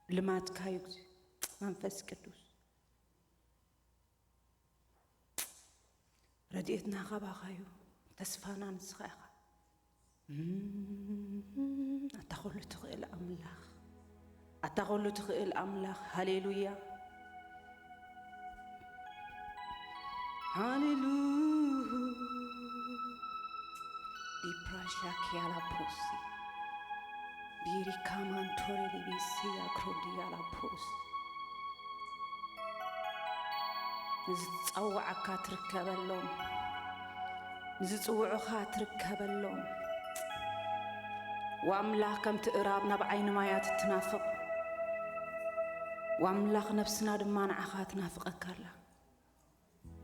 ልማድካ እዩ። መንፈስ ቅዱስ፣ ረድኤትና ካባኻ እዩ። ተስፋና ንስኻ ኢኻ። እም፣ ኣታ ኹሉ ትኽእል ኣምላኽ፣ ኣታ ኹሉ ትኽእል ኣምላኽ። ሃሌሉያ፣ ሃሌሉ ዲፕራሻ ኪያላ ፖሲ ቢሪካ ማንቶሪ ሊቢሲ ኣክሮዲ ያላ ፖሲ ንዝጸውዓካ ትርከበሎም፣ ንዝጽውዑኻ ትርከበሎም። ዋምላኽ ከምቲ እራብ ናብ ዓይኒ ማያት እትናፍቕ፣ ዋምላኽ ነብስና ድማ ንዓኻ ትናፍቐካ ኣላ፣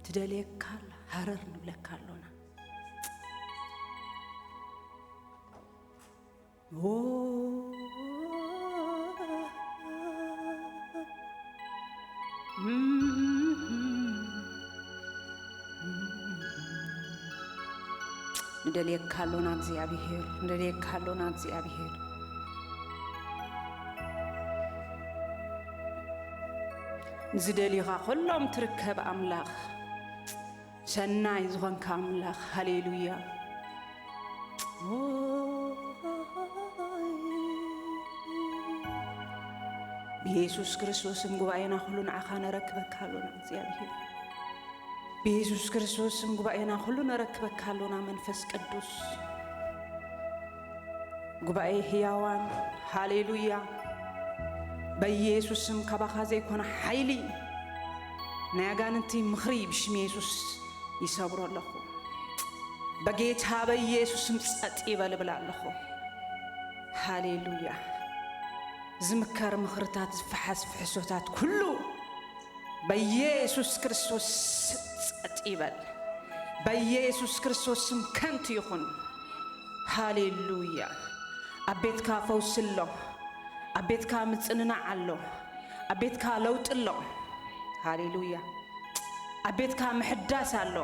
ትደልየካ ኣላ። ሃረር ንብለካ ኣሎና። ኦ፣ ንደልየካ ኣሎና እግዚኣብሄር፣ ንደልየካ ኣሎና እግዚኣብሄር። ንዝደልዩኻ ኩሎም ትርከብ ኣምላኽ፣ ሰናይ ዝኾንካ ኣምላኽ። ሃሌሉያ። ብየሱስ ክርስቶስ ስም ጉባኤና ኩሉ ንዓኻ ነረክበካ ኣሎና እግዚኣብሄር። ብየሱስ ክርስቶስ ስም ጉባኤና ኩሉ ነረክበካ ኣሎና መንፈስ ቅዱስ። ጉባኤ ህያዋን፣ ሃሌሉያ። በየሱስ ስም ካባኻ ዘይኮነ ሓይሊ ናይ ኣጋንንቲ ምኽሪ ብሽም የሱስ ይሰብሮ ኣለኹ። በጌታ በየሱስ ስም ጸጥ ይበል እብል ኣለኹ። ሃሌሉያ። ዝምከር ምኽርታት፣ ዝፈሓስ ፍሕሶታት ኩሉ በየሱስ ክርስቶስ ጸጥ ይበል። በየሱስ ክርስቶስ ስም ከንቱ ይኹን። ሃሌሉያ። ኣብ ቤትካ ፈውሲ ኣሎ። ኣብ ቤትካ ምጽንናዕ ኣሎ። ኣብ ቤትካ ለውጢ ኣሎ። ሃሌሉያ። ኣብ ቤትካ ምሕዳስ ኣሎ።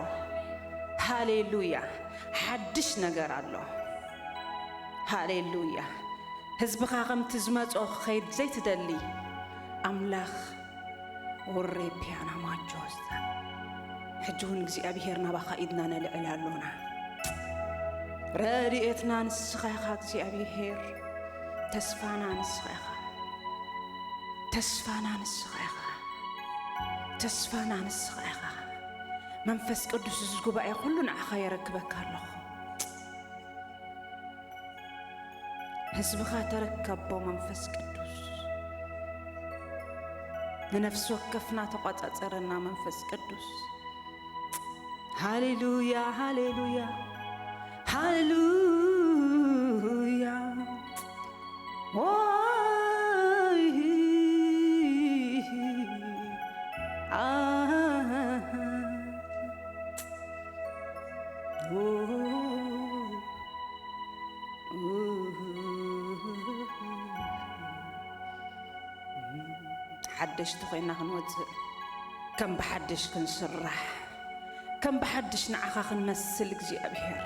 ሃሌሉያ። ሓድሽ ነገር ኣሎ። ሃሌሉያ። ህዝብኻ ከምቲ ዝመጾ ክኸይድ ዘይትደሊ ኣምላኽ፣ ወሬ ፒያና ማጆስታ፣ ሕጂ እውን እግዚኣብሄር ናባኻ ኢድና ነልዕል ኣሎና። ረድኤትና ንስኻ ኢኻ እግዚኣብሄር፣ ተስፋና ንስኻ ኢኻ፣ ተስፋና ንስኻ ኢኻ፣ ተስፋና ንስኻ ኢኻ። መንፈስ ቅዱስ፣ እዚ ጉባኤ ኩሉ ንዓኻ የረክበካ ኣለኹ። ህዝብኻ ተረከቦ መንፈስ ቅዱስ። ንነፍሲ ወከፍና ተቋጻጸረና መንፈስ ቅዱስ። ሃሌሉያ፣ ሃሌሉያ፣ ሃሌሉያ። ኦይ፣ ኣሃ፣ ኦ። ሓደሽቲ ኮይና ክንወፅእ፣ ከም ብሓድሽ ክንስራሕ፣ ከም ብሓድሽ ንዓኻ ክንመስል እግዚኣብሔር።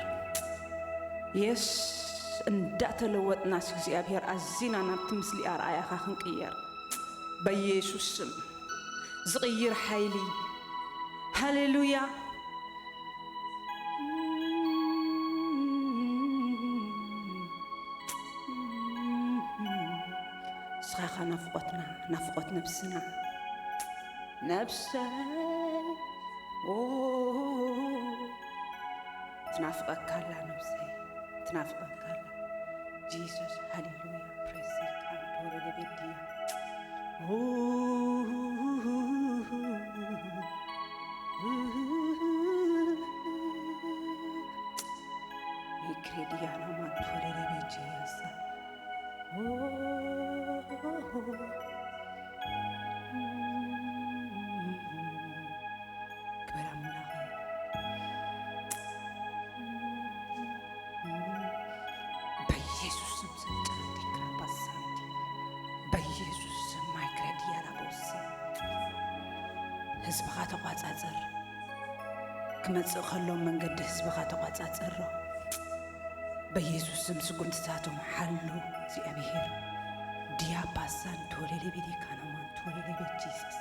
የስ፣ እንዳተለወጥናስ እግዚኣብሔር ኣዚና ናብቲ ምስሊ ኣርኣያኻ ክንቅየር በኢየሱስ ስም። ዝቕይር ሓይሊ። ሃሌሉያ። ንስኻ ኢኻ ናፍቖትና፣ ናፍቖት ነብስና። ነብሰይ፣ ኦ፣ ትናፍቐካ ኣላ ነብሰይ፣ ትናፍቐካ ኣላ። ጂሰስ፣ ሃሌሉያ፣ ፕሬዝ ጋድ፣ ወረደ ቤድያ። ኦ፣ ሚክሬድያና ማንቶሬ ሬቤቼ ያሳ። ክበር ኣምላኸ። በኢየሱስ ስም ስልጣን ዲክራባሳንዲ። በኢየሱስ ስም ማይክሬድያና ቦሲ። ህዝብኻ ተቋጻጸር። ክመጽእ ከሎ መንገዲ ህዝብኻ ተቋጻጸሮ። በኢየሱስ ስም ስጉምትታቶም ሓሉ እግዚኣብሔር። ዲያባሳን ቶሌሌቤዴ ካናማን ቶሌሌቤ ጂሰስ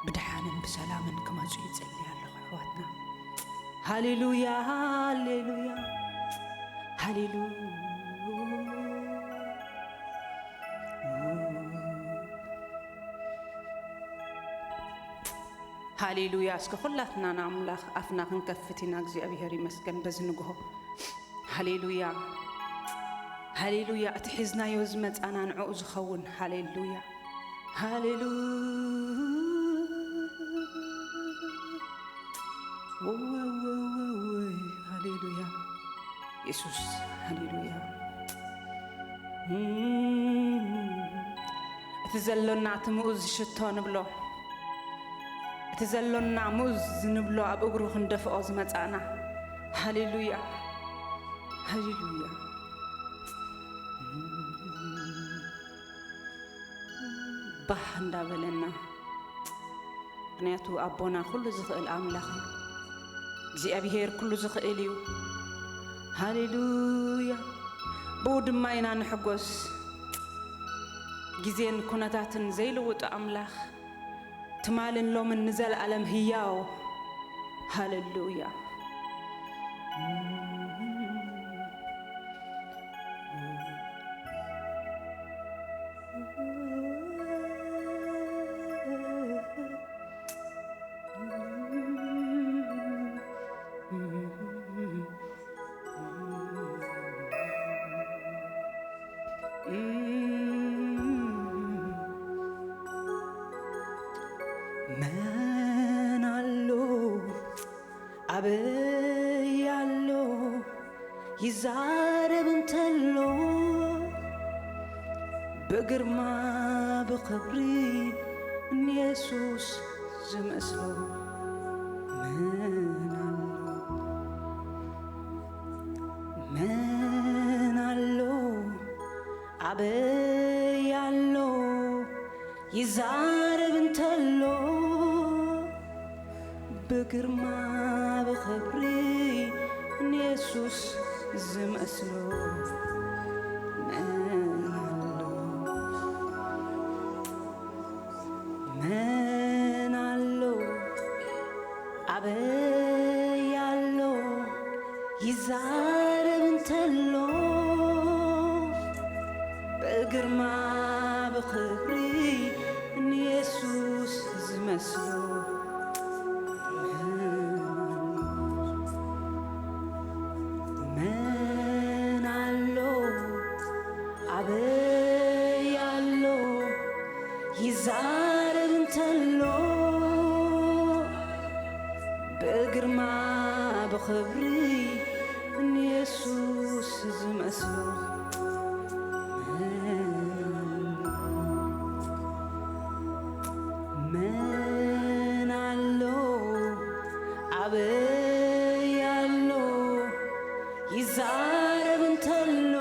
ብድሓንን ብሰላምን ክመጹ ይጽሊ ኣለኹ ኣሕዋትና። ሃሌሉያ፣ ሃሌሉያ፣ ሃሌሉያ። ሃሌሉያ። እስከ ኩላትና ንኣምላኽ ኣፍና ክንከፍት ኢና። እግዚኣብሔር ይመስገን በዚ ንግሆ። ሃሌሉያ፣ ሃሌሉያ። እቲ ሒዝናዮ ዝመጻና ንዕኡ ዝኸውን። ሃሌሉያ፣ ሃሌሉያ። ወወወወወይ፣ ሃሌሉያ። የሱስ፣ ሃሌሉያ። እም፣ እቲ ዘሎና እቲ ምኡዝ ሽቶ ንብሎ፣ እቲ ዘሎና ምኡዝ ንብሎ ኣብ እግሩ ክንደፍኦ ዝመጻእና። ሃሌሉያ፣ ሃሌሉያ። ባህ እንዳበለና፣ ምኽንያቱ ኣቦና ኩሉ ዝኽእል ኣምላኽ እዩ። እግዚኣብሄር ኩሉ ዝኽእል እዩ። ሃሌሉያ። ብኡ ድማ ኢና ንሕጎስ። ግዜን ኩነታትን ዘይልውጦ ኣምላኽ፣ ትማልን ሎምን ንዘለኣለም ህያው። ሃሌሉያ። መን ኣሎ ኣበይ ኣሎ ይዛረብ እንተሎ ብግርማ ብኽብሪ ንየሱስ ዝመስሎ መን ኣሎ? መን ኣሎ ኣበይ ኣሎ ይዛረብ እንተሎ ብግርማ ብኽብሪ ንየሱስ ዝመስሎ መን ኣሎ? መን ኣሎ ኣበይ ኣሎ ይዛረብ እንተሎ ብግርማ ብኽብሪ ንየሱስ ዝመስሎ መን ኣሎ? ኣበይ ኣሎ ይዛረብ እንተሎ ብግርማ ብኽብሪ ንየሱስ ዝመስሎ መን ኣሎ? ኣበይ ኣሎ ይዛረብ እንተሎ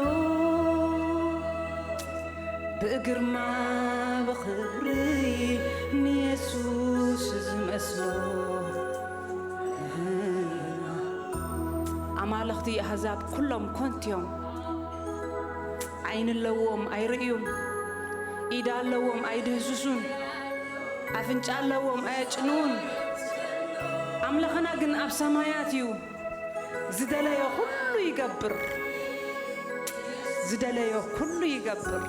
ብግርማ ብኽብሪ ንየሱስ ዝመስሎ። ኣማልኽቲ ኣህዛብ ኩሎም ኮንትዮም። ዓይኒ ኣለዎም ኣይርእዩን፣ ኢድ ኣለዎም ኣይድህስሱን፣ ኣፍንጫ ኣለዎም ኣየጭንዉን። ኣምላኽና ግን ኣብ ሰማያት እዩ። ዝደለዮ ኩሉ ይገብር። ዝደለዮ ኩሉ ይገብር።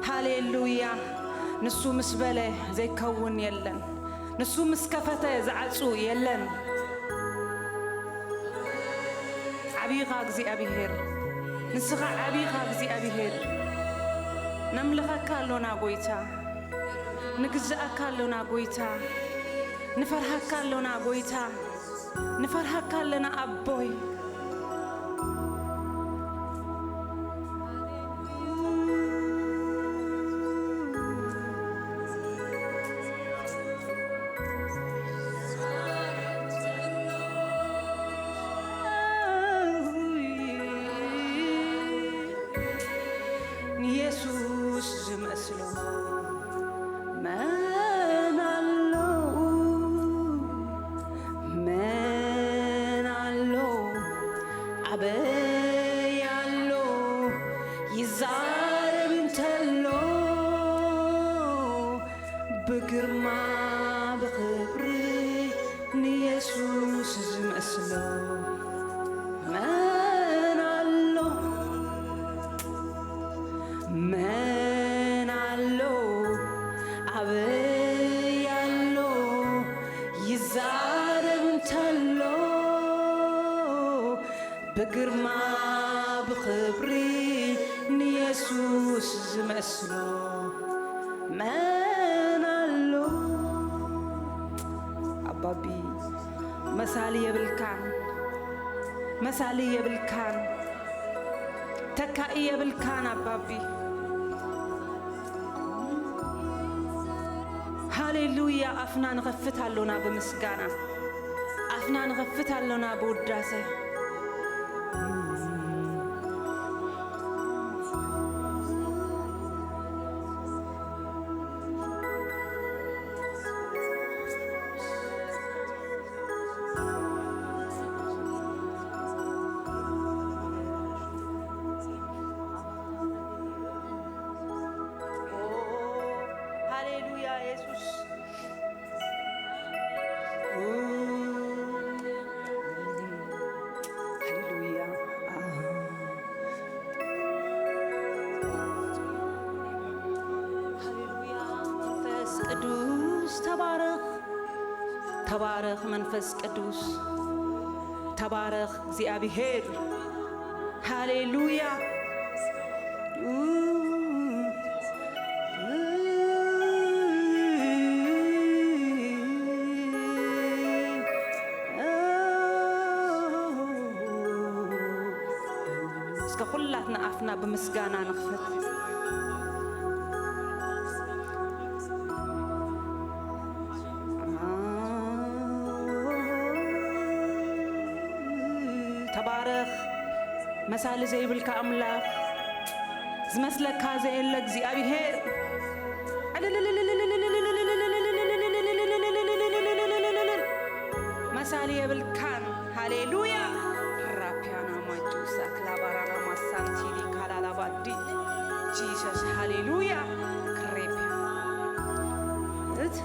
ሃሌሉያ። ንሱ ምስ በለ ዘይከውን የለን። ንሱ ምስ ከፈተ ዝዓጹ የለን። ዓቢኻ እግዚኣብሔር፣ ንስኻ ዓቢኻ እግዚኣብሔር። ነምልኸካ ኣሎና ጎይታ፣ ንግዝኣካ ኣሎና ጎይታ፣ ንፈርሃካ ኣሎና ጎይታ። ንፈርሃካ ኣለና ኣቦይ። ንየሱስ ዝመስሎ መን ኣሎ? መን ኣሎ? ኣበይ ኣሎ? ይዛረብ እንተ ብግርማ ብኽብሪ ንየሱስ ዝመስሎ መን ኣሎ? መን ኣሎ? ኣበይ ኣሎ? ይዛረብ እንተሎ ብግርማ ብኽብሪ ንየሱስ ዝመስሎ መን ኣሎ? ኣባቢ መሳሊ የብልካን፣ መሳሊ የብልካን፣ ተካኢ የብልካን ኣባቢ። ሃሌሉያ! ኣፍና ንኸፍት ኣሎና ብምስጋና፣ ኣፍና ንኸፍት ኣሎና ብውዳሰ። ሃሌሉያ የሱስ። ሃሌሉያ። ሃሌሉያ። መንፈስ ቅዱስ ተባረኽ፣ ተባረኽ መንፈስ ቅዱስ፣ ተባረኽ እግዚኣብሔር። ሃሌሉያ። እስከ ኩላትና ኣፍና ብምስጋና ንኽፈት። ተባረኽ፣ መሳሊ ዘይብልካ ኣምላኽ፣ ዝመስለካ ዘየለ እግዚኣብሔር። መሳሊ የብልካን። ሃሌሉያ። ራፒያና ማጁሳ ክላባራና ማሳንቲኒ ካላላባዲ ጂሰስ። ሃሌሉያ። ክሬፒያ እት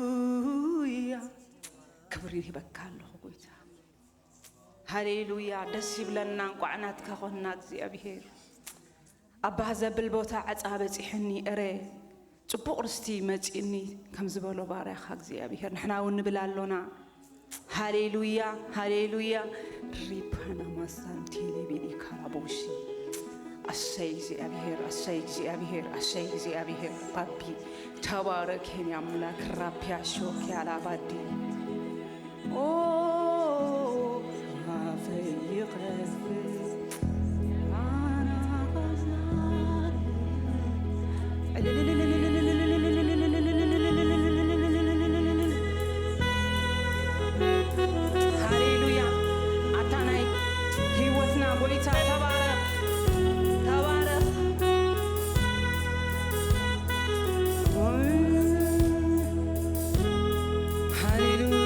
ሃሌሉያ። ክብሪ ይህበካ ኣለኹ ጎይታ። ሃሌሉያ። ደስ ይብለና እንቋዕ ናትካ ኾንና እግዚኣብሔር። ኣብ ባህ ዘብል ቦታ ዕፃ በፂሕኒ፣ እረ ፅቡቕ ርስቲ መፂእኒ ከም ዝበሎ ባርያኻ እግዚኣብሔር ንሕና እውን ንብል ኣሎና። ሃሌሉያ፣ ሃሌሉያ። ሪፓና ማሳንቴ ሌቤኒ ካራቦሺ። ኣሰይ እግዚኣብሔር፣ ኣሰይ እግዚኣብሔር፣ ኣሰይ እግዚኣብሔር። ባቢ ተባረክ የኔ ኣምላክ። ራፒያ ሾክ ያላ ባዲ። ኦ ኣፈይ ይኸፍት ኣና ኸዛር። ሃሌሉያ። ኣታ ናይ ህይወትና ጎይታ ተባረኽ፣ ተባረኽ። ሃሌሉያ።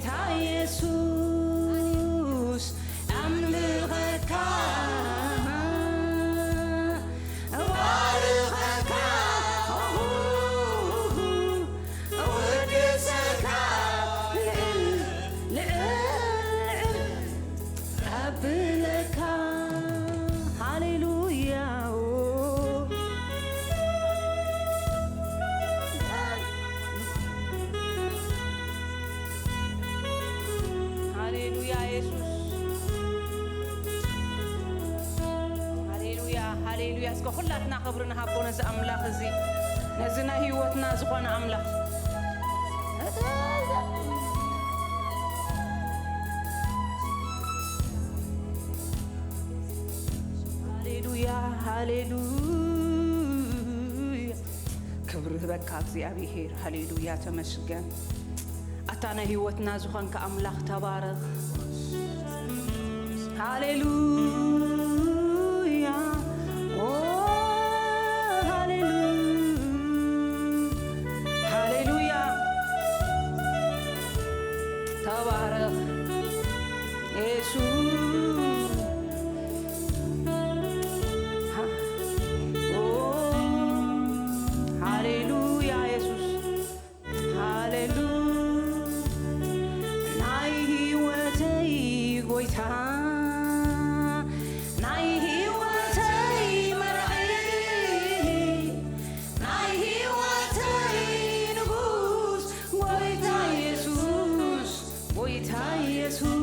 ታ ኢየሱስ ኣምልኸካ፣ እባርኸካ፣ እወድሰካ፣ ልዕል፣ ልዕል፣ ልዕል ኣብለካ። ሃሌሉያ። ሃሌሉያ የሱስ። ሃሌሉያ፣ ሃሌሉያ። እስከ ኩላትና ክብሪ ንሃቦ ነዚ ኣምላኽ እዚ፣ ነዚ ናይ ህይወትና ዝኾነ ኣምላኽ። ሃሌሉያ፣ ሃሌሉያ። ክብሪ ህበካ እግዚኣብሔር። ሃሌሉያ፣ ተመስገን። ኣታ ናይ ህይወትና ዝኾንካ ኣምላኽ ተባረኽ። ሃሌሉያ፣ ኦ፣ ሃሌሉያ፣ ሃሌሉያ። ተባረኽ የሱስ። ሃ-፣ ኦ፣ ሃሌሉያ የሱስ። ሃሌሉ-፣ ናይ ህይወተይ ጎይታ፣ ናይ ህይወተይ መራሒ፣ ናይ ህይወተይ ንጉስ፣ ጎይታ የሱስ፣ ጎይታ የሱስ።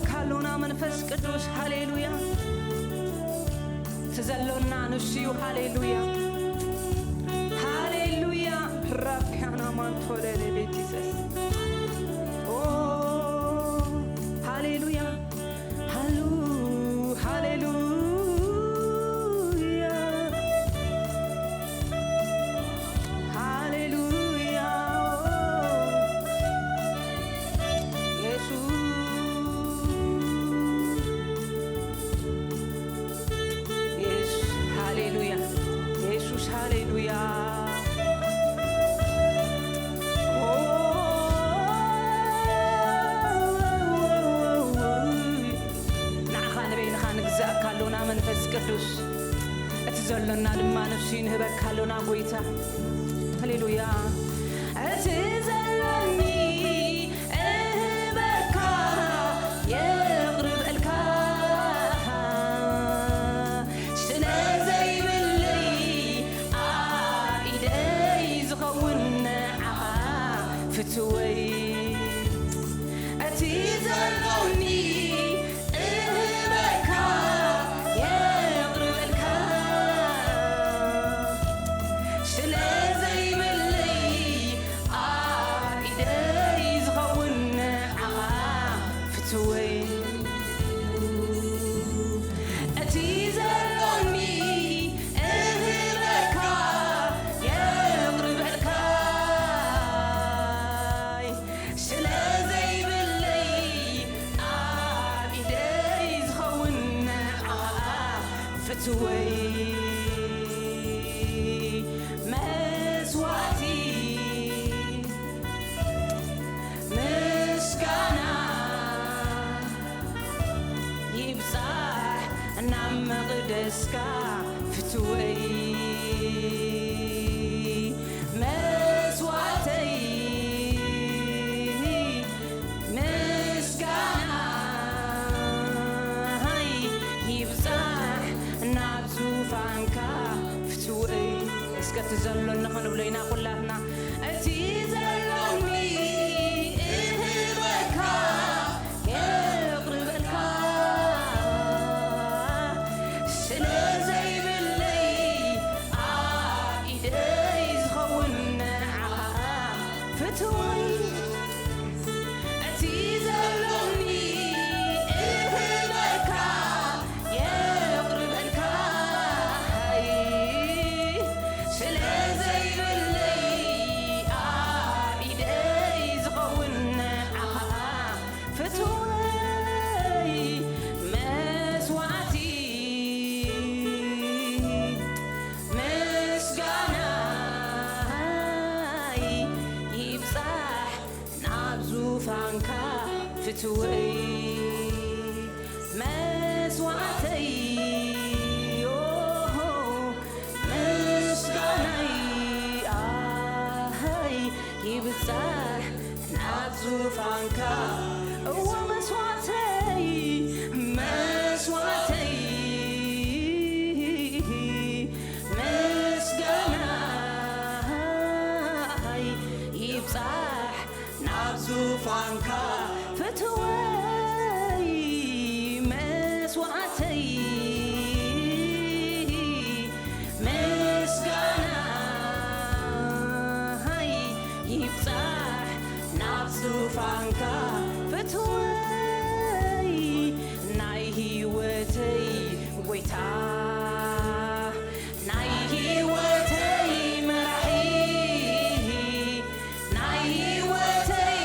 ካሎና መንፈስ ቅዱስ፣ ሃሌሉያ። እቲ ዘሎና ንሱ እዩ። ሃሌሉያ፣ ሃሌሉያ። ራቢያና ማንቶለ ቤት ጂሰስ። ኦ፣ ሃሌሉያ፣ ሃሉ፣ ሃሌሉያ፣ ሃሌሉያ። ኢየሱስ፣ ኢየሱስ፣ ሃሌሉያ። ኢየሱስ፣ ሃሌሉያ። ኦ፣ ንዓኻ ንበይንኻ ንግዛእካ ኣሎና መንፈስ ቅዱስ። እቲ ዘሎና ድማ ንሱ ንህበካ ኣሎና ጎይታ። ሃሌሉያ። እቲ ዘሎኒ እህበካ የቕርበልካ፣ ስለ ዘይብለይ ኣብ ኢደይ ዝኸውን ንዓኻ ፍትወይ። እቲ ዘሎኒ እህበካ የቕርበልካ፣ ስለ ዘይብለይ ኣብ ኢደይ ዝኸውን ንዓኻ ፍትወይ። እቲ ዘሎኒ እህበካ የቕርበልካ፣ ስለ ዘይብለይ ኣብ ኢደይ ዝኸውን ንዓኻ ፍትወይ። መስዋእቲ ምስጋና ይብጻሕ ናብ መቕደስካ ፍትወይ። መስዋእተይ ምስጋናይ ይብጻሕ ናብ ዙፋንካ ፍትወይ። እስከ እቲ ዘሎኒ ክንብሎ ኢና ኩላትና። እቲ ዘሎኒ እህበካ የቕርበልካ፣ ስለ ዘይብለይ ኣብ ኢደይ ዝኸውን ንዓኻ ፍትወይ። እቲ ዘሎኒ እህበካ የቕርበልካ፣ ስለ ዘይብለይ ኣብ ኢደይ ዝኸውን ንዓኻ ፍትወይ። መስዋእቲ ምስጋናይ ይብጻሕ ናብ ዙፋንካ ፍትወይ። መስዋእተይ ምስጋናይ ኣሃይ ይብጻሕ ናብ ዙፋንካ። እወ መስዋእተይ፣ መስዋእተይ ምስጋናይ ይብጻሕ ናብ ዙፋንካ ፍትወይ። መስዋእተይ ምስጋናይ ይብጻሕ ናብ ዙፋንካ ፍትወይ። ናይ ህይወተይ ጎይታ፣ ናይ ህይወተይ መራሒ፣ ናይ ህይወተይ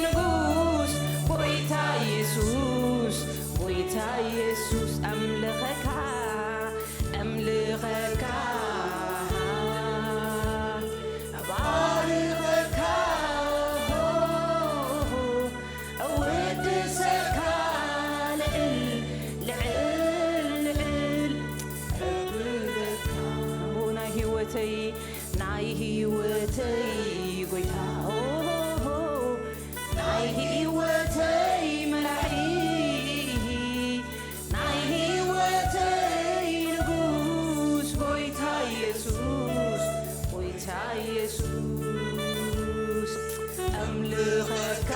ንጉስ፣ ጎይታ የሱስ፣ ጎይታ የሱስ፣ ኣምልኸካ፣ ኣምልኸካ፣ ኣባርኸካ፣ እወድሰካ፣ ልዕል፣ ልዕል፣ ልዕል፣ እብለካ። ናይ ህይወተይ፣ ናይ ህይወተይ ጎይታ፣ ኦ፣ ናይ ህይወተይ መራሒ፣ ናይ ህይወተይ ንጉስ፣ ጎይታ የሱስ፣ ጎይታ የሱስ፣ ኣምልኸካ፣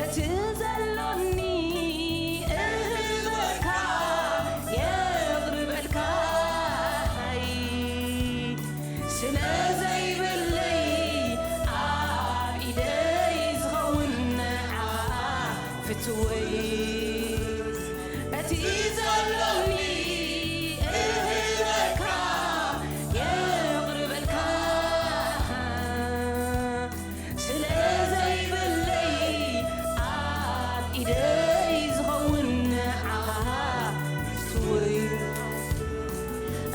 እቲ ዘሎኒ እህበካ የቕርበልካ፣ ስለ ዘይብለይ ኣብ ኢደይ ዝኸውን ንዓኻ ፍትወይ። እቲ ዘሎኒ እህበካ የቕርበልካ፣ ስለ ዘይብለይ ኣብ ኢደይ ዝኸውን ንዓኻ ፍትወይ።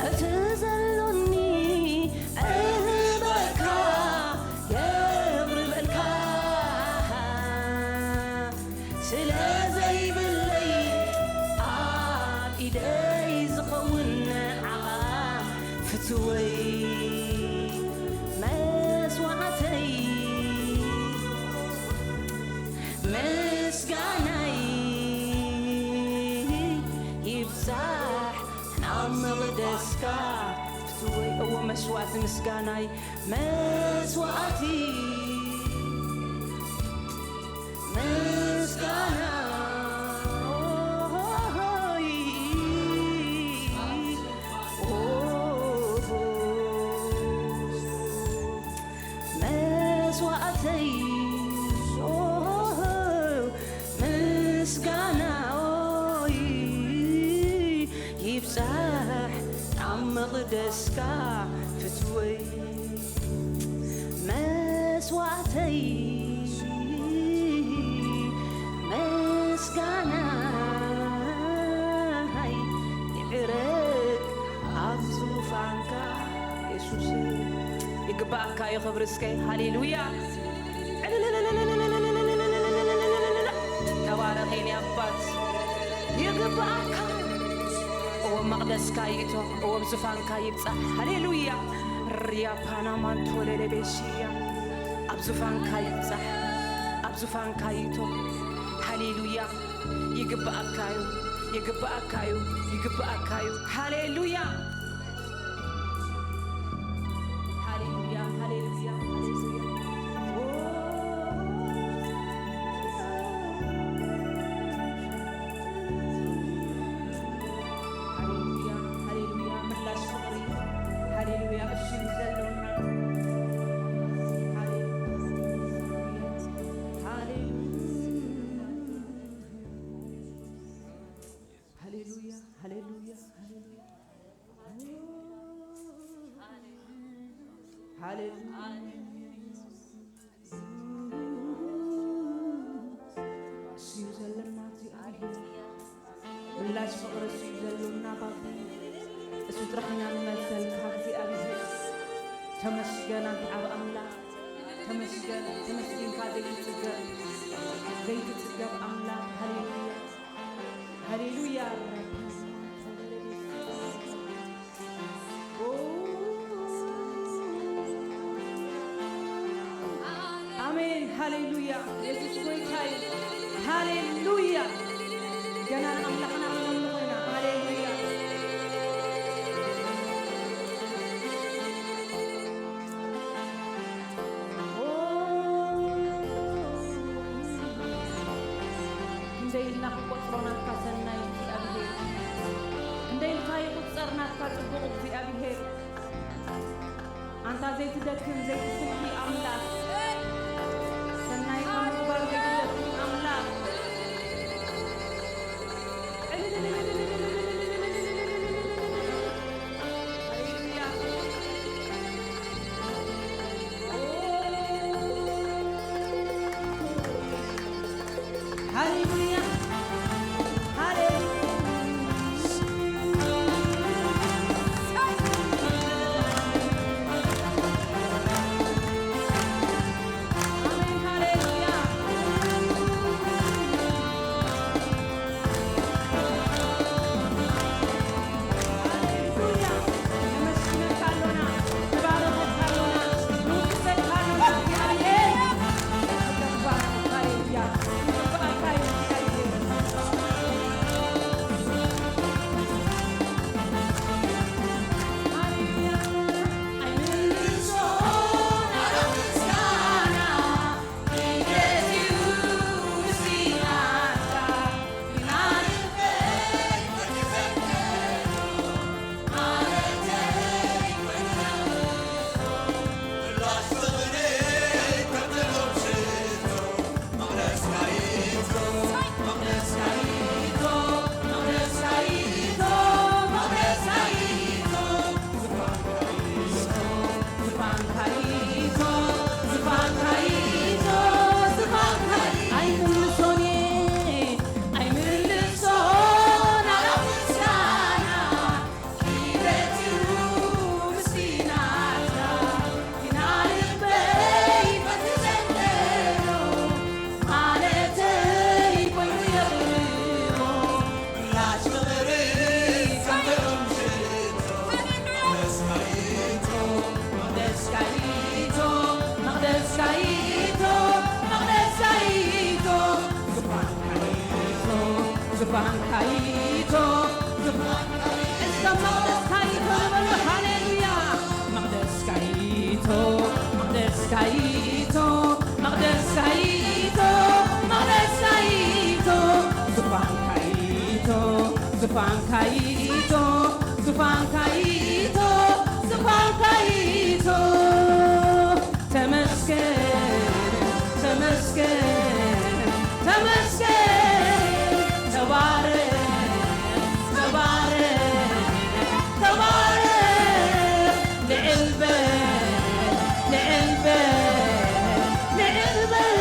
እቲ ዘሎኒ እህበካ የቕርበልካ፣ ስለ ዘይብለይ ኣብ ኢደይ ዝኸውን ንዓኻ ፍትወይ። መስዋዕተይ ምስጋናይ ይብዛሕ ናብ መቕደስካ ፍትወይ። እዎ መስዋዕቲ ምስጋናይ መስዋዕቲ ምስጋናይ መስዋዕተይ ምስጋናይ ይብዛሕ ኣብ መቕደስካ ፍትወይ። መስዋዕተይ ምስጋናይ ይዕረግ ኣብ ዙፋንካ የሱስ። ይግባኣካ እዩ ክብሪ እስከ። ሃሌሉያ። ተባረኽ የኔ ኣባት። ይግባኣካ። እዎም መቕደስካ ይእቶ፣ እዎም ዙፋንካ ይብጻሕ። ሃሌሉያ። ሪያ ፓናማንቶ ለለቤሽያ። ኣብ ዙፋንካ ይብጻሕ፣ ኣብ ዙፋንካ ይእቶ። ሃሌሉያ። ይግባኣካ እዩ፣ ይግባኣካ እዩ፣ ይግባኣካ እዩ። ሃሌሉያ። ሃሌሉያ፣ ሃሌሉያ፣ ሃሌሉያ። ሃሌሉያ፣ ሃሌሉያ፣ ምላሽ ፍቕሪ። ሃሌሉያ፣ እሱ እዩ ዘሎና። ሃሌሉያ፣ ሃሌሉያ፣ ሃሌሉያ፣ ሃሌሉያ። ሃሌሉያ። እሱ እዩ ዘለና እግዚኣብሔር። ምላሽ ፍቕሪ እሱ እዩ ዘሎና ባቢ። እሱ ጥራሕ ኢና ንመሰልካ እግዚኣብሔር። ተመስገን ኣንታ ዓቢ ኣምላኽ። ተመስገን፣ ተመስጊንካ ዘይትጽገብ፣ ዘይትጽገብ ኣምላኽ። ሃሌሉያ። ሃሌሉያ። ኣሜን። ሃሌሉያ። የሱስ ጎይታ እዩ። ሃሌሉያ። ገና ንኣምላኽና ክነምልኾ ኢና። ሃሌሉያ። ክንደይ ኢልና ክንቆጽሮ ናትካ ሰናይ እግዚኣብሔር፣ ክንደይ ኢልካ ይቁጸር ናትካ ጽቡቕ እግዚኣብሔር። ኣንታ ዘይትደክም ዘይትስልኪ ኣምላኽ፣ ሰናይካ ምግባር ዘይትደክም ኣምላኽ። ሃሌሉያ። ሃሌሉያ። ኣሜን። ሃሌሉያ። ሃሌሉያ። ነመስግነካ ኣሎና፣ ንባርኸካ ኣሎና፣ ንውድሰካ ኣሎና እግዚኣብሔር። ሃሌሉያ። ይግባኣካ እዩ። ዙፋንካ ይእቶ፣ ዙፋንካ ይእቶ፣ እስከ መቕደስካ ይእቶ ንበሎ። ሃሌሉያ። መቕደስካ ይእቶ፣ መቕደስካ ይእቶ፣ መቕደስካ ይእቶ፣ መቕደስካ ይእቶ፣ ዙፋንካ ይእቶ፣ ዙፋንካ ይእቶ፣ ዙፋንካ ይእቶ፣ ዙፋንካ ይእቶ። ተመስገን፣ ተመስገን፣ ተመስገን። ተባረክ፣ ተባረክ፣ ተባረክ። ልዕል በል፣ ልዕል በል፣ ልዕል በል።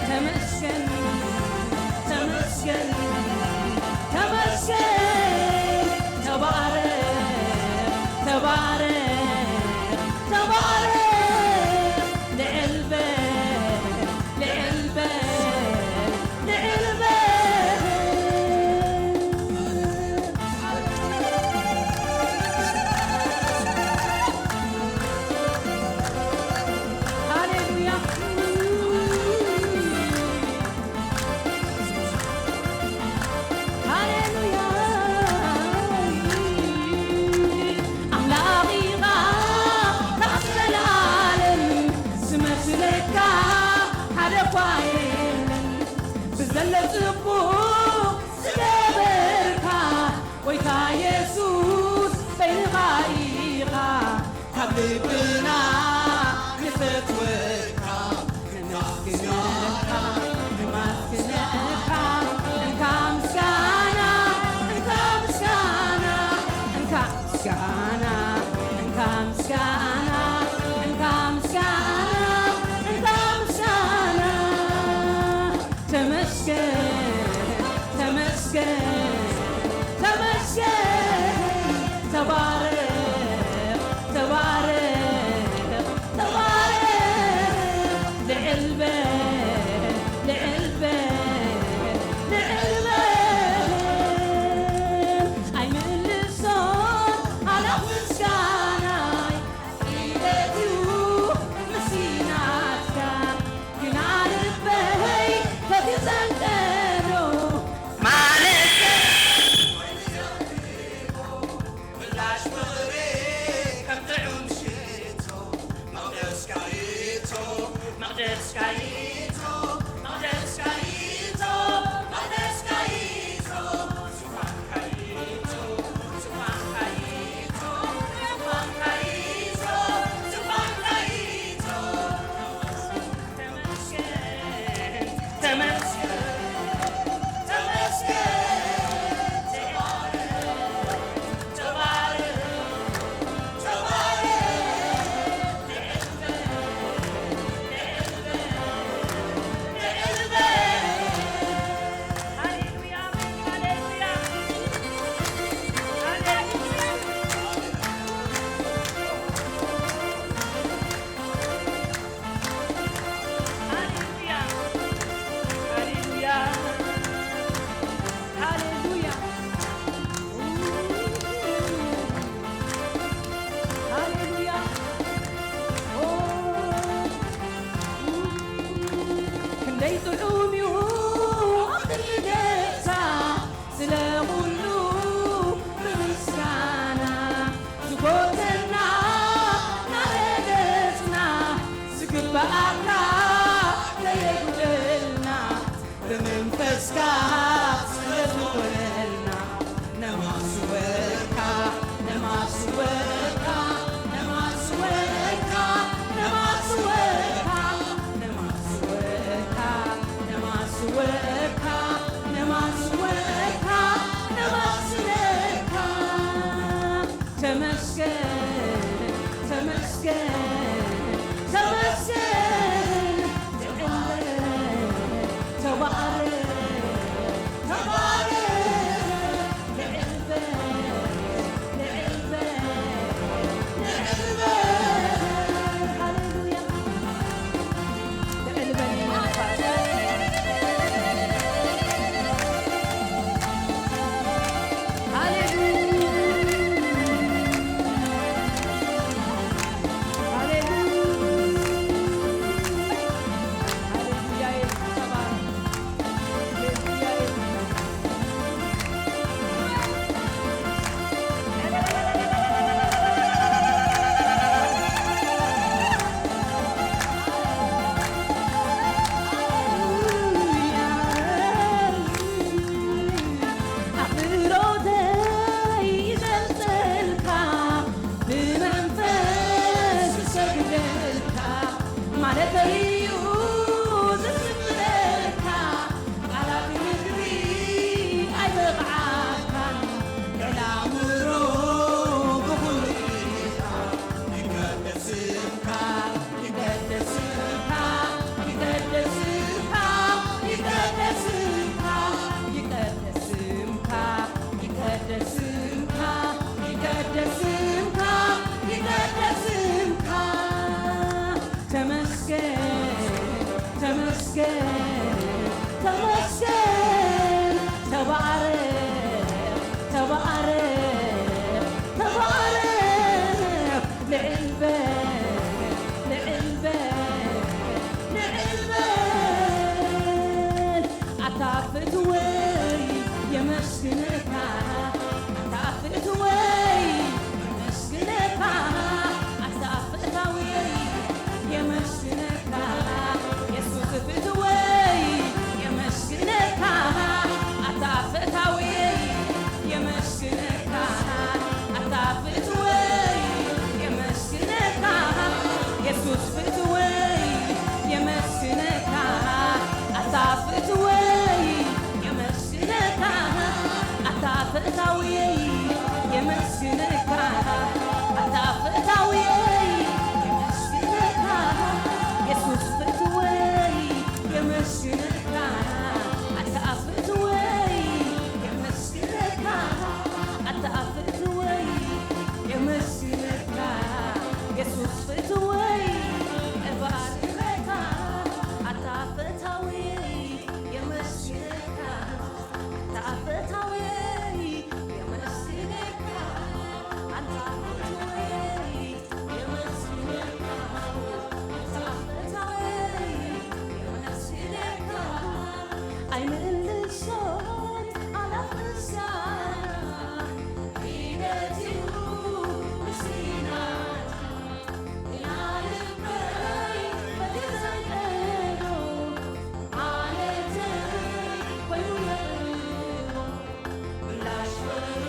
ተመስገን፣ ተመስገን፣ ተመስገን። ተባረክ፣ ተባረክ፣ ተባረክ። ልዕል በል፣ ልዕል በል፣ ልዕል በል። ሃሌሉያ። ሃሌሉያ። ኣምላኽ ኢኻ ካብ ዘለኣለም፣ ዝመስለካ ሓደ እኳ የለን። ብዘሎ ጽቡቕ ዝገበርካ፣ ጎይታ የሱስ በይንኻ ኢኻ። ካብ ልብና ንፈትወካ፣ ነመስግነካ፣ ነመስግነካ። እንካ ምስጋና፣ እንካ ምስጋና፣ እንካ ምስጋና፣ እንካ ምስጋና፣ እንካ ምስጋና፣ እንካ ምስጋና። ተመስገን፣ ተመስገን፣ ተመስገን። ተባረክ፣ ተባረክ፣ ተባረክ። ልዕል በል፣ ልዕል በል፣ ልዕል በል። ኣይምልሶን ኣላኽ ምስጋናይ፣ ኢለትዩ ምስናትካ። ግና ልበይ ፈትዩ ዘንቀዶ ማለት ምላሽ ፍቕሪ ከም ጥዑም ሽቶ። መቕደስካ ይእቶ፣ መቕደስካ ይእቶ፣ መቕደስካ ይእቶ፣ መቕደስካ ይእቶ። ዙፋንካ ይእቶ፣ ዙፋንካ ይእቶ፣ ዙፋንካ ይእቶ፣ ዙፋንካ ይእቶ። ተመስገን፣ ተመስገን፣ ተመስገን። ተባረክ፣ ተባረክ፣ ተባረክ። ሃሌሉያ፣ ሃሌሉያ፣ ሃሌሉያ። ሃሌሉያ፣ ሃሌሉያ፣ ሃሌሉያ፣ ሃሌሉያ። ኦ፣ ክንደይ ጥዑም እዩ ኣብ ክንዲ ደስታ ስለ ኩሉ ብምስጋና ዝጎተና ናረገጽና ዝግብኣካ ከየጉደልና ብመንፈስካ ስለ ዝኾነልና ነማስወካ ነማስወካ ነማስወካ ነማስወካ ነማስወካ ነማስወካ ነማስወካ ነማስወካ። ተመስገን ተመስገን ተመስገን። ተባረክ ተባረክ። የመስግነካ ኣታ ፈታውየይ፣ የመስግነካ የሱስ ፍትወይ፣ የመስግነካ ኣታ ፍትወይ፣ የመስግነካ ኣታ ፍትወይ፣ የመስግነካ የሱስ ፍትወይ፣ እባርኸካ ኣታ ፈታውየይ፣ የመስግነካ ኣታ ፈታውየይ፣ የመስግነካ ኣታ ፈታውየይ፣ የመስግነካ ኣታ ፈታውየይ፣ የመስግነካ ኣይምልሶን ኣላፍ ምስጋና ኪነትዩ ምስጋናካ ኢና ልበይ ፈትዘንቀዶ ዓለተይ ኮይኑ የቕርቦ ምላሽ ፍሬ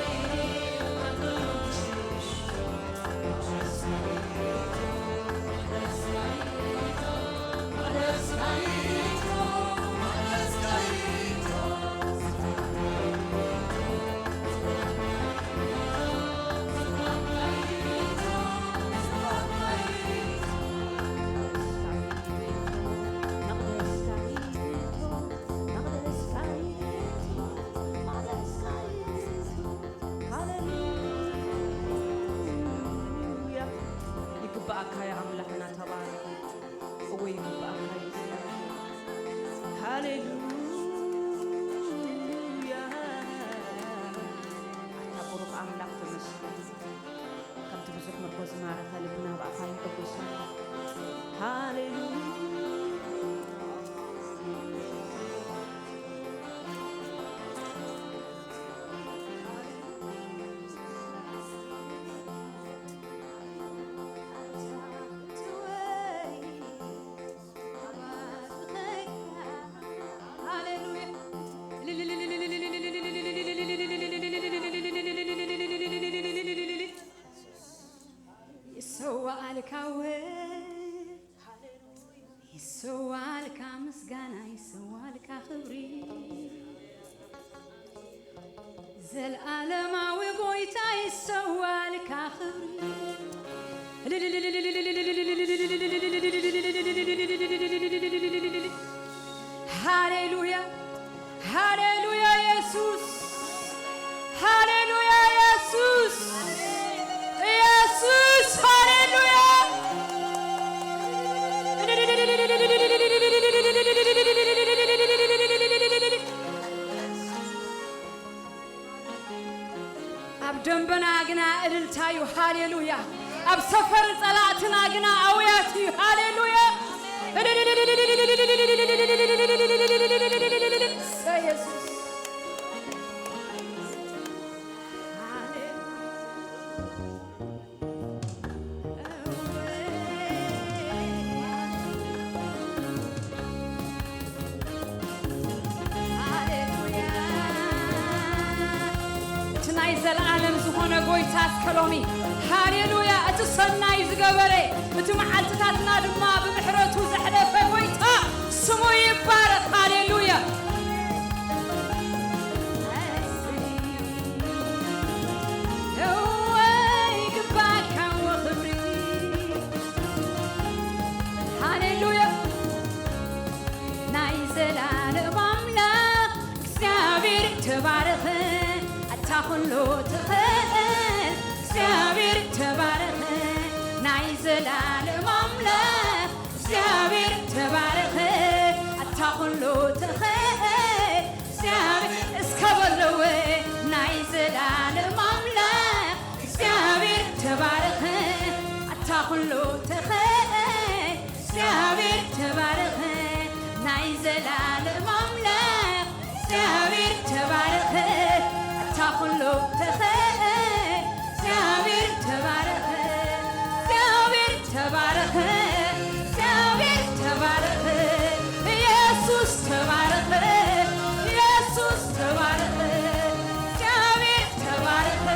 ሃሌሉያ። ይግባኣካ ያ ኣምላኽና፣ ተባረኽ። እወ፣ ይግባኣካ እዩ። ሃሌሉያ። ኣታ ብሩኽ ኣምላኽ፣ ተመስገን። ከምቲ ብዙሕ ምርኮ ዝማረኸ ልብና ብኣኻ ይሕጎስ ኣሎ። ሃሌሉያ። ይሰዋልካ ወ ይሰዋልካ ምስጋና፣ ይሰዋልካ ክብሪ፣ ዘልኣለማዊ ጎይታ ይሰዋልካ ክብሪ። ሃሌሉያ፣ ሃሌሉያ የሱስ፣ ሃሌሉያ የሱስ፣ የሱስ፣ ሃሌሉያ። ኣብ ደንበና ግና እልልታ እዩ። ሃሌሉያ። ኣብ ሰፈር ጸላእትና ግና ኣውያት እዩ። ሃሌሉያ። እሰይ የሱስ። እቲ ናይ ዘለኣለም ዝኾነ ጎይታ እስከ ሎሚ፣ ሃሌሉያ፣ እቲ ሰናይ ዝገበረ፣ እቲ መዓልትታትና ድማ ብምሕረቱ ዘሕለፈ ጎይታ ስሙ ይባረኽ። ሃሌሉያ። እወ ይግባእካ ክብሪ። ሃሌሉያ። ናይ ዘላለም ኣምላኽ እግዚኣብሔር ተባረኸ፣ ኣታ ኩሉ ትኽእል እግዚኣብሔር ተባረኸ፣ ናይ ዘላለም ኣምላኽ እግዚኣብሔር ተባረኸ፣ ኣታ ኩሉ ትኽእል እግዚኣብሔር። እስከ በልዎ፣ ናይ ዘላለም ኣምላኽ እግዚኣብሔር ተባረኸ፣ ኣታ ኩሉ ትኽእል እግዚኣብሔር ተባረኸ፣ ናይ ዘላለም ኣምላኽ እግዚኣብሔር ተባረኸ፣ ኣታ ኩሉ ትኽእል እግዚኣብሔር ተባረኸ፣ እግዚኣብሔር ተባረኸ፣ እግዚኣብሔር ተባረኸ፣ ኢየሱስ ተባረኸ፣ ኢየሱስ ተባረኸ፣ እግዚኣብሔር ተባረኸ፣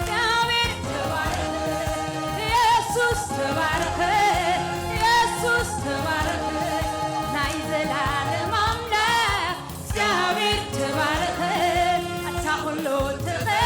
እግዚኣብሔር ተባረኸ፣ ኢየሱስ ተባረኸ፣ ኢየሱስ ተባረኸ፣ ናይ ዘላለም ኣምላኽ እግዚኣብሔር ተባረኸ፣ ኣታ ኩሉ ትኽእል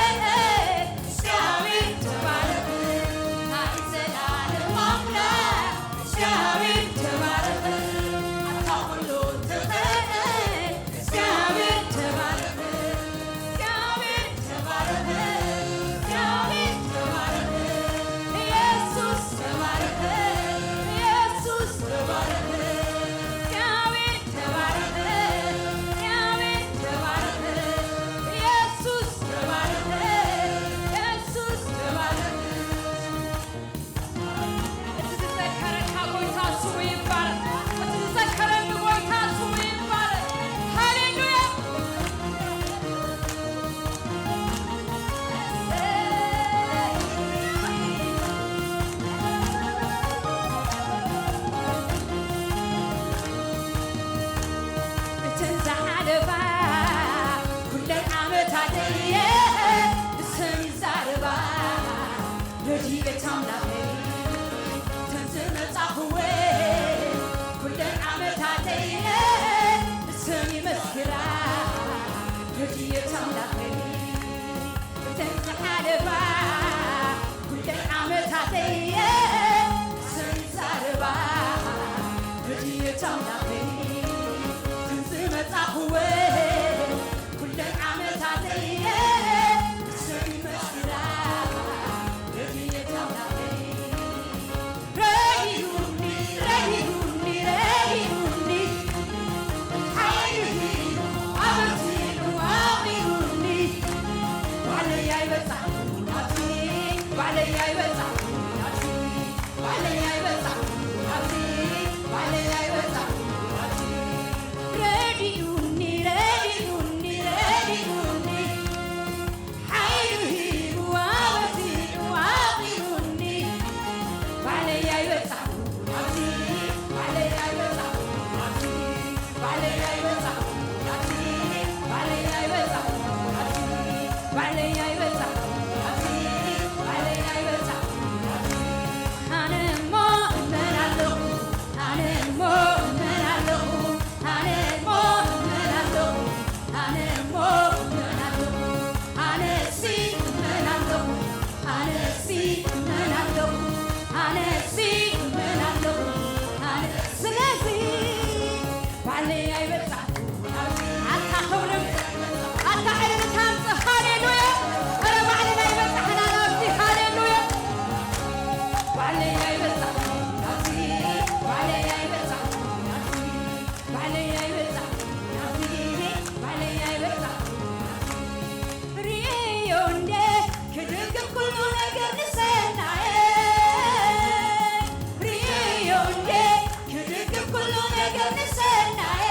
ኣምላኸይ፣ ተዝመጻኹወ ኩለን ዓመታተይ እሰን ይመስክራ ረድኤት ኣምላኸይ። እተን ዝሓለፋ ኩለን ዓመታተይ እሰን ይዛረባ ረድኤት ኣምላኸይ። ተዝመጻኹወ ኩለን ዓመታተይ እሰን ይመስክራ ረድኤት ኣምላኸይ። ረዲኡኒ፣ ረዲኡኒ፣ ረዲኡኒ፣ ሓይሊ ሂቡ፣ ኣበርቲዑ፣ ኣቕኒኡኒ። ባዕለይ ኣይበጻሕኩን ኣብዚ፣ ባዕለይ ኣይበጻሕኩን ኣብዚ፣ ባዕለይ ኣይበጻሕኩን ኣብዚ፣ ባዕለይ ኣይበጻሕኩን ኣብዚ። ረዲኡኒ፣ ረዲኡኒ፣ ረዲኡኒ። ሓይሉ ሂቡ ኣበርቲዑ ኣቕኒኡኒ። ባዕለይ ኣይበጻሕኩን ኣብዚ፣ ባዕለይ ኣይበጻሕኩን ኣብዚ፣ ባዕለይ ኣይበጻሕኩን ኣብዚ፣ ባዕለይ ኣይበጻሕኩን ኣብዚ፣ ባዕለይ ኣይበጻሕኩን ኣብዚ፣ ባዕለይ ኣይበጻሕኩን ኣብዚ። ኣነ እሞ እመን ኣለኹ፣ ኣነ እሞ እመን ኣለኹ፣ ኣነ እሞ እመን ኣለኹ፣ ኣነ እሞ እመን ኣለኹ፣ ኣነሲ እመን ኣለኹ፣ ኣነሲ እመን ኣለኹ፣ ኣነሲ እመን ኣለኹ፣ ኣነ ስለዚ ባዕለይ ኣይበጻሕኩ። ኣታ ክብርን ኣታ ዕልልታን ሃሌሉያ። ኧረ ባዕልና ኣይበጻሕናን ኣብዚ። ሃሌሉያ። ባዕለይ ኣይበጻሕኩ ኣብዚ፣ ባዕለይ ኣይበጻሕኩ ኣብዚ፣ ባዕለይ ኣይበጻሕኩ ኣብዚ፣ ባዕለይ ኣይበጻሕኩ ኣብዚ። ርእዮ እንደ ክድግፍ ኩሉ ነገር ንሰናየ፣ ርእዮ እንደ ክድግፍ ኩሉ ነገር ንሰናየ።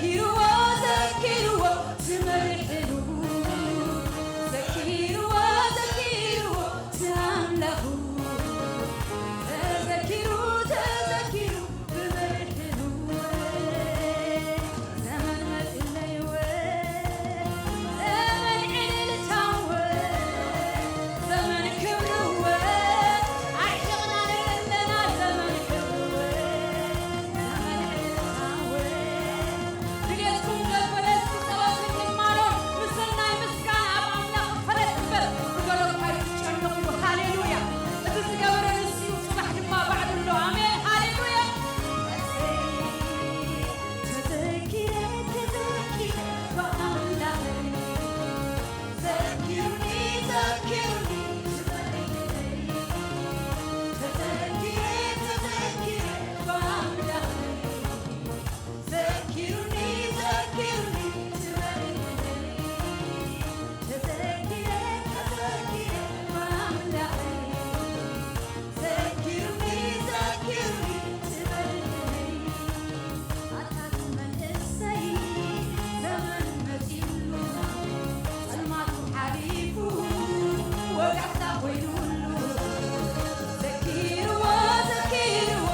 ዘኪርዎ፣ ዘኪርዎ ትመርሕሉ፣ ዘኪርዎ፣ ዘኪርዎ ትኣምላኹ፣ ተዘኪሩ፣ ተዘኪሩ ብመርሕሉ። ዘመን መጽለይዎ፣ ዘመን ዕልልታዎ፣ ዘመን ክብርዎ፣ ኣርሒቕና ንርእለና ዘመን ክብርዎ፣ ዘመን ዕልልታዎ። ድሌትኩም ዘበለ እስኪ ጸሎትን ዝማሮን ምስናይ ምስጋና ኣብ ኣምላኽ ፈለጥ እምበር፣ ብገሎካ ይጨነቑ። ሃሌሉያ። እቲ ዝገበረ ንሱ እዩ፣ ጽባሕ ድማ ባዕሉ ኣሎ። ኣሜን። ሃሌሉያ። ተዘኪረ፣ ተዘኪረ ብኣምላኸይ፣ ዘኪሩኒ፣ ዘኪሩኒ ትበልለይ። ተዘኪረ፣ ተዘኪረ ብኣምላኸይ፣ ዘኪሩኒ፣ ዘኪሩኒ ትበልለይ። ተዘኪረ፣ ተዘኪረ ብኣምላኸይ፣ ዘኪሩኒ፣ ዘኪሩኒ ትበልለይ። ኣታ መንእሰይ ዘመን መጺኡሉ፣ ጸልማቱ ሓሊፉ፣ ወጋሕታ ኮይኑሉ። ዘኪርዎ፣ ዘኪርዎ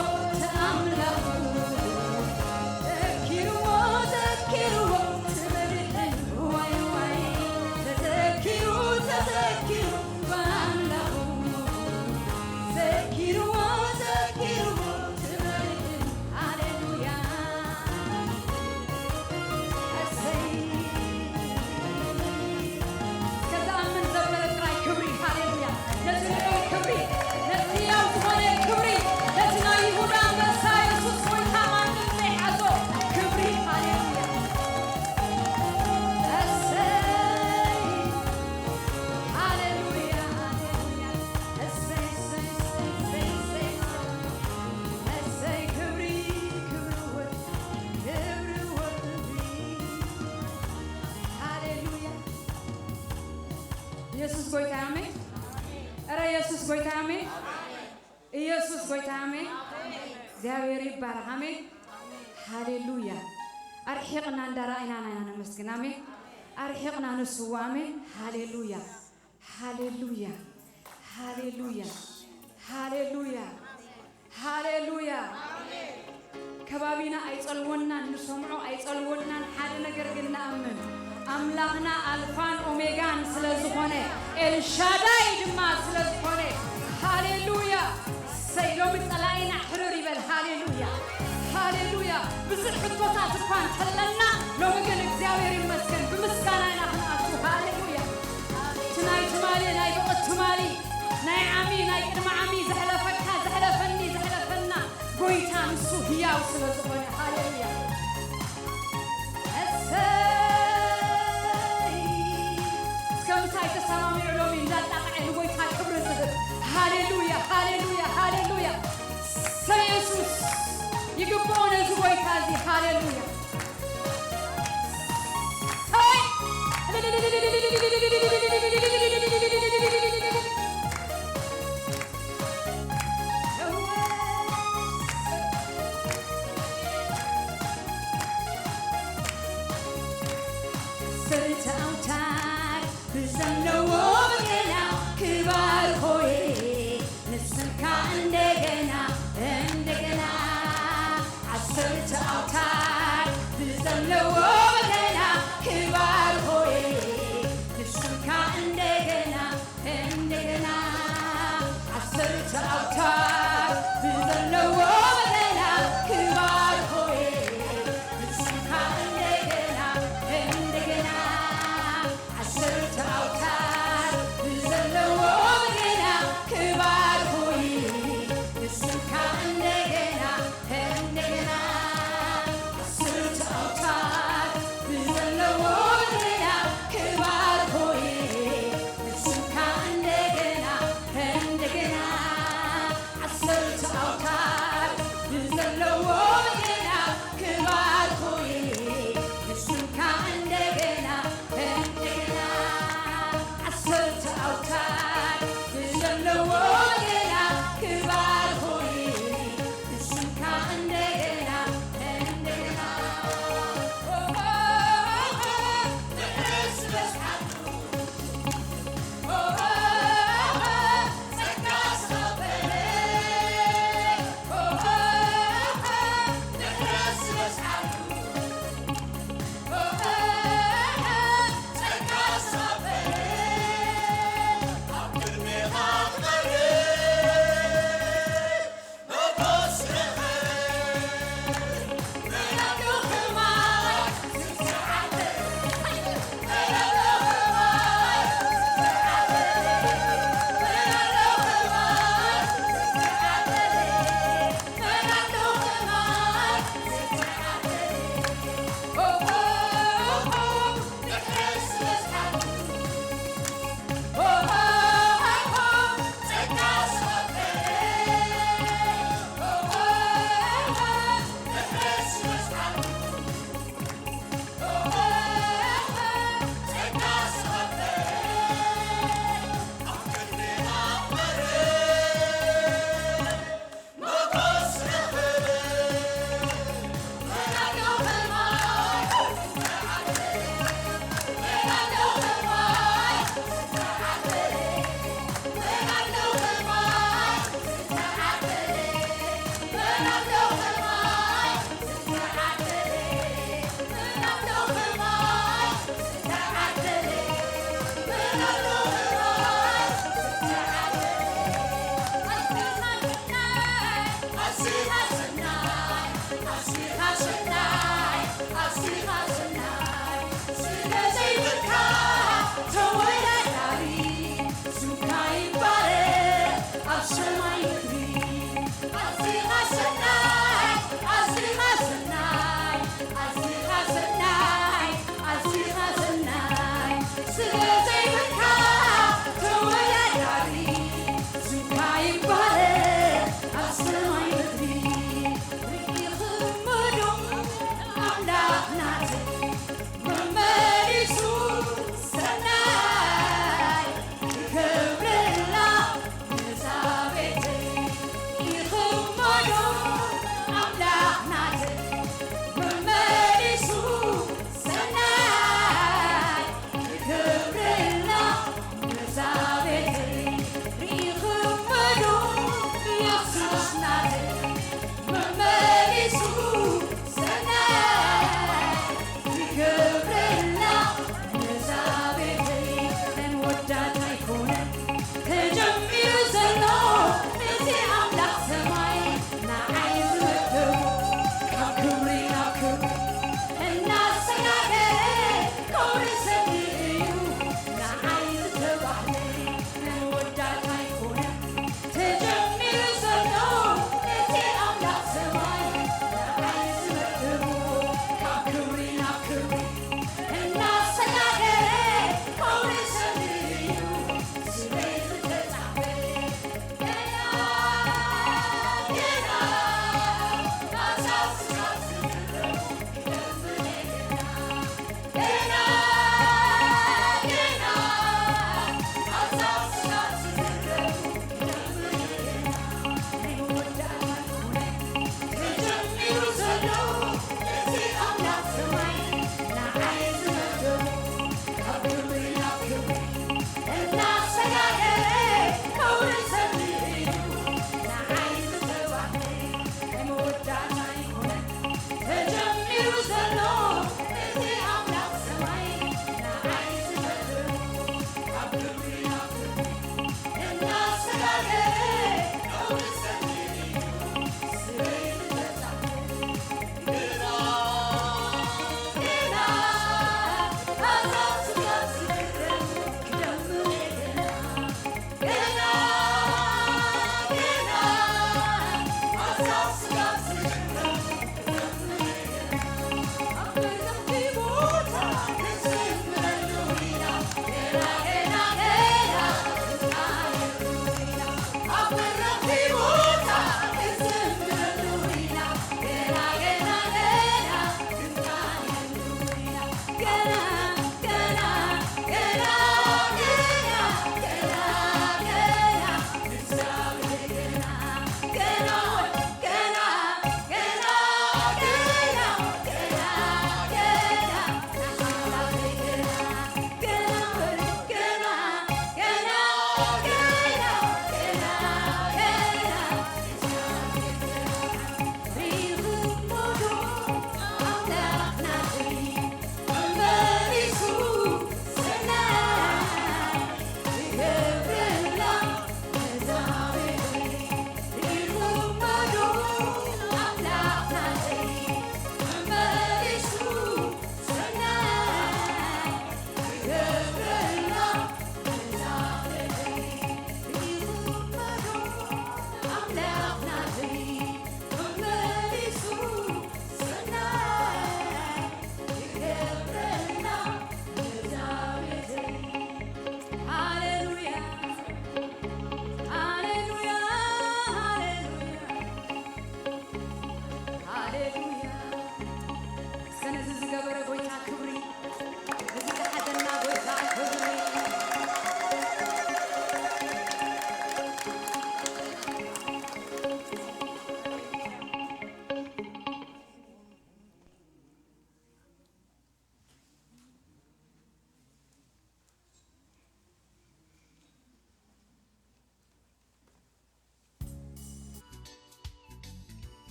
ተኣምላኹ፣ ዘኪርዎ፣ ዘኪርዎ ትመርሕን። ዋይ፣ ዋይ፣ ተዘኪሩ፣ ተዘኪሩ ብኣምላኹ፣ ዘኪርዎ፣ ዘኪርዎ ትመርሕን። ሃሌሉያ። እሰይ። እስከ ዝኣምን ዘበለ ጥራይ ክብሪ፣ ሃሌሉያ። ነቲ ልዑል ክብሪ፣ ነቲ ህያው ዝኾነ ክብሪ፣ ነቲ ናይ ይሁዳ ኣንበሳ የሱስ ጎይታ ማንም ዘይሓዞ ክብሪ፣ ሃሌሉያ። እሰይ። ሃሌሉያ፣ ሃሌሉያ። እሰይ፣ እሰይ፣ እሰይ፣ እሰይ፣ እሰይ። እሰይ፣ ክብሪ፣ ክብሪ፣ ክብሪ፣ ክብሪ። ሃሌሉያ። ኢየሱስ ጎይታ ኣሜን። እረ ኢየሱስ ጎይታ ኣሜን። ኢየሱስ ጎይታ ኣሜን። እግዚኣብሔር ይባረክ ኣሜን። ሃሌሉያ። ኣርሒቕና እንዳረኣይና ኢና ነመስግን ኣሜን። ኣርሒቕና ንስዋ ኣሜን። ሃሌሉያ። ሃሌሉያ፣ ሃሌሉያ፣ ሃሌሉያ፣ ሃሌሉያ። ከባቢና ኣይጸልወናን፣ ንሰምዖ ኣይጸልወናን፣ ሓደ ነገር ግን ንኣምን፣ ኣምላኽና ኣልፋን ኦሜጋን ስለ ዝኾነ፣ ኤልሻዳይ ድማ ስለ ዝኾነ፣ ሃሌሉያ። እሰይ፣ ሎሚ ጸላኢና ሕርር ይበል። ሃሌሉያ፣ ሃሌሉያ። ብዙሕ ሕቶታት እኳ እንተለና፣ ሎሚ ግን እግዚኣብሔር ይመስገን፣ ብምስጋና ኢና ክንኣቱ። ሃሌሉያ። እቲ ናይ ትማሊ፣ ናይ ብቕዕ ትማሊ፣ ናይ ዓሚ፣ ናይ ቅድሚ ዓሚ ዘሕለፈካ፣ ዘሕለፈኒ፣ ዘሕለፈና ጎይታ ንሱ ህያው ስለ ዝኾነ። ሃሌሉያ። እሰይ! እስከ ምሳይ ተሰማሚዑ ሎሚ እንዳጣቕዐ ንጎይታ ክብሪ ዝህብ። ሃሌሉያ፣ ሃሌሉያ፣ ሃሌሉያ። እሰይ የሱስ ይግብኦ ነዚ ጎይታ እዚ። ሃሌሉያ። እሰይ! ዓሰርተ ኣውታር ብዘለዎ በገና ክባርኾ እየ ንስምካ እንደገና፣ እንደገና። ዓሰርተ ኣውታር ብዘለዎ በገና ክባርኾ እየ ንስምካ እንደገና፣ እንደገና። ዓሰርተ ኣውታር ብዘለዎ በገና ክባርኾ እየ ንስምካ እንደገና፣ እንደገና። ዓሰርተ ኣውታር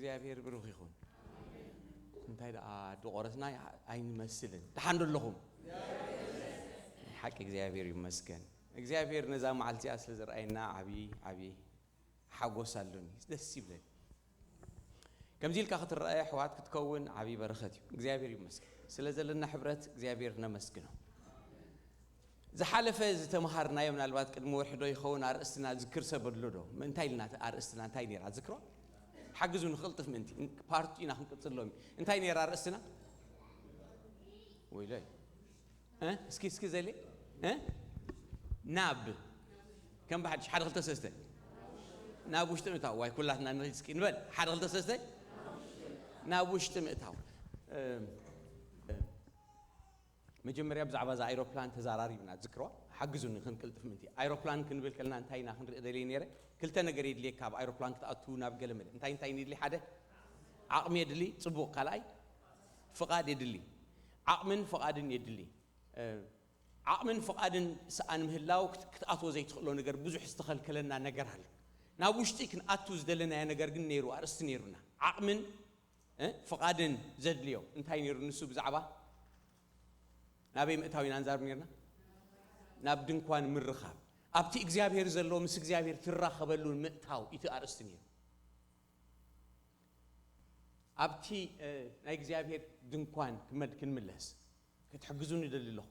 እግዚኣብሔር ብሩኽ ይኹን። እንታይ ደኣ ድቆረትና ኣይንመስልን። ደሓን ዶ ኣለኹም? ሓቂ እግዚኣብሔር ይመስገን። እግዚኣብሔር ነዛ መዓልቲ እዚኣ ስለ ዘርኣየና ዓብዪ ዓብዪ ሓጎስ ኣሎኒ። ደስ ይብለኒ። ከምዚ ኢልካ ክትረአ ኣሕዋት ክትከውን ዓብዪ በረኸት እዩ። እግዚኣብሔር ይመስገን። ስለ ዘለና ሕብረት እግዚኣብሔር ነመስግኖ። ዝሓለፈ ዝተምሃርናዮ ምናልባት ቅድሚ ወርሒ ዶ ይኸውን ኣርእስትና ዝክር ሰብ ኣሎ ዶ? እንታይ ኢልና ኣርእስትና እንታይ ነይራ? ዝክሮ? ሓግዙ ንኽቕልጥፍ ምእንቲ። ፓርቱ ኢና ክንቅጽሎም። እንታይ ነይራ ኣርእስትና? ወይለይ። እ? እስኪ፣ እስኪ ዘሌ? እ? ናብ። ከም ብሓድሽ፣ ሓደ፣ ክልተ፣ ሰለስተ። ናብ ውሽጢ ምእታው። ዋይ፣ ኩላትና ንኺድ እስኪ ንበል። ሓደ፣ ክልተ፣ ሰለስተ። ናብ ውሽጢ ምእታው። እም፣ እም። መጀመርያ ብዛዕባ እዛ ኣይሮፕላን ተዛራሪብና፣ ትዝክርዋ? ሓግዙኒ ክንቅልጥፍ ምእንቲ። ኣይሮፕላን ክንብል ከለና እንታይ ኢና ክንርኢ ደልየ ነይረ? ክልተ ነገር የድልየካ ኣብ ኣይሮፕላን ክትኣቱ ናብ ገለ መለ። እንታይ እንታይ የድሊ? ሓደ፣ ዓቕሚ የድሊ፣ ጽቡቕ። ካልኣይ፣ ፍቓድ የድሊ። ዓቕምን ፍቓድን የድሊ። እ፣ ዓቕምን ፍቓድን ሰኣን ምህላው ክት-፣ ክትኣትዎ ዘይትኽእሎ ነገር፣ ብዙሕ ዝተኸልከለና ነገር ኣሎ። ናብ ውሽጢ ክንኣቱ ዝደለናዮ ነገር ግን ነይሩ፣ ኣርእስቲ ነይሩና። ዓቕምን፣ እ፣ ፍቓድን ዘድልዮ እንታይ ነይሩ? ንሱ ብዛዕባ ናበይ ምእታው ኢና ንዛረብ ነይርና? ናብ ድንኳን ምርኻብ። ኣብቲ እግዚኣብሔር ዘሎ ምስ እግዚኣብሔር ትራኸበሉ ምእታው እቲ ኣርእስቲ ነይሩ። ኣብቲ፣ እ፣ ናይ እግዚኣብሔር ድንኳን ክመድ-፣ ክንምለስ ክትሕግዙኒ እደሊ ኣለኹ።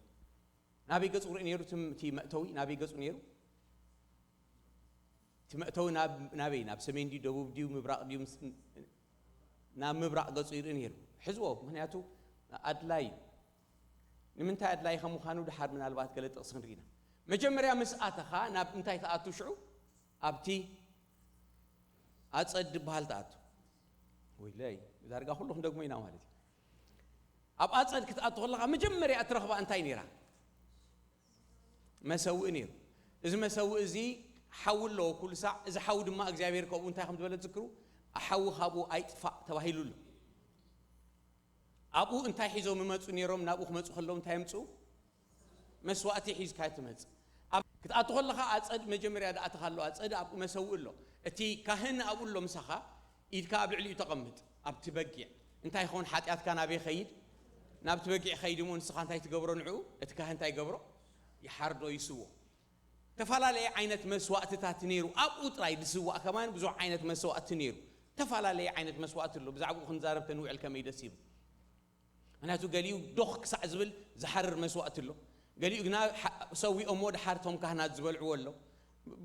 ናበይ ገጹ ርኢ ነይሩ? ትም-፣ እቲ መእተዊ ናበይ ገጹ ነይሩ? እቲ መእተዊ ናብ፣ ናበይ? ናብ ሰሜን ድዩ፣ ደቡብ ድዩ፣ ምብራቕ ድዩ? ምስ-፣ ናብ ምብራቕ ገጹ ይርኢ ነይሩ። ሕዝዎ፣ ምኽንያቱ ኣድላይ እዩ። ንምንታይ ኣድላይ ከም ምዃኑ ድሓር ምናልባት ገለ ጥቕሲ ክንርኢ ኢና። መጀመርያ ምስ ኣተኻ ናብ እንታይ ትኣቱ ሽዑ? ኣብቲ ኣጸድ ዝበሃል ትኣቱ። ወይለይ፣ ዳርጋ ኩሉ ክንደግሞ ኢና ማለት እዩ። ኣብ ኣጸድ ክትኣቱ ከለኻ መጀመርያ እትረኽባ እንታይ ነይራ? መሰውኢ ነይሩ። እዚ መሰውኢ እዚ ሓዊ ኣለዎ ኩሉ ሳዕ። እዚ ሓዊ ድማ እግዚኣብሔር ከምኡ እንታይ ከም ዝበለ ትዝክሩ? ሓዊ ካብኡ ኣይጥፋእ ተባሂሉ ኣሎ። ኣብኡ እንታይ ሒዞም ይመጹ ነይሮም? ናብኡ ክመጹ ከለዉ እንታይ የምጽኡ? መስዋእቲ ሒዝካ ትመጽእ። ኣብ ክትኣቱ ከለኻ ኣጸድ መጀመርያ ዝኣተኻ ኣሎ፣ ኣጸድ ኣብኡ መሰውኢ ኣሎ። እቲ ካህን ኣብኡ ኣሎ ምሳኻ፣ ኢድካ ኣብ ልዕሊኡ ተቐምጥ። ኣብቲ በጊዕ እንታይ ይኸውን? ሓጢኣትካ ናበይ ይኸይድ? ናብቲ በጊዕ ይኸይድ እሞ ንስኻ እንታይ ትገብሮ ንዕኡ? እቲ ካህን እንታይ ይገብሮ? ይሓርዶ፣ ይስዎ። ተፈላለየ ዓይነት መስዋእትታት ነይሩ። ኣብኡ ጥራይ ዝስዋእ ከማን ብዙሕ ዓይነት መስዋእቲ ነይሩ። ተፈላለየ ዓይነት መስዋእቲ ኣሎ። ብዛዕባኡ ክንዛረብ ተንውዕል ከመይ ደስ ይብል። ምክንያቱ ገሊኡ ዶኽ ክሳዕ ዝብል ዝሓርር መስዋእቲ ኣሎ። ገሊኡ ግና ሓ-፣ ሰዊኦሞ ድሓር እቶም ካህናት ዝበልዕዎ ኣሎ።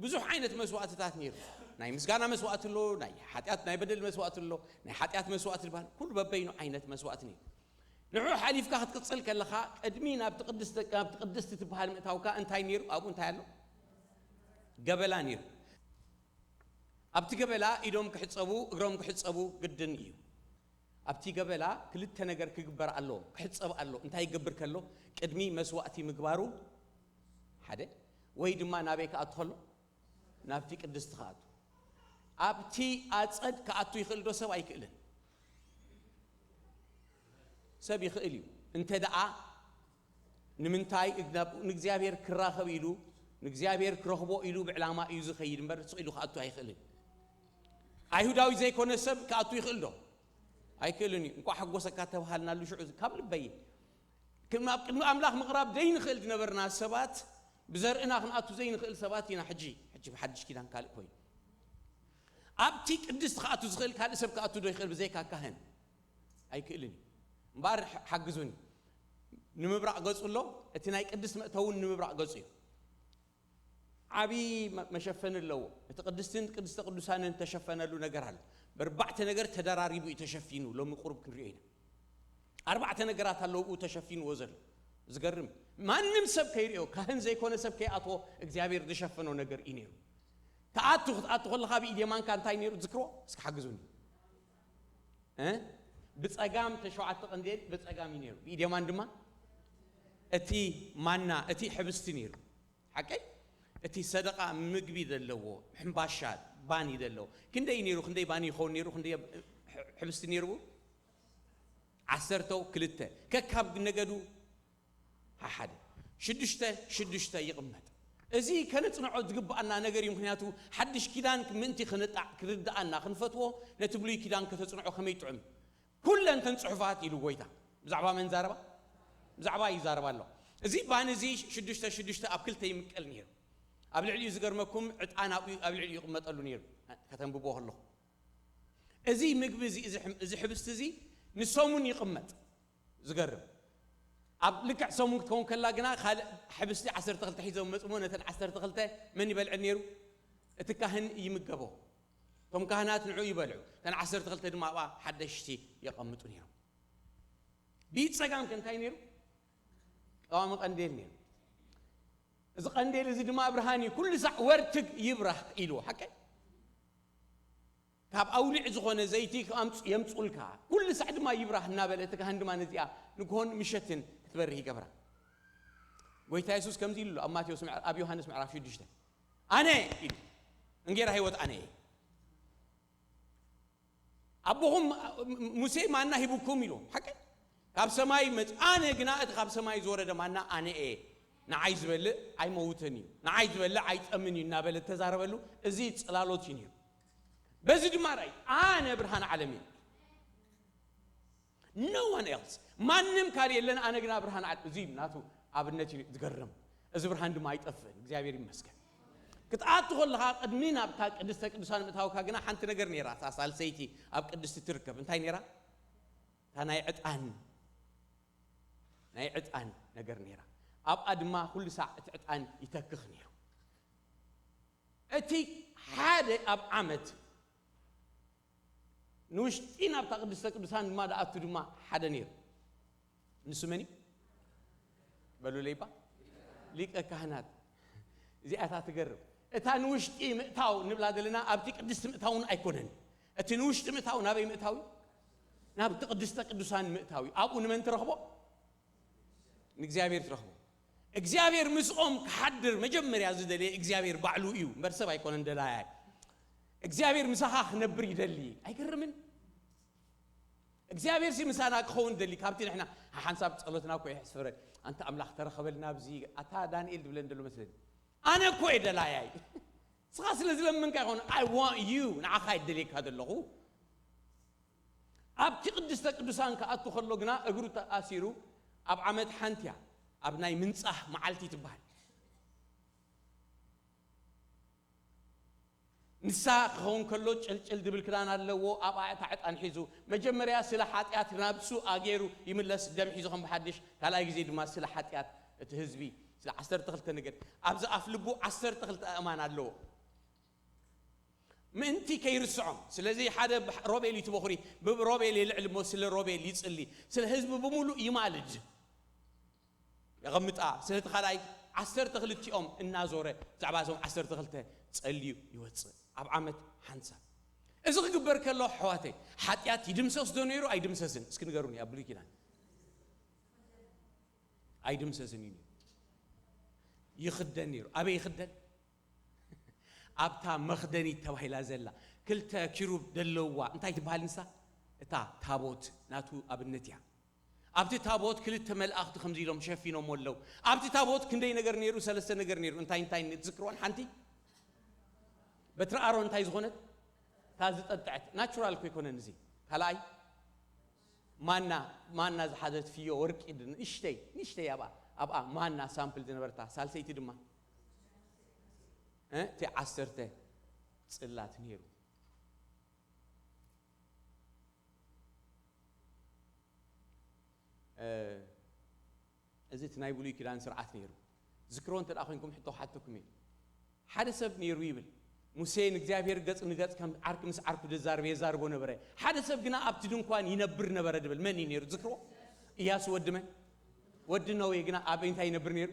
ብዙሕ ዓይነት መስዋእትታት ነይሩ። ናይ ምስጋና መስዋእቲ ኣሎ፣ ናይ ሓጢኣት ናይ በደል መስዋእቲ ኣሎ፣ ናይ ሓጢኣት መስዋእቲ ዝበሃል ኩሉ በበይኑ ዓይነት መስዋእቲ ነይሩ። ንዕኡ ሓሊፍካ ክትቅጽል ከለኻ ቅድሚ ናብቲ ቅድስተ-፣ ናብቲ ቅድስቲ ትበሃል ምእታውካ እንታይ ነይሩ? ኣብኡ እንታይ ኣሎ? ገበላ ነይሩ። ኣብቲ ገበላ ኢዶም ክሕጸቡ፣ እግሮም ክሕጸቡ ግድን እዩ። ኣብቲ ገበላ ክልተ ነገር ክግበር ኣለዎ፣ ክሕጸብ ኣለዎ። እንታይ ይገብር ከሎ? ቅድሚ መስዋእቲ ምግባሩ ሓደ፣ ወይ ድማ ናበይ ክኣቱ ከሎ? ናብቲ ቅድስቲ ክኣቱ። ኣብቲ ኣጸድ ክኣቱ ይኽእል ዶ? ሰብ ኣይክእልን። ሰብ ይኽእል እዩ። እንተ ደኣ ንምንታይ? ናብ ንእግዚኣብሔር ክራኸብ ኢሉ፣ ንእግዚኣብሔር ክረኽቦ ኢሉ ብዕላማ እዩ ዝኸይድ እምበር፣ ስቕ ኢሉ ክኣቱ ኣይኽእልን። ኣይሁዳዊ ዘይኮነ ሰብ ክኣቱ ይኽእል ዶ? ኣይክእልን እዩ። እንቋዕ ሓጎሰካ ተባሃልናሉ ሽዑ ካብ ልበይ። ከም ኣብ ቅድሚ ኣምላኽ ምቕራብ ዘይንኽእል ዝነበርና ሰባት፣ ብዘርእና ክንኣቱ ዘይንኽእል ሰባት ኢና። ሕጂ፣ ሕጂ ብሓድሽ ኪዳን ካልእ ኮይኑ። ኣብቲ ቅድስቲ ክኣቱ ዝኽእል ካልእ ሰብ ክኣቱ ዶ ይኽእል ብዘይካ ካህን? ኣይክእልን እዩ። እምበኣር ሓ-፣ ሓግዙኒ። ንምብራቕ ገጹ ኣሎ፣ እቲ ናይ ቅድስቲ መእተውን ንምብራቕ ገጹ እዩ። ዓቢ መ-፣ መሸፈኒ ኣለዎ። እቲ ቅድስትን ቅድስተ ቅዱሳንን ተሸፈነሉ ነገር ኣሎ። በርባዕተ ነገር ተደራሪቡ እዩ ተሸፊኑ። ሎሚ ቁሩብ ክንሪኦ ኢና። ኣርባዕተ ነገራት ኣለዉ ብኡ ተሸፊንዎ ዘሎ። ዝገርም። ማንም ሰብ ከይሪኦ፣ ካህን ዘይኮነ ሰብ ከይኣትዎ እግዚኣብሔር ዝሸፈኖ ነገር እዩ ነይሩ። ትኣቱ፣ ክትኣቱ ከለኻ ብኢድ የማንካ እንታይ ነይሩ? ዝክሮ? እስኪ ሓግዙኒ። እ? ብጸጋም ተሸውዓተ ቀንዴል ብጸጋም እዩ ነይሩ። ብኢድ የማን ድማ እቲ ማና፣ እቲ ሕብስቲ ነይሩ። ሓቀይ? እቲ ሰደቃ ምግቢ ዘለዎ፣ ሕምባሻ፣ ባኒ ዘለዎ። ክንደይ ነይሩ? ክንደይ ባኒ ይኸውን ነይሩ? ክንደይ ሕ-፣ ሕብስቲ ነይሩ? ዓሰርተው ክልተ። ከካብ ነገዱ ሓሓደ። ሽዱሽተ፣ ሽዱሽተ ይቕመጥ። እዚ ከነጽንዖ ዝግብኣና ነገር እዩ። ምኽንያቱ ሓድሽ ኪዳን ምእንቲ ክንጣዕ፣ ክርድኣና፣ ክንፈትዎ፣ ነቲ ብሉይ ኪዳን ከተጽንዖ ከመይ ጥዑም። ኩለን ተን ጽሑፋት ኢሉ ጎይታ ብዛዕባ መን ዛረባ? ብዛዕባ እዩ ዛረባ ኣሎ። እዚ ባን እዚ ሽዱሽተ ሽዱሽተ ኣብ ክልተ ይምቀል ነይሩ። ኣብ ልዕሊኡ ዝገርመኩም ዕጣን ኣብኡ ኣብ ልዕሊኡ ይቕመጠሉ ነይሩ። ከተንብቦ ከለኹ እዚ ምግቢ እዚ፣ እዚ ሕም-፣ እዚ ሕብስቲ እዚ ንሰሙን ይቕመጥ። ዝገርም። ኣብ ልክዕ ሰሙን ክትከውን ከላ ግና ካልእ ሕብስቲ ዓሰርተ ክልተ ሒዞም መጽሞ። ነተን ዓሰርተ ክልተ መን ይበልዐን ነይሩ? እቲ ካህን ይምገቦ። እቶም ካህናት ንዑ ይበልዑ። እተን ዓሰርተ ክልተ ድማ ኣብኣ ሓደሽቲ የቐምጡ ነይሮም። ብጸጋም ከ እንታይ ነይሩ? ቀዋሚ ቀንዴል ነይሩ። እዚ ቀንዴል እዚ ድማ ብርሃን እዩ። ኩሉ ሳዕ ወርትግ ይብራህ ኢልዎ። ሓቀይ? ካብ ኣውሊዕ ዝኾነ ዘይቲ ክኣምጽ-፣ የምጹልካ። ኩሉ ሳዕ ድማ ይብራህ እናበለ እቲ ካህን ድማ ነዚኣ ንግሆን ምሸትን ክትበርህ ይገብራ። ጎይታ የሱስ ከምዚ ኢሉ ኣሎ ኣብ ማቴዎስ ምዕራ-፣ ኣብ ዮሃንስ ምዕራፍ ሽዱሽተ፣ "ኣነ" ኢሉ፣ "እንጌራ ህይወት ኣነ እየ። ኣቦኹም ሙሴ ማና ሂቡኩም" ኢሉ። ሓቂ? "ካብ ሰማይ መጽ-፣ ኣነ ግና እቲ ካብ ሰማይ ዝወረደ ማና ኣነ እየ። ንዓይ ዝበልዕ ኣይመውትን እዩ፣ ንዓይ ዝበልዕ ኣይጠምን እዩ" እናበለ እተዛረበሉ እዚ ጽላሎት እዩ ነይሩ። በዚ ድማ ራእይ ኣነ ብርሃን ዓለም እየ። No one else፣ ማንም ካልእ የለን፣ ኣነ ግና ብርሃን ዓለም። እዚ ናቱ ኣብነት እዩ ዝገርም። እዚ ብርሃን ድማ ኣይጠፍእን። እግዚኣብሔር ይመስገን። ክትኣቱ ከለኻ ቅድሚ ናብታ ቅድስተ ቅዱሳን ምእታውካ ግና ሓንቲ ነገር ነይራ። እታ ሳልሰይቲ ኣብ ቅድስቲ ትርከብ እንታይ ነይራ? እታ ናይ ዕጣን፣ ናይ ዕጣን ነገር ነይራ። ኣብኣ ድማ ኩሉ ሳዕ እቲ ዕጣን ይተክኽ ነይሩ። እቲ ሓደ ኣብ ዓመት ንውሽጢ ናብታ ቅድስተ ቅዱሳን ድማ ደኣቱ ድማ ሓደ ነይሩ። ንሱ መን እዩ? በሉለይ እባ። ሊቀ ካህናት። እዚኣታ ትገርም። እታ ንውሽጢ ምእታው ንብላ ዘለና ኣብቲ ቅድስቲ ምእታውን ኣይኮነን። እቲ ንውሽጢ ምእታው ናበይ ምእታው እዩ? ናብቲ ቅድስተ ቅዱሳን ምእታው እዩ። ኣብኡ ንመን ትረኽቦ? ንእግዚኣብሔር ትረኽቦ። እግዚኣብሔር ምስኦም ክሓድር መጀመርያ ዝደለየ እግዚኣብሔር ባዕሉ እዩ እምበር ሰብ ኣይኮነን ደላያይ። እግዚኣብሔር ምሳኻ ክነብር ይደሊ። ኣይገርምን? እግዚኣብሔር ሲ ምሳና ክኸውን ደሊ። ካብቲ ንሕና ሓንሳብ ጸሎትና እኮ ይሕስፍረ። ኣንታ ኣምላኽ ተረኸበልና ኣብዚ፣ ኣታ ዳንኤል ዝብለን ደሎ መስለኒ። ኣነ እኮ እየ ደላያይ። ንስኻ ስለ ዝለምንካ ይኾን፣ I want you፣ ንዓኻ እየ ደልየካ ዘለኹ። ኣብቲ ቅድስተ ቅዱሳን ክኣቱ ከሎ ግና እግሩ ተኣሲሩ ኣብ ዓመት ሓንቲ እያ፣ ኣብ ናይ ምንጻህ መዓልቲ ትበሃል። ንሳ ክኸውን ከሎ ጭልጭል ዝብል ክዳን ኣለዎ፣ ኣብኣ እታ ዕጣን ሒዙ። መጀመርያ ስለ ሓጢኣት ናብሱ ኣገይሩ ይምለስ፣ ደም ሒዙ ከም ብሓድሽ፣ ካልኣይ ግዜ ድማ ስለ ሓጢኣት እቲ ህዝቢ፣ ስለ ዓሰርተ ክልተ ነገድ። ኣብዚ ኣፍ ልቡ ዓሰርተ ክልተ ኣእማን ኣለዎ። ምእንቲ ከይርስዖም። ስለዚ ሓደ ብ-፣ ሮቤል እዩ እቲ በኹሪ፣ ብሮቤል ይልዕል እሞ ስለ ሮቤል ይጽሊ፣ ስለ ህዝቢ ብምሉእ ይማልድ። የቐምጣ። ስለቲ ካልኣይ ዓሰርተ ክልቲኦም እናዞረ ብዛዕባ እዞም ዓሰርተ ክልተ ጸልዩ ይወጽእ። ኣብ ዓመት ሓንሳብ። እዚ ክግበር ከሎ ኣሕዋተይ፣ ሓጢኣት ይድምሰስ ዶ ነይሩ? ኣይድምሰስን? እስኪ ንገሩኒ፣ ኣብ ብሉይ ኪዳን። ኣይድምሰስን እዩ ነይሩ። ይኽደን ነይሩ። ኣበይ ይኽደን? ኣብታ መኽደኒት ተባሂላ ዘላ ክልተ ኪሩብ ዘለዋ እንታይ ትበሃል ንሳ? እታ ታቦት ናቱ ኣብነት እያ። ኣብቲ ታቦት ክልተ መላእኽቲ ከምዚ ኢሎም ሸፊኖሞ ኣለዉ። ኣብቲ ታቦት ክንደይ ነገር ነይሩ? ሰለስተ ነገር ነይሩ። እንታይ እንታይ ትዝክርወን? ሓንቲ በትሪ ኣሮን እንታይ ዝኾነት? እታ ዝጠጥዐት። ናቹራል እኮ ኣይኮነን እዚ። ካልኣይ ማና፣ ማና ዝሓዘት ፍዮ ወርቂ ድ-፣ ንእሽተይ፣ ንእሽተይ ኣብኣ፣ ኣብኣ ማና ሳምፕል ዝነበርታ። ሳልሰይቲ ድማ እ፣ እቲ ዓሰርተ ጽላት ነይሩ። እ፣ እዚ እቲ ናይ ብሉይ ኪዳን ስርዓት ነይሩ። ዝክሮ እንተ ደኣ ኮንኩም ሕቶ ክሓተኩም እየ። ሓደ ሰብ ነይሩ ይብል፣ ሙሴ ንእግዚኣብሔር ገጽ ንገጽ ከም ዓርኪ ምስ ዓርኩ ዝዛረብ የዛርቦ ነበረ። ሓደ ሰብ ግና ኣብቲ ድንኳን ይነብር ነበረ ድብል። መን እዩ ነይሩ? ዝክሮ? ኢያሱ ወዲ መን? ወዲ ነዌ ግና ኣብ እንታይ ይነብር ነይሩ?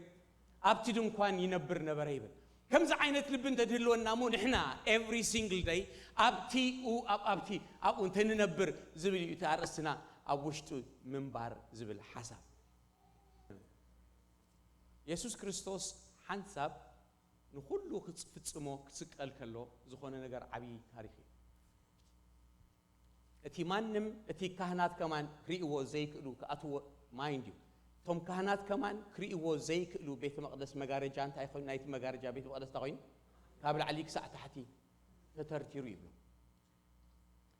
ኣብቲ ድንኳን ይነብር ነበረ ይብል። ከምዚ ዓይነት ልቢ እንተድህልወና እሞ ንሕና every single day ኣብቲ ኡ-፣ ኣብ-፣ ኣብቲ ኣብኡ እንተንነብር ዝብል እዩ እቲ ኣርእስትና፣ ኣብ ውሽጡ ምንባር ዝብል ሓሳብ። የሱስ ክርስቶስ ሓንሳብ ንኹሉ ክጽ-፣ ፍጽሞ ክስቀል ከሎ ዝኾነ ነገር ዓብዪ ታሪኽ እዩ። እቲ ማንም፣ እቲ ካህናት ከማን ክርእይዎ ዘይክእሉ፣ ክኣትዎ፣ ማይንድ ዩ፣ እቲ እቶም ካህናት ከማን ክርእይዎ ዘይክእሉ ቤተ መቕደስ መጋረጃ እንታይ ኮይኑ፣ ናይቲ መጋረጃ ቤተ መቕደስ እንታይ ኮይኑ፣ ካብ ላዕሊ ክሳዕ ታሕቲ ተተርቲሩ ይብሉ።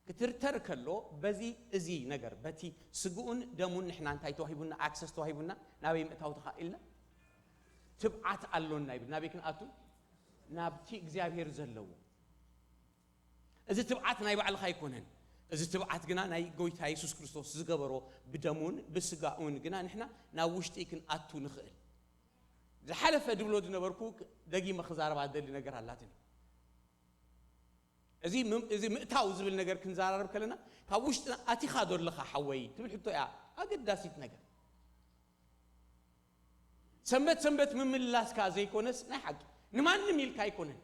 ክትርተር ከሎ በዚ፣ እዚ ነገር በቲ ስግኡን ደሙን ንሕና እንታይ ተዋሂቡና፣ ኣክሰስ ተዋሂቡና፣ ናበይ ምእታው ተኻኢልና? ትብዓት ኣሎና ይብል። ናበይ ክንኣቱ? ናብቲ እግዚኣብሔር ዘለዎ። እዚ ትብዓት ናይ ባዕልኻ ኣይኮነን። እዚ ትብዓት ግና ናይ ጎይታ የሱስ ክርስቶስ ዝገበሮ፣ ብደሙን ብስጋኡን ግና ንሕና ናብ ውሽጢ ክንኣቱ ንኽእል። ዝሓለፈ ድብሎ ዝነበርኩ ደጊመ ክዛረባ ደሊ ነገር ኣላትኒ። እዚ ም-፣ እዚ ምእታው ዝብል ነገር ክንዘራረብ ከለና፣ ካብ ውሽጥና ኣቲኻ ዶ ኣለኻ ሓወይ ትብል ሕቶ እያ ኣገዳሲት ነገር። ሰንበት ሰንበት ምምልላስካ ዘይኮነስ፣ ናይ ሓቂ ንማንም ኢልካ ኣይኮነን።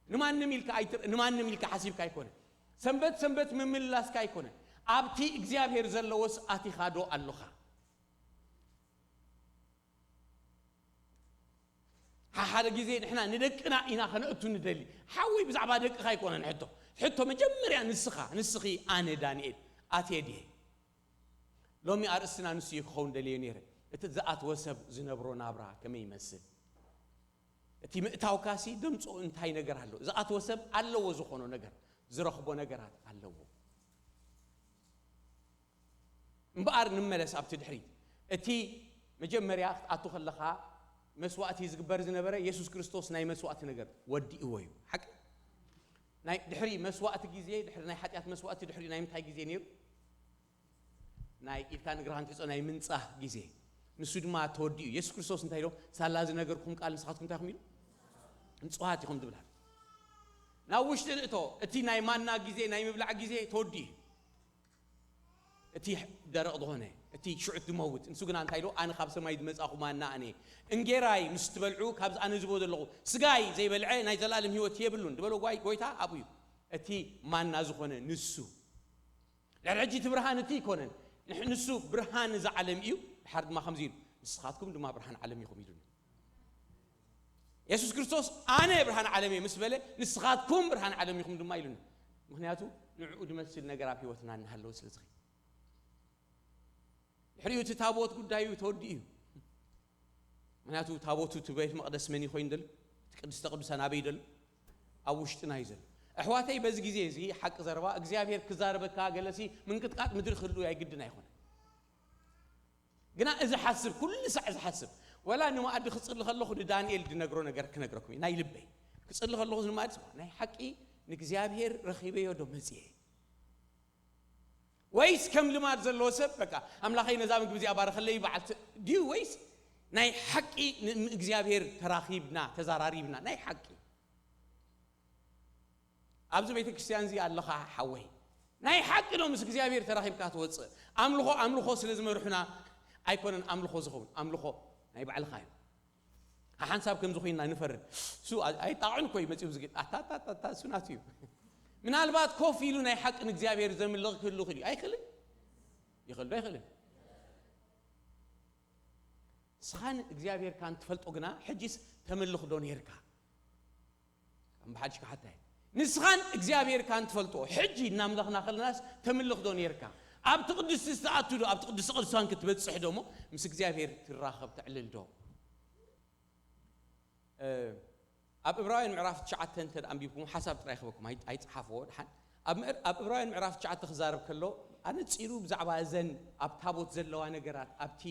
ንማንም ኢልካ ኣይትር-፣ ንማንም ኢልካ ሓሲብካ ኣይኮነን። ሰንበት ሰንበት ምምልላስካ ኣይኮነን። ኣብቲ እግዚኣብሔር ዘለዎስ ኣቲኻ ዶ ኣለኻ? ሓሓደ ግዜ ንሕና ንደቅና ኢና ከነእቱ ንደሊ። ሓወይ ብዛዕባ ደቅኻ ኣይኮነን ሕቶ። ሕቶ መጀመርያ ንስኻ፣ ንስኺ ኣነ ዳንኤል ኣትየ ድየ? ሎሚ ኣርእስትና ንሱ እዩ ክኸውን ደልየ ነይረ። እቲ ዝኣተወ ሰብ ዝነብሮ ናብራ ከመይ ይመስል? እቲ ምእታውካሲ ደምፅኡ እንታይ ነገር ኣሎ? ዝኣተወ ሰብ ኣለዎ ዝኾኖ ነገር፣ ዝረኽቦ ነገራት ኣለዎ። እምበኣር ንመለስ ኣብቲ ድሕሪት። እቲ መጀመርያ ክትኣቱ ከለኻ መስዋእቲ ዝግበር ዝነበረ የሱስ ክርስቶስ ናይ መስዋእቲ ነገር ወዲእዎ እዩ። ሓቂ? ናይ ድሕሪ መስዋእቲ ግዜ፣ ድሕሪ ናይ ሓጢኣት መስዋእቲ፣ ድሕሪ ናይ ምንታይ ግዜ ነይሩ? ናይ ኢድካን እግርኻን ትሕጾ ናይ ምንጻህ ግዜ። ንሱ ድማ ተወዲኡ። የሱስ ክርስቶስ እንታይ ኢሎ? ሳላ ዝነገርኩም ቃል ንስኻትኩም እንታይ ኢኹም ኢሉ? ንጹሃት ኢኹም ዝብል ኣሎ። ናብ ውሽጢ ንእቶ። እቲ ናይ ማና ግዜ፣ ናይ ምብላዕ ግዜ ተወዲኡ እዩ። እቲ ደረቕ ዝኾነ፣ እቲ ሽዑ ዝመውት፣ ንሱ ግና እንታይ ኢሉ? ኣነ ካብ ሰማይ ዝመጻኹ ማና ኣነ። እንጌራይ ምስ ትበልዑ፣ ካብዚ ኣነ ዝቦ ዘለኹ፣ ስጋይ ዘይበልዐ ናይ ዘላለም ህይወት የብሉን። ዝበሎ ጓይ-፣ ጎይታ ኣብኡ እዩ። እቲ ማና ዝኾነ ንሱ። ድሕሪ ሕጂ እቲ ብርሃን እቲ ኣይኮነን። ንሕ-፣ ንሱ ብርሃን እዛ ዓለም እዩ። ድሓር ድማ ከምዚ ኢሉ፣ "ንስኻትኩም ድማ ብርሃን ዓለም ኢኹም" ኢሉና። የሱስ ክርስቶስ፣ "ኣነ ብርሃን ዓለም እየ" ምስ በለ፣ "ንስኻትኩም ብርሃን ዓለም ኢኹም ድማ" ኢሉና። ምኽንያቱ ንዕኡ ዝመስል ነገር ኣብ ህይወትና እናሃለወ ስለ ዝኸይድ። ድሕሪኡ እቲ ታቦት ጉዳዩ ተወዲኡ እዩ። ምኽንያቱ ታቦቱ እቲ ቤት መቕደስ መን እዩ ኮይኑ ዘሎ? እቲ ቅድስተ ቅዱሳን ኣበይ ዘሎ? ኣብ ውሽጥና እዩ ዘሎ። ኣሕዋተይ፣ በዚ ግዜ እዚ ሓቂ ዘረባ እግዚኣብሔር ክዛረበካ ገለሲ ምንቅጥቃጥ ምድሪ ክህሉ ኣይግድን ኣይኮነን። ግና እዚ ሓስብ፣ ኩሉ ሳዕ እዚ ሓስብ፣ ወላ ንመኣዲ ክጽሊ ከለኹ ንዳንኤል ድነግሮ ነገር ክነግረኩም እዩ። ናይ ልበይ ክጽሊ ከለኹ ንመኣዲ፣ ናይ ሓቂ ንእግዚኣብሔር ረኺበዮ ዶ መጽየ? ወይስ ከም ልማድ ዘለዎ ሰብ፣ በቃ፣ "ኣምላኸይ ነዛ ምግቢ እዚኣ ባርኸለይ" በዓል ት-፣ ድዩ? ወይስ ናይ ሓቂ ን-፣ ንእግዚኣብሔር ተራኺብና፣ ተዛራሪብና፣ ናይ ሓቂ? ኣብዚ ቤተ ክርስቲያን እዚ ኣለኻ ሓወይ፣ ናይ ሓቂ ዶ ምስ እግዚኣብሔር ተራኺብካ ትወጽእ? ኣምልኾ፣ ኣምልኾ ስለ ዝመርሑና ኣይኮነን ኣምልኾ ዝኸውን፣ ኣምልኾ ናይ ባዕልኻ እዩ። ሓንሳብ ከምዚ ኮይንና ንፈርድ። እሱ ኣይ-፣ ኣይጣዕን እኮ እዩ መጺኡ ዝግ-፣ ኣታ፣ ኣታ፣ ኣታ፣ ኣታ፣ እሱ ናቱ እዩ። ምናልባት ኮፍ ኢሉ ናይ ሓቂ ንእግዚኣብሔር ዘምልኽ ክህሉ ይኽእል እዩ። ኣይኽእልን? ይኽእል ዶ ኣይኽእልን? ንስኻን እግዚኣብሔርካን ትፈልጦ ግና፣ ሕጂስ ተምልኽ ዶ ነይርካ? ከም ብሓድሽ ክሓታ እየ። ንስኻን እግዚኣብሔርካን ትፈልጦ፣ ሕጂ እናምለኽና ከለናስ ተምልኽ ዶ ነይርካ? ኣብቲ ቅድስቲ ዝተኣቱ ዶ? ኣብቲ ቅድስቲ ቅዱሳን ክትበጽሕ ዶ? እሞ ምስ እግዚኣብሔር ትራኸብ፣ ተዕልል ዶ? እ፣ ኣብ ዕብራውያን ምዕራፍ ትሽዓተ እንተ ደኣ ኣንቢብኩም፣ ሓሳብ ጥራይ ክበኩም፣ ኣይ-፣ ኣይጸሓፍዎ፣ ደሓን። ኣብ ምዕር-፣ ኣብ ዕብራውያን ምዕራፍ ትሽዓተ ክዛረብ ከሎ፣ ኣነጺሩ ብዛዕባ እዘን ኣብ ታቦት ዘለዋ ነገራት፣ ኣብቲ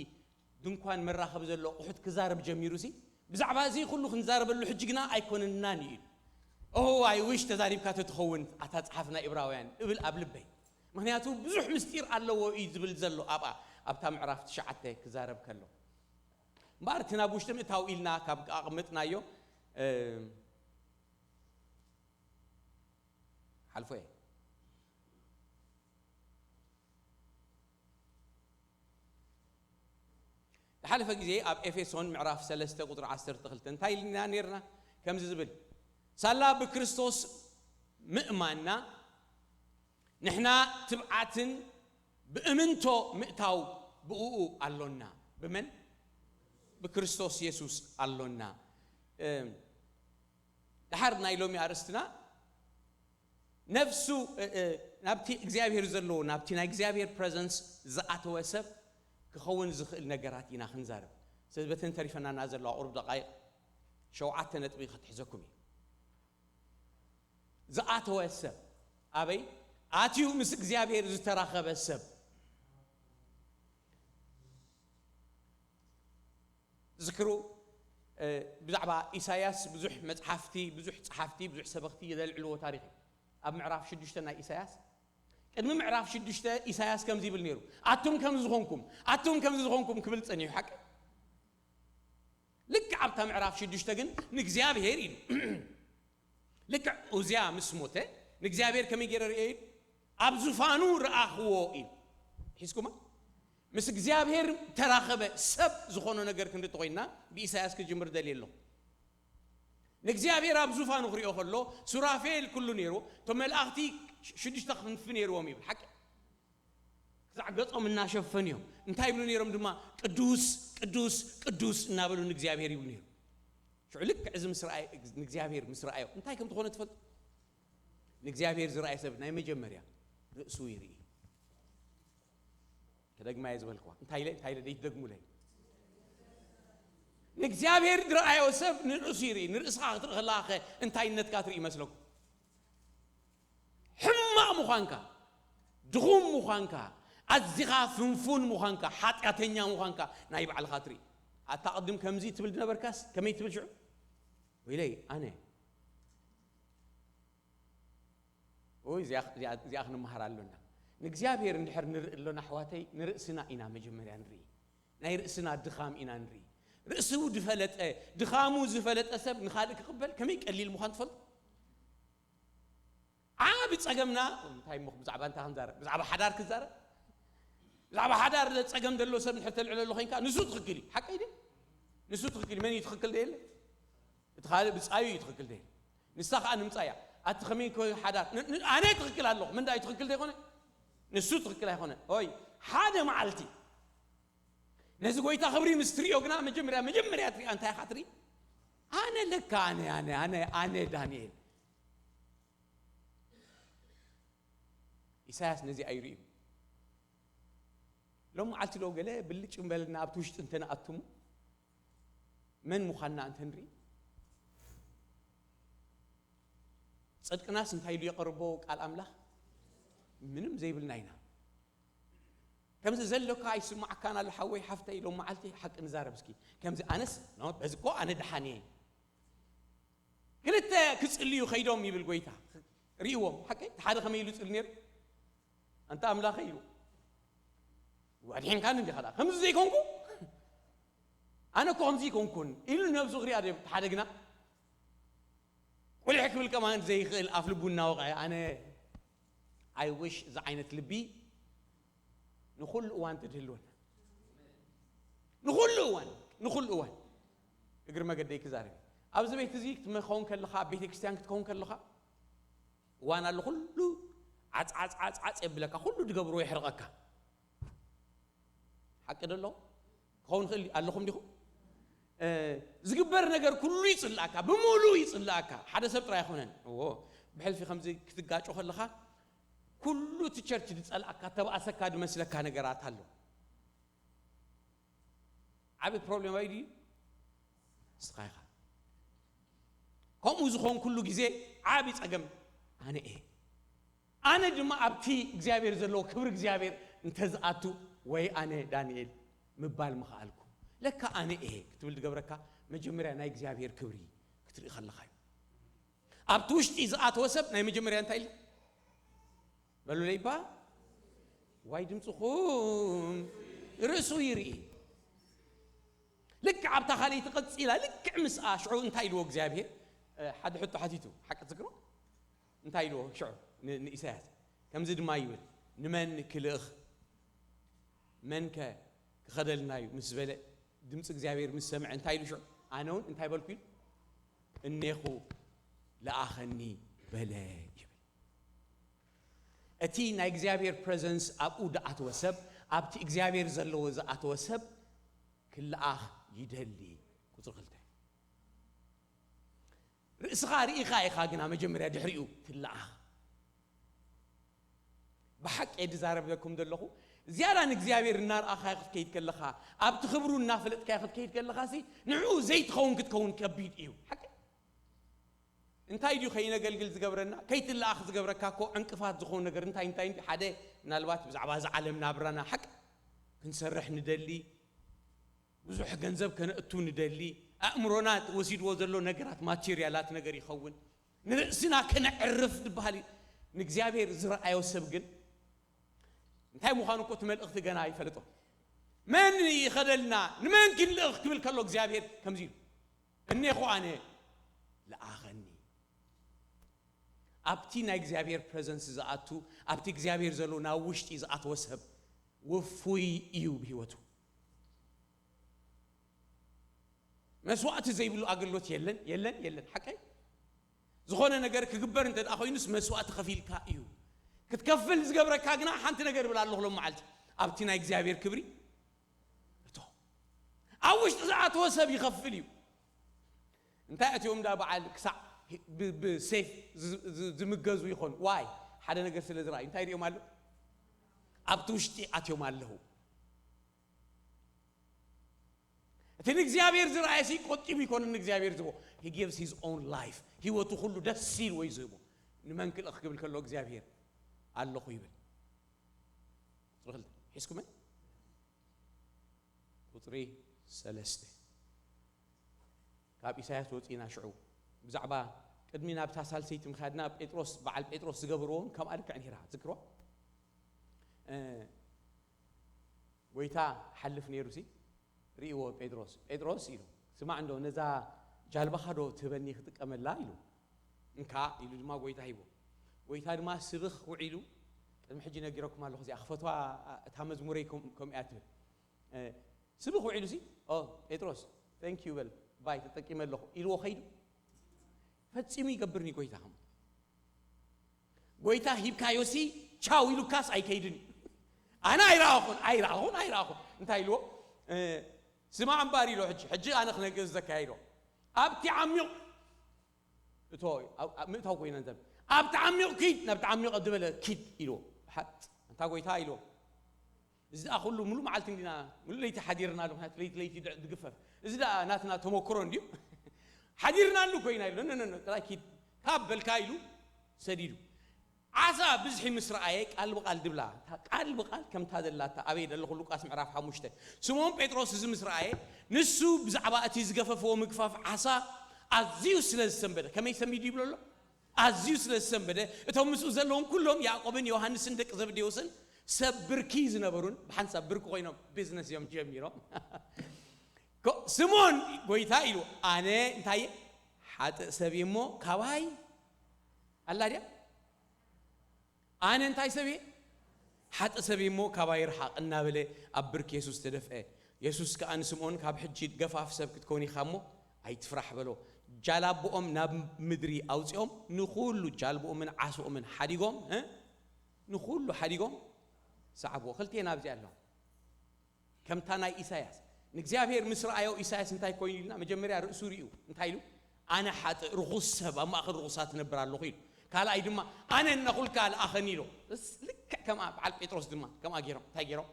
ድንኳን መራኸቢ ዘሎ ኣቑሑት ክዛረብ ጀሚሩ ሲ፣ ብዛዕባ እዚ ኩሉ ክንዛረበሉ ሕጂ ግና ኣይኮነናን እዩ። ኦ፣ ኣይ ዊሽ ተዛሪብካ ተትኸውን፣ ኣታ ጸሓፊ ናይ ዕብራውያን፣ እብል ኣብ ልበይ። ምኽንያቱ ብዙሕ ምስጢር ኣለዎ እዩ ዝብል ዘሎ ኣብኣ፣ ኣብታ ምዕራፍ ትሽዓተ ክዛረብ ከሎ። እምበኣር እቲ ናብ ውሽጢ ምእታው ኢልና ካብ ኣቐመጥናዮ፣ እ፣ ሓልፎ እየ። ዝሓለፈ ግዜ ኣብ ኤፌሶን ምዕራፍ ሰለስተ ቁጽሪ ዓሰርተ ክልተ እንታይ ኢልና ነይርና? ከምዚ ዝብል፣ "ሳላ ብክርስቶስ ምእማንና ንሕና ትብዓትን ብእምንቶ ምእታው ብእኡ ኣሎና።" ብመን? ብክርስቶስ የሱስ ኣሎና። እም፣ ደሓር ናይ ሎሚ ኣርእስትና፣ ነፍሱ፣ እ፣ እ፣ ናብቲ እግዚኣብሔር ዘለዎ፣ ናብቲ ናይ እግዚኣብሔር ፕረዘንስ ዝኣተወ ሰብ ክኸውን ዝኽእል ነገራት ኢና ክንዛረብ። ስለዚ በተን ተሪፈናና ዘለዋ ቁሩብ ደቃይቕ ሸውዓተ ነጥቢ ክትሕዘኩም እዩ። ዝኣተወ ሰብ ኣበይ ኣትዩ? ምስ እግዚኣብሔር ዝተራኸበ ሰብ። ዝክሩ፣ እ፣ ብዛዕባ ኢሳያስ ብዙሕ መጽሓፍቲ፣ ብዙሕ ጸሓፍቲ፣ ብዙሕ ሰበኽቲ ዘልዕልዎ ታሪኽ እዩ። ኣብ ምዕራፍ ሽዱሽተ ናይ ኢሳያስ፣ ቅድሚ ምዕራፍ ሽዱሽተ ኢሳያስ ከምዚ ይብል ነይሩ፣ ኣቱም ከምዚ ዝኾንኩም፣ ኣቱም ከምዚ ዝኾንኩም ክብል ጸኒሑ። ሓቂ? ልክዕ ኣብታ ምዕራፍ ሽዱሽተ ግን ንእግዚኣብሔር ኢሉ። ልክዕ ኡዝያ ምስ ሞተ ንእግዚኣብሔር ከመይ ገይረ ርእየ ኢሉ? ኣብ ዙፋኑ ረኣኽዎ ኢሉ። ሒዝኩማ? ምስ እግዚኣብሔር ተራኸበ። ሰብ ዝኾኖ ነገር ክንርኢ ተኾይንና ብኢሳያስ ክጅምር ደልየ ኣለኹ። ንእግዚኣብሔር ኣብ ዙፋኑ ክሪኦ ከሎ ሱራፌል ኩሉ ነይሩ፣ እቶም መላእኽቲ ሽዱሽተ ክንፊ ነይርዎም ይብል። ሓቂ? ክሳዕ ገጾም እናሸፈኑ እዮም። እንታይ ይብሉ ነይሮም ድማ? ቅዱስ፣ ቅዱስ፣ ቅዱስ እናበሉ ንእግዚኣብሔር ይብሉ ነይሮም። ሽዑ ልክዕ እዚ ምስ ረኣየ፣ ንእግዚኣብሔር ምስ ረኣዮ እንታይ ከም ዝኾነ ትፈልጡ? ንእግዚኣብሔር ዝረኣየ ሰብ ናይ መጀመርያ ርእሱ ይርኢ። ከደግማ እየ ዝበልክዋ። እንታይ ኢለ፣ እንታይ ኢለ ደይትደግሙለይ? ንእግዚኣብሔር ዝረኣዮ ሰብ ንርእሱ ይርኢ። ንርእስኻ ክትርኢ ከለኻ ከ እንታይነትካ ትርኢ ይመስለኩም? ሕማቕ ምዃንካ፣ ድኹም ምዃንካ፣ ኣዚኻ ፍንፉን ምዃንካ፣ ሓጢኣተኛ ምዃንካ ናይ ባዕልኻ ትርኢ። ኣታ ቅድም ከምዚ ትብል ዝነበርካስ ከመይ ትብል ሽዑ? ወይለይ ኣነ። ኦይ፣ እዚኣ፣ እዚኣ፣ እዚኣ ክንመሃር ኣሎና። ንእግዚኣብሔር እንድሕር ንርኢ ኣሎና ኣሕዋተይ፣ ንርእስና ኢና መጀመርያ ንርኢ። ናይ ርእስና ድኻም ኢና ንርኢ። ርእሱ ዝፈለጠ፣ ድኻሙ ዝፈለጠ ሰብ ንኻልእ ክቕበል ከመይ ቀሊል ምዃን ትፈልጡ? ዓቢ ጸገምና፣ እንታይ እሞ ብዛዕባ እንታይ ክንዛረብ? ብዛዕባ ሓዳር ክዛረብ? ብዛዕባ ሓዳር ጸገም ዘለዎ ሰብ እንድሕር ተልዕለሉ ኮይንካ፣ ንሱ ትኽክል እዩ። ሓቀይ ድዩ? ንሱ ትኽክል እዩ። መን እዩ ትኽክል ደየለ? እቲ ካልእ ብጻዩ እዩ ትኽክል ደየለ። ንሳ ኸኣ ንምጻያ። ኣቲ ከመይ ኮ ሓዳር? ን-፣ ን-፣ ኣነ ትኽክል ኣለኹ። መን ደኣ እዩ ትኽክል ዘይኮነ? ንሱ ትኽክል ኣይኮነ። ኦይ፣ ሓደ መዓልቲ ነዚ ጎይታ ክብሪ ምስ ትርእዮ ግና መጀመርያ፣ መጀመርያ ትሪኣ እንታይ ኢኻ ትርኢ? ኣነ ለካ ኣነ፣ ኣነ፣ ኣነ፣ ኣነ ዳንኤል። ኢሳያስ ነዚ ኣይርእዩ። ሎም መዓልቲ ዶ ገለ ብልጭ ምበልና ኣብቲ ውሽጢ እንተ ንኣትሙ መን ምዃንና እንተ ንርኢ፣ ጽድቅናስ እንታይ ኢሉ የቐርቦ ቃል ኣምላኽ? ምንም ዘይብልና ኢና። ከምዚ ዘሎካ ኣይስማዓካን ኣሎ ሓወይ ሓፍተይ፣ ሎም መዓልቲ ሓቂ ንዛረብ እስኪ። ከምዚ ኣነስ፣ ኖ፣ በዚ እኮ ኣነ ደሓን እየ። ክልተ ክጽልዩ ከይዶም ይብል ጎይታ። ርእይዎም፣ ሓቀይ፣ እቲ ሓደ ከመይ ኢሉ ይጽሊ ነይሩ? ኣንታ ኣምላኸይ ኢሉ። ኣድሒንካኒ እንዲኻ ደኣ። ከምዚ ዘይኮንኩ? ኣነ እኮ ከምዚ ኣይኮንኩን ኢሉ ነብሱ ክሪኣ ድዩ? እቲ ሓደ ግና ቁሊሕ ክብል ከማን ዘይኽእል ኣፍ ልቡ እናወቕዐ፣ ኣነ I wish እዚ ዓይነት ልቢ ንኹሉ እዋን ትድህልወና። ንኹሉ እዋን፣ ንኹሉ እዋን። እግሪ መገደይ ክዛረብ። ኣብዚ ቤት እዚ ክትመኸውን ከለኻ፣ ኣብ ቤተ ክርስቲያን ክትከውን ከለኻ፣ እዋን ኣሎ ኩሉ ዓጽ፣ ዓጽ፣ ዓጽ፣ ዓጽ የብለካ፣ ኩሉ ድገብርዎ የሕርቐካ። ሓቂ ዶ ኣለኹ? ክኸውን ይኽእል ኣለኹም ዲኹም? እ፣ ዝግበር ነገር ኩሉ ይጽልኣካ፣ ብምሉእ ይጽልኣካ። ሓደ ሰብ ጥራይ ኣይኮነን። እዎ፣ ብሕልፊ ከምዚ ክትጋጮ ከለኻ፣ ኩሉ እቲ ቸርች ዝጸልኣካ፣ ተባእሰካ፣ ዝመስለካ ነገራት ኣሎ። ዓቢ ፕሮብሌም ኣዩ ድዩ? ንስኻ ኢኻ። ከምኡ ዝኾንኩሉ ግዜ ዓቢ ጸገም ኣነ እየ። ኣነ ድማ ኣብቲ እግዚኣብሔር ዘለዎ ክብሪ እግዚኣብሔር እንተዝኣቱ፣ ወይ ኣነ ዳንኤል ምባል ምኸኣልኩ። ለካ ኣነ እየ ክትብል ዝገብረካ መጀመርያ ናይ እግዚኣብሔር ክብሪ ክትርኢ ከለኻ እዩ። ኣብቲ ውሽጢ ዝኣተወ ሰብ ናይ መጀመርያ እንታይ ኢሉ? በሉለይ እባ። ዋይ ድምፅኹም ርእሱ ይርኢ። ልክዕ ኣብታ ካልኣይቲ ቀፂላ፣ ልክዕ ምስኣ ሽዑ እንታይ ኢልዎ እግዚኣብሔር? እ፣ ሓደ ሕቶ ሓቲቱ፣ ሓቂ ትዝክሩ? እንታይ ኢልዎ ሽዑ ን-፣ ንኢሳያስ? ከምዚ ድማ ይብል፣ "ንመን ክልእኽ? መንከ ክኸደልና እዩ?" ምስ በለ፣ ድምፂ እግዚኣብሔር ምስ ሰምዐ እንታይ ኢሉ ሽዑ? ኣነ እውን እንታይ በልኩ ኢሉ? "እኔኹ ለኣኸኒ በለ" ይብል። እቲ ናይ እግዚኣብሔር ፕረዘንስ ኣብኡ ዝኣተወ ሰብ፣ ኣብቲ እግዚኣብሔር ዘለዎ ዝኣተወ ሰብ ክለኣኽ ይደሊ። ቁፅሪ ክልተ። ርእስኻ ርኢኻ ኢኻ ግና መጀመርያ ድሕሪኡ ትለኣኽ። ብሓቂ እየ ዝዛረበኩም ዘለኹ። ዝያዳ ንእግዚኣብሔር እናርኣኻዮ ክትከይድ ከለኻ፣ ኣብቲ ክብሩ እናፈለጥካዮ ክትከይድ ከለኻ ሲ፣ ንዕኡ ዘይትኸውን ክትከውን ከቢድ እዩ። ሓቂ? እንታይ ድዩ ከይነገልግል ዝገብረና? ከይትለኣኽ ዝገብረካ እኮ ዕንቅፋት ዝኾኑ ነገር እንታይ እንታይ እንዲ? ሓደ፣ ምናልባት ብዛዕባ እዛ ዓለም ናብራና ሓቂ ክንሰርሕ ንደሊ፣ ብዙሕ ገንዘብ ከነእቱ ንደሊ፣ ኣእምሮና ወሲድዎ ዘሎ ነገራት ማቴርያላት ነገር ይኸውን፣ ንርእስና ከነዕርፍ ዝበሃል እዩ። ንእግዚኣብሔር ዝረኣዮ ሰብ ግን እንታይ ምዃኑ እኮ እቲ መልእኽቲ ገና ኣይፈለጦ። መን ይኸደልና? ንመን ክንልእኽ? ክብል ከሎ እግዚኣብሔር ከምዚ ኢሉ፣ እኔኹ ኣነ፣ ለኣኸኒ። ኣብቲ ናይ እግዚኣብሔር ፕሬዘንስ ዝኣቱ፣ ኣብቲ እግዚኣብሔር ዘሎ ናብ ውሽጢ ዝኣተወ ሰብ ውፉይ እዩ ብህይወቱ። መስዋእቲ ዘይብሉ ኣገልግሎት የለን፣ የለን፣ የለን። ሓቀይ? ዝኾነ ነገር ክግበር እንተ ደኣ ኮይኑስ መስዋእቲ ከፊልካ እዩ። ክትከፍል ዝገብረካ ግና ሓንቲ ነገር እብል ኣለኹ ሎም መዓልቲ፣ ኣብቲ ናይ እግዚኣብሔር ክብሪ እቶ ኣብ ውሽጢ ዝኣተወ ሰብ ይኸፍል እዩ። እንታይ እቲኦም ዳ በዓል ክሳዕ ብ-፣ ብሴፍ ዝ-፣ ዝ-፣ ዝምገዙ ይኾኑ? ዋይ፣ ሓደ ነገር ስለ ዝረኣዩ እንታይ ሪኦም ኣለዉ? ኣብቲ ውሽጢ ኣትዮም ኣለዉ። እቲ ንእግዚኣብሔር ዝረኣየ ሲ ቆጢቡ ይኮነ ንእግዚኣብሔር ዝህቦ። He gives his own life። ህይወቱ ኩሉ ደስ ኢልዎ እዩ ዝህቦ። ንመን ክልእኽ ክብል ከሎ እግዚኣብሔር ኣለኹ ይብል። ቁፅሪ ክልተ ሒዝኩመ? ቁፅሪ ሰለስተ። ካብ ኢሳያስ ወፂና ሽዑ ብዛዕባ ቅድሚ ናብታ ሳልሰይቲ ምኻድና ጴጥሮስ፣ በዓል ጴጥሮስ ዝገበርዎ እውን ከምኣ ልክዕ ነይራ። ዝክሮ? እ፣ ጎይታ ሓልፍ ነይሩ ሲ፣ ርእይዎ ጴጥሮስ። ጴጥሮስ ኢሉ፣ "ስማዕ እንዶ፣ ነዛ ጃልባኻ ዶ ትህበኒ ክጥቀመላ?" ኢሉ። "እንካ" ኢሉ ድማ ጎይታ ሂቦ። ጎይታ ድማ ስብኽ ውዒሉ፣ "ቅድሚ ሕጂ ነጊረኩም ኣለኹ፣ እዚኣ ክፈትዋ እታ መዝሙረይ ከም-፣ ከምኡ እያ ትብል።" እ፣ ስብኽ ውዒሉ ሲ፣ "ኦ፣ ጴጥሮስ፣ thank you በል፣ ባይ ተጠቂመ ኣለኹ" ኢልዎ ኸይዱ። ፈጺሙ ይገብርኒ ጎይታ ከምኡ። ጎይታ ሂብካዮ ሲ ቻው ኢሉካስ ኣይከይድን እዩ። ኣነ ኣይረኣኹን፣ ኣይረኣኹን፣ ኣይረኣኹን። እንታይ ኢልዎ? እ፣ ስማዕ እምበኣር ኢሎ፣ ሕጂ፣ ሕጂ ኣነ ክነግር ዘካይዶ። ኣብቲ ዓሚቕ እቶ፣ ኣብ፣ ኣብ ምእታው ኮይነ እንተ፣ ኣብቲ ዓሚቕ ኪድ፣ ናብቲ ዓሚቕ ዝበለ ኪድ ኢልዎ። ሓጥ፣ ኣንታ ጎይታ ኢልዎ። እዚ ደኣ ኩሉ ሙሉ መዓልቲ እንዲና፣ ሙሉ ለይቲ ሓዲርና ኣሎ፣ ምክንያቱ ለይቲ ለይቲ ድ-፣ ድግፈፍ። እዚ ደኣ ናትና ተመክሮ እንድዩ። ሓዲርና ኣሉ ኮይና ኢሉ፣ "ኖ፣ ኖ፣ ኖ፣ ጥራይ ኪድ፣ ካብ በልካ" ኢሉ ሰዲዱ። ዓሳ ብዝሒ ምስ ረኣየ ቃል ብቃል ድብላ፣ እታ ቃል ብቃል ከምታ ዘላታ ኣበይ ደለኹ ሉቃስ ምዕራፍ ሓሙሽተ። ስምዖን ጴጥሮስ እዚ ምስ ረኣየ፣ ንሱ ብዛዕባ እቲ ዝገፈፍዎ ምግፋፍ ዓሳ ኣዝዩ ስለ ዝሰንበደ፣ ከመይ ሰንቢዱ ይብሎ ኣሎ? ኣዝዩ ስለ ዝሰንበደ፣ እቶም ምስኡ ዘለዉን ኩሎም ያዕቆብን ዮሃንስን ደቂ ዘብዴዎስን ሰብ ብርኪ ዝነበሩን ብሓንሳብ ብርኪ ኮይኖም ቢዝነስ እዮም ጀሚሮም። ኮ-፣ ስምዖን ጎይታ ኢሉ፣ "ኣነ እንታይ እየ? ሓጥእ ሰብ እየ እሞ ካባይ" ኣላ ድያ? "ኣነ እንታይ ሰብ እየ? ሓጥእ ሰብ እየ እሞ ካባይ ርሓቕ" እናበለ ኣብ ብርኪ የሱስ ተደፍአ። የሱስ ከኣ ንስምዖን፣ "ካብ ሕጂ ገፋፍ ሰብ ክትከውን ኢኻ እሞ ኣይትፍራሕ" በሎ። ጃላቦኦም ናብ ምድሪ ኣውጺኦም ንኹሉ ጃልቦኦምን ዓሶኦምን ሓዲጎም፣ እ፣ ንኹሉ ሓዲጎም ሰዓብዎ። ክልቴና ኣብዚ ኣሎ። ከምታ ናይ ኢሳያስ ንእግዚኣብሔር ምስ ረኣዮ፣ ኢሳያስ እንታይ ኮይኑ ኢልና? መጀመርያ ርእሱ ርእዩ እንታይ ኢሉ? "ኣነ ሓጥእ ርኹስ ሰብ ኣብ ማእከል ርኹሳት እነብር ኣለኹ" ኢሉ። ካልኣይ ድማ "ኣነ እናኹልካ ለኣኸኒ" ኢሎ። እስ-፣ ልክዕ ከምኣ በዓል ጴጥሮስ ድማ ከምኣ ገይሮም። እንታይ ገይሮም?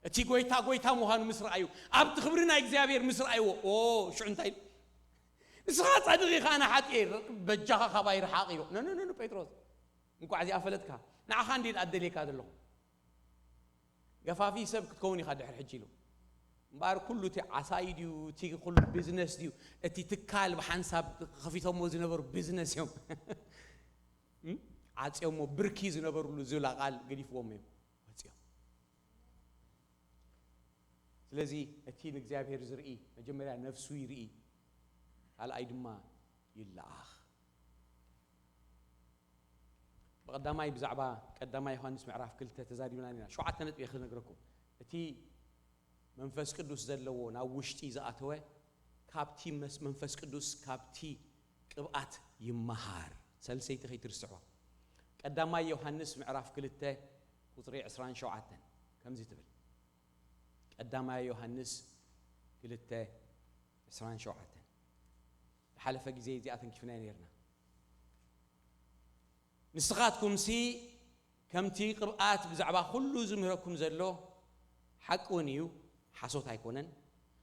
እቲ ጎይታ ጎይታ ምዃኑ ምስ ረኣዩ፣ ኣብቲ ክብሪ ናይ እግዚኣብሔር ምስ ረኣይዎ፣ ኦ፣ ሽዑ እንታይ ኢሉ? "ንስኻ ጻድቕ ኢኻ፣ ኣነ ሓጥእ እየ፣ በጃኻ ካባይ ርሓቕ" ኢሎ። ኖ፣ ኖ፣ ኖ፣ ኖ፣ ጴጥሮስ፣ እንቋዕ እዚኣ ፈለጥካ። ንዓኻ እንድየ ኣደልየካ ዘለኹ። ገፋፊ ሰብ ክትከውን ኢኻ ድሕሪ ሕጂ ኢሉ። እምበኣር ኩሉ እቲ ዓሳ እዩ ድዩ፣ እቲ ኩሉ ቢዝነስ ድዩ፣ እቲ ትካል ብሓንሳብ ከፊቶሞ ዝነበሩ ቢዝነስ እዮም። እም? ዓጽዮሞ ብርኪ ዝነበሩሉ ዝብላ ቃል ገዲፍዎም እዮም። ወጽዮም። ስለዚ እቲ ንእግዚኣብሔር ዝርኢ መጀመርያ ነፍሱ ይርኢ፣ ካልኣይ ድማ ይለኣኽ። ብቐዳማይ ብዛዕባ ቀዳማይ ዮሃንስ ምዕራፍ ክልተ ተዛሪብና ኢና። ሸውዓተ ነጥቢ እየ ክነግረኩም። እቲ መንፈስ ቅዱስ ዘለዎ ናብ ውሽጢ ዝኣተወ ካብቲ መስ-፣ መንፈስ ቅዱስ ካብቲ ቅብኣት ይመሃር። ሰልሰይቲ ከይትርስዕዋ። ቀዳማይ ዮሃንስ ምዕራፍ ክልተ ቁጽሪ ዕስራን ሸውዓተን ከምዚ ትብል። ቀዳማይ ዮሃንስ ክልተ ዕስራን ሸውዓተን። ዝሓለፈ ግዜ እዚኣ ተንኪፍናዮ ነይርና። ንስኻትኩምሲ ከምቲ ቅብኣት ብዛዕባ ኩሉ ዝምህረኩም ዘሎ ሓቂ እውን እዩ፣ ሓሶት ኣይኮነን።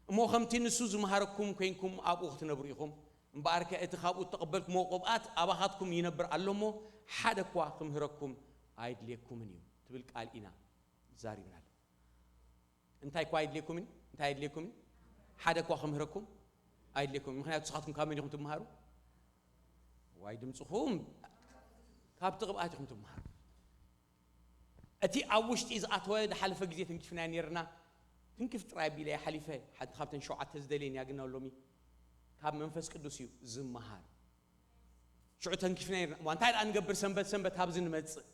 እሞ ከምቲ ንሱ ዝመሃረኩም ኮይንኩም ኣብኡ ክትነብሩ ኢኹም። እምበኣርከ እቲ ካብኡ እተቐበልኩምዎ ቅብኣት ኣባኻትኩም ይነብር ኣሎ እሞ፣ ሓደ እኳ ክምህረኩም ኣይድልየኩምን እዩ፣ ትብል ቃል ኢና ዛሪብናል። እንታይ እኳ ኣይድልየኩምን፣ እንታይ ኣይድልየኩምን፣ ሓደ እኳ ክምህረኩም ኣይድልየኩምን። ምኽንያቱ ንስኻትኩም ካብ መን ኢኹም ትመሃሩ? ዋይ ድምፅኹም፣ ካብቲ ቅብኣት ኢኹም ትመሃሩ። እቲ ኣብ ውሽጢ ዝኣተወ ዝሓለፈ ግዜ ትንክፍና ነርና። ትንክፍ ጥራይ ቢለ ሓሊፈ። ሓንቲ ካብተን ሸውዓተ ዝደልየን እያ፣ ግና ሎሚ ካብ መንፈስ ቅዱስ እዩ ዝመሃር። ሽዑ ተንኪፍና ነርና። እሞ እንታይ ደኣ ንገብር? ሰንበት ሰንበት ኣብዚ ንመጽእ።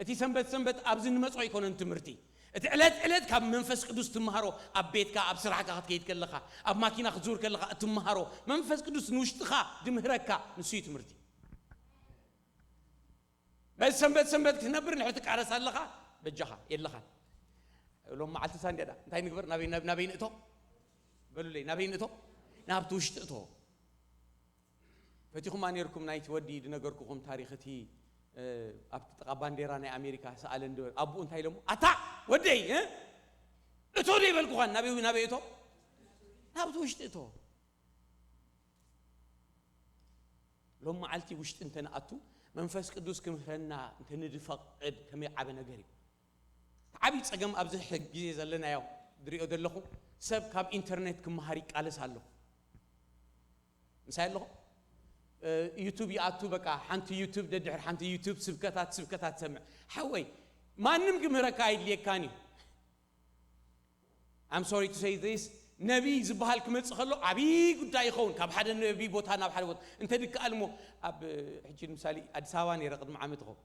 እቲ ሰንበት ሰንበት ኣብዚ ንመጽኦ ኣይኮነን ትምህርቲ። እቲ ዕለት ዕለት ካብ መንፈስ ቅዱስ ትመሃሮ፣ ኣብ ቤትካ፣ ኣብ ስራሕካ ክትከይድ ከለኻ፣ ኣብ ማኪና ክትዝውር ከለኻ እትመሃሮ፣ መንፈስ ቅዱስ ንውሽጥኻ ድምህረካ፣ ንሱ እዩ ትምህርቲ። በዚ ሰንበት ሰንበት ክትነብር ንድሕሪ ትቃለስ ኣለኻ፣ በጃኻ የለኻን። ሎም መዓልቲ ሳንዴ ደኣ እንታይ ንግበር? ናበይ፣ ናብ-፣ ናበይ ንእቶ? በሉለይ፣ ናበይ ንእቶ? ናብቲ ውሽጢ እቶ። ፈቲኹማ ነርኩም ናይቲ ወዲ ዝነገርኩኹም ታሪኽ፣ እቲ፣ እ፣ ኣብቲ ጥቓ ባንዴራ ናይ ኣሜሪካ ሰኣለ እንዶ ኣቦኡ እንታይ ኢሎሞ? ኣታ ወደይ፣ እ? እቶ ዶ ይበልኩኻን? ናበይ፣ ናበይ እቶ? ናብቲ ውሽጢ እቶ። ሎም መዓልቲ ውሽጢ እንተ ንኣቱ፣ መንፈስ ቅዱስ ክምህረና እንተ ንድፈቕድ ከመይ ዓበ ነገር እዩ። እቲ ዓብዪ ጸገም ኣብዚ ሕጂ ግዜ ዘለናዮ ዝሪኦ ዘለኹ፣ ሰብ ካብ ኢንተርኔት ክመሃር ይቃለስ ኣሎ። ምሳይ ኣለኹ? እ፣ ዩቱብ ይኣቱ፣ በቃ ሓንቲ ዩቱብ ደድሕር ሓንቲ ዩቱብ፣ ስብከታት፣ ስብከታት ሰምዕ። ሓወይ፣ ማንም ክምህረካ ኣይድልየካን እዩ። I'm sorry to say this፣ ነቢይ ዝበሃል ክመጽእ ከሎ ዓብዪ ጉዳይ ይኸውን። ካብ ሓደ ነቢይ ቦታ ናብ ሓደ ቦታ እንተ ድከኣል እሞ፣ ኣብ፣ ሕጂ ንምሳሌ ኣዲስ ኣበባ ነይረ ቅድሚ ዓመት ይኸውን።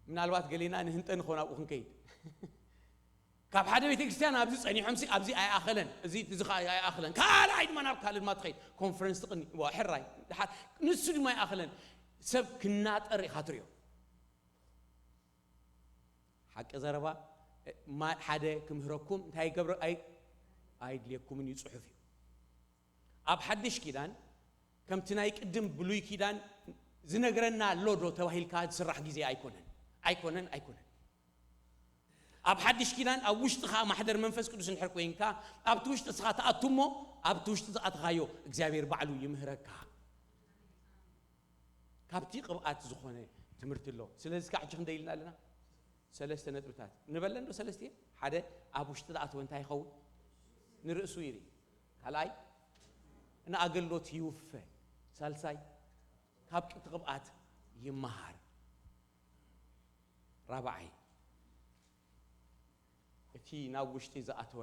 ምናልባት ገሌና ንህንጠ ንኸውን ኣብኡ ክንከይድ። ካብ ሓደ ቤተ ክርስቲያን ኣብዚ ጸኒሖምሲ ኣብዚ ኣይኣኸለን፣ እዚ፣ እዚ ኸኣ ኣይኣኸለን። ካልኣይ ድማ ናብ ካልእ ድማ ትኸይድ። ኮንፈረንስ ትቕኒ፣ ዋ፣ ሕራይ። ድሓር ንሱ ድማ ኣይኣኸለን። ሰብ ክናጠር ኢኻ ትሪኦ። ሓቂ ዘረባ፣ ማ-፣ ሓደ ክምህረኩም እንታይ ይገብረ-፣ ኣይ-፣ ኣይድልየኩምን እዩ፣ ጽሑፍ እዩ። ኣብ ሓድሽ ኪዳን ከምቲ ናይ ቅድም ብሉይ ኪዳን ዝነግረና ኣሎ ዶ ተባሂልካ ዝስራሕ ግዜ ኣይኮነን። ኣይኮነን፣ ኣይኮነን። ኣብ ሓድሽ ኪዳን ኣብ ውሽጥኻ ማሕደር መንፈስ ቅዱስ እንድሕር ኮይንካ፣ ኣብቲ ውሽጢ ንስኻ ትኣቱ እሞ፣ ኣብቲ ውሽጢ ዝኣተኻዮ እግዚኣብሔር ባዕሉ ይምህረካ። ካብቲ ቅብኣት ዝኾነ ትምህርቲ ኣሎ። ስለዚ እስካዕ ሕጂ ክንደይ ኢልና ኣለና? ሰለስተ ነጥብታት። ንበለን ዶ ሰለስተ? ሓደ፣ ኣብ ውሽጢ ዝኣተወ እንታይ ይኸውን? ንርእሱ ይርኢ። ካልኣይ፣ ንኣገልግሎት ይውፈ። ሳልሳይ፣ ካብ ቅብኣት ይመሃር። ራብዓይ፣ እቲ ናብ ውሽጢ ዝኣተወ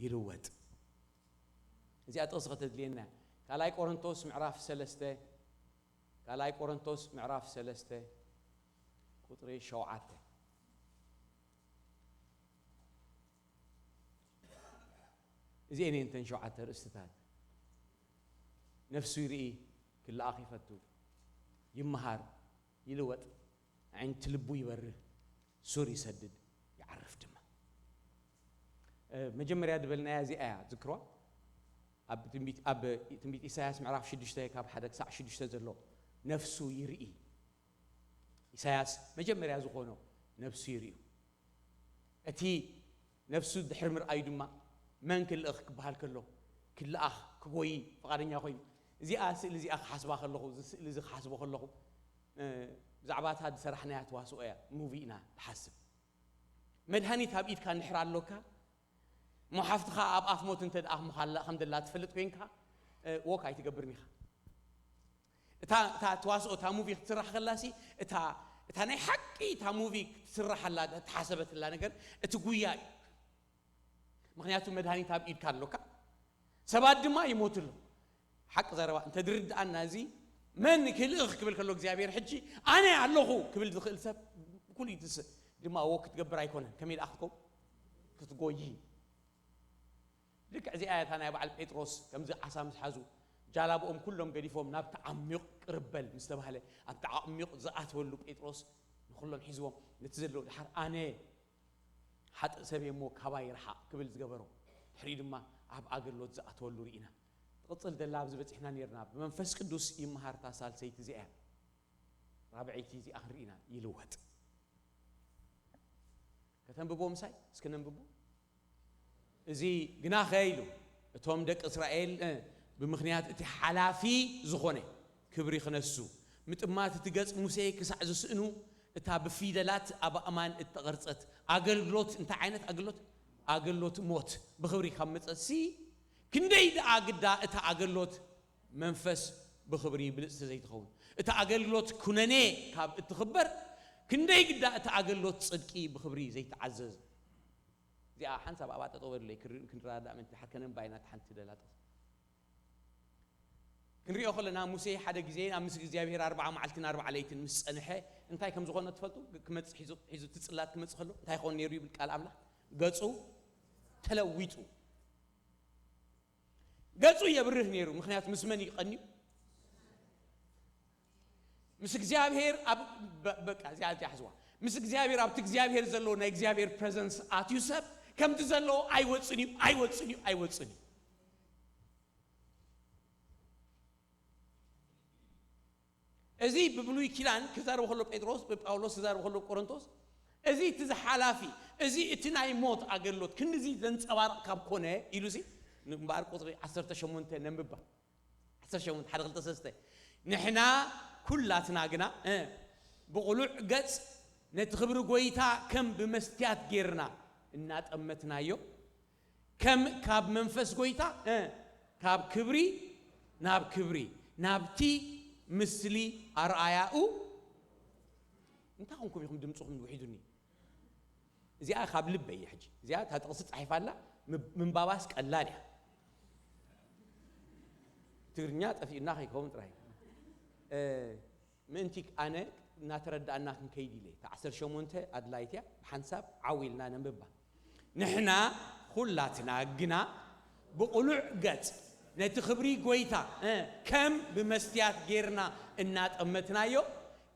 ይልወጥ። እዚኣ ጥቕሲ ከተድልየና። ካልኣይ ቆሮንቶስ ምዕራፍ ሰለስተ፣ ካልኣይ ቆሮንቶስ ምዕራፍ ሰለስተ ቁጽሪ ሸውዓተ። እዚኤን እየን እተን ሸውዓተ ርእስትታት። ነፍሱ ይርኢ፣ ክለኣኽ ይፈቱ፣ ይመሃር፣ ይልወጥ፣ ኣዒንቲ ልቡ ይበርህ፣ ሱር ይሰድድ፣ ይዓርፍ ድማ። እ፣ መጀመርያ ዝበልናያ እዚኣ እያ፣ ዝክርዋ። ኣብ ትንቢት፣ ኣብ ትንቢት ኢሳያስ ምዕራፍ ሽዱሽተ ካብ ሓደ ክሳዕ ሽዱሽተ ዘሎ፣ ነፍሱ ይርኢ። ኢሳያስ መጀመርያ ዝኾኖ ነፍሱ ይርእዩ። እቲ ነፍሱ ድሕሪ ምርኣዩ ድማ መን ክልእኽ ክበሃል ከሎ፣ ክለኣኽ፣ ክጎዪ ፍቓደኛ ኮይኑ። እዚኣ ስእሊ እዚኣ ክሓስባ ከለኹ፣ እዚ ስእሊ እዚ ክሓስቦ ከለኹ፣ እ፣ ብዛዕባ እታ ዝሰራሕናያ ተዋስኦ እያ፣ ሙቪ ኢና ንሓስብ። መድሃኒት ኣብ ኢድካ እንድሕር ኣሎካ፣ እሞ ሓፍትኻ ኣብ ኣፍ ሞት እንተ ደኣ ምዃላ-፣ ከም ደላ ትፈልጥ ኮይንካ፣ እ፣ ዎክ ኣይትገብርን ኢኻ። እታ፣ እታ ተዋስኦ፣ እታ ሙቪ ክትስራሕ ከላሲ፣ እታ፣ እታ ናይ ሓቂ እታ ሙቪ ክትስራሓላ እተሓሰበትላ ነገር፣ እቲ ጉያ እዩ። ምኽንያቱ መድሃኒት ኣብ ኢድካ ኣሎካ፣ ሰባት ድማ ይሞቱ ኣለዉ። ሓቂ ዘረባ እንተ ድርድኣና፣ እዚ መን ክልእኽ ክብል ከሎ እግዚኣብሔር፣ ሕጂ ኣነ ኣለኹ ክብል ዝኽእል ሰብ ኩሉ ይትስእ። ድማ ዎክ ክትገብር ኣይኮነን፣ ከመይ ደኣ ክትከው-፣ ክትጎዪ። ልክዕ እዚኣ እያ እታ ናይ በዓል ጴጥሮስ፣ ከምዚ ዓሳ ምስ ሓዙ፣ ጃላብኦም ኩሎም ገዲፎም ናብቲ ዓሚቕ ቅርብ በል ምስ ተባህለ፣ ኣብቲ ዓሚቕ ዝኣተወሉ ጴጥሮስ ንኹሎም ሒዝዎም፣ ነቲ ዘለዎ ደሓር ኣነ ሓጥእ ሰብ እየ እሞ ካባይ ርሓቕ ክብል ዝገበሮ፣ ድሕሪኡ ድማ ኣብ ኣገልግሎት ዝኣተወሉ ርኢና። ትቕጽል ዘላ ኣብዚ በጺሕና ኔርና። ብመንፈስ ቅዱስ ይመሃር እታ ሳልሰይቲ እዚኣ እያ። ራብዐይቲ እዚኣ ክንርኢ ኢና። ይልወጥ። ከተንብቦ ምሳይ እስኪ ነንብቦ። እዚ ግናኸ ኢሉ፣ እቶም ደቂ እስራኤል፣ እ፣ ብምኽንያት እቲ ሓላፊ ዝኾነ ክብሪ ክነሱ፣ ምጥማት እቲ ገጽ ሙሴ ክሳዕ ዝስእኑ፣ እታ ብፊደላት ኣብ ኣእማን እተቐርጸት ኣገልግሎት፣ እንታይ ዓይነት ኣገልግሎት? ኣገልግሎት ሞት ብኽብሪ ካብ መጸሲ፣ ክንደይ ደኣ ግዳ እታ ኣገልግሎት መንፈስ ብኽብሪ ብልጽቲ ዘይትኸውን? እታ ኣገልግሎት ኩነኔ ካብ እትኽበር፣ ክንደይ ግዳ እታ ኣገልግሎት ጽድቂ ብኽብሪ ዘይትዓዘዝ? እዚኣ ሓንሳብ ኣብኣ ጠጠው በሉለይ፣ ክር-፣ ክንረዳዳእ ምእንቲ፣ ድሓር ከነንብባ ኢና እታ ሓንቲ ደላ ጥቕሲ። ክንሪኦ ከለና፣ ሙሴ ሓደ ግዜ ኣብ ምስ እግዚኣብሔር ኣርብዓ መዓልትን ኣርብዓ ለይትን ምስ ጸንሐ፣ እንታይ ከም ዝኾነ ትፈልጡ? ክመጽእ፣ ሒዙ፣ ሒዙ እቲ ጽላት ክመጽእ ከሎ፣ እንታይ ይኸውን ነይሩ ይብል ቃል ኣምላኽ? ገጹ ተለዊጡ። ገጹ የብርህ ነይሩ። ምኽንያቱ ምስ መን እዩ ቀንዩ? ምስ እግዚኣብሔር ኣብ፣ በ-፣ በቃ እዚኣ፣ እዚኣ ሕዝዋ። ምስ እግዚኣብሔር፣ ኣብቲ እግዚኣብሔር ዘሎ ናይ እግዚኣብሔር ፕረዘንስ ኣትዩ ሰብ ከምቲ ዘለዎ ኣይወጽን እዩ፣ ኣይወጽን እዩ፣ ኣይወጽን እዩ። እዚ ብብሉይ ኪዳን ክዛረብ ከሎ ጴጥሮስ፣ ብጳውሎስ ክዛረብ ከሎ ቆሮንቶስ፣ እዚ እቲ ዝሓላፊ፣ እዚ እቲ ናይ ሞት ኣገልግሎት ክንድዚ ዘንጸባርቕ ካብ ኮነ ኢሉ ሲ፣ እምበኣር ቁጽሪ ዓሰርተ ሸሞንተ ነንብባ። ዓሰርተ ሸሞንተ፣ ሓደ፣ ክልተ፣ ሰለስተ። ንሕና ኩላትና ግና፣ እ፣ ብቕሉዕ ገጽ ነቲ ክብሪ ጐይታ ከም ብመስትያት ጌርና እናጠመትናዮ፣ ከም ካብ መንፈስ ጐይታ፣ እ፣ ካብ ክብሪ ናብ ክብሪ፣ ናብቲ ምስሊ ኣርኣያኡ። እንታይ ኾንኩም ኢኹም ድምፅኹም ውሒዱኒ? እዚኣ ካብ ልበይ እየ። ሕጂ እዚኣ እታ ጥቕሲ ጻሒፋ ኣላ፣ ምብ-፣ ምንባባስ ቀላል እያ። ትግርኛ ጠፊኡና ከይከውን ጥራይ። እ፣ ምእንቲ ኣነ እናተረዳእና ክንከይድ ኢለ። እታ ዓሰርተ ሸሞንተ ኣድላይት እያ፣ ብሓንሳብ ዓው ኢልና ነንብባ። ንሕና ኹላትና ግና ብቕሉዕ ገጽ ነቲ ክብሪ ጐይታ፣ እ፣ ከም ብመስትያት ጌርና እናጠመትናዮ፣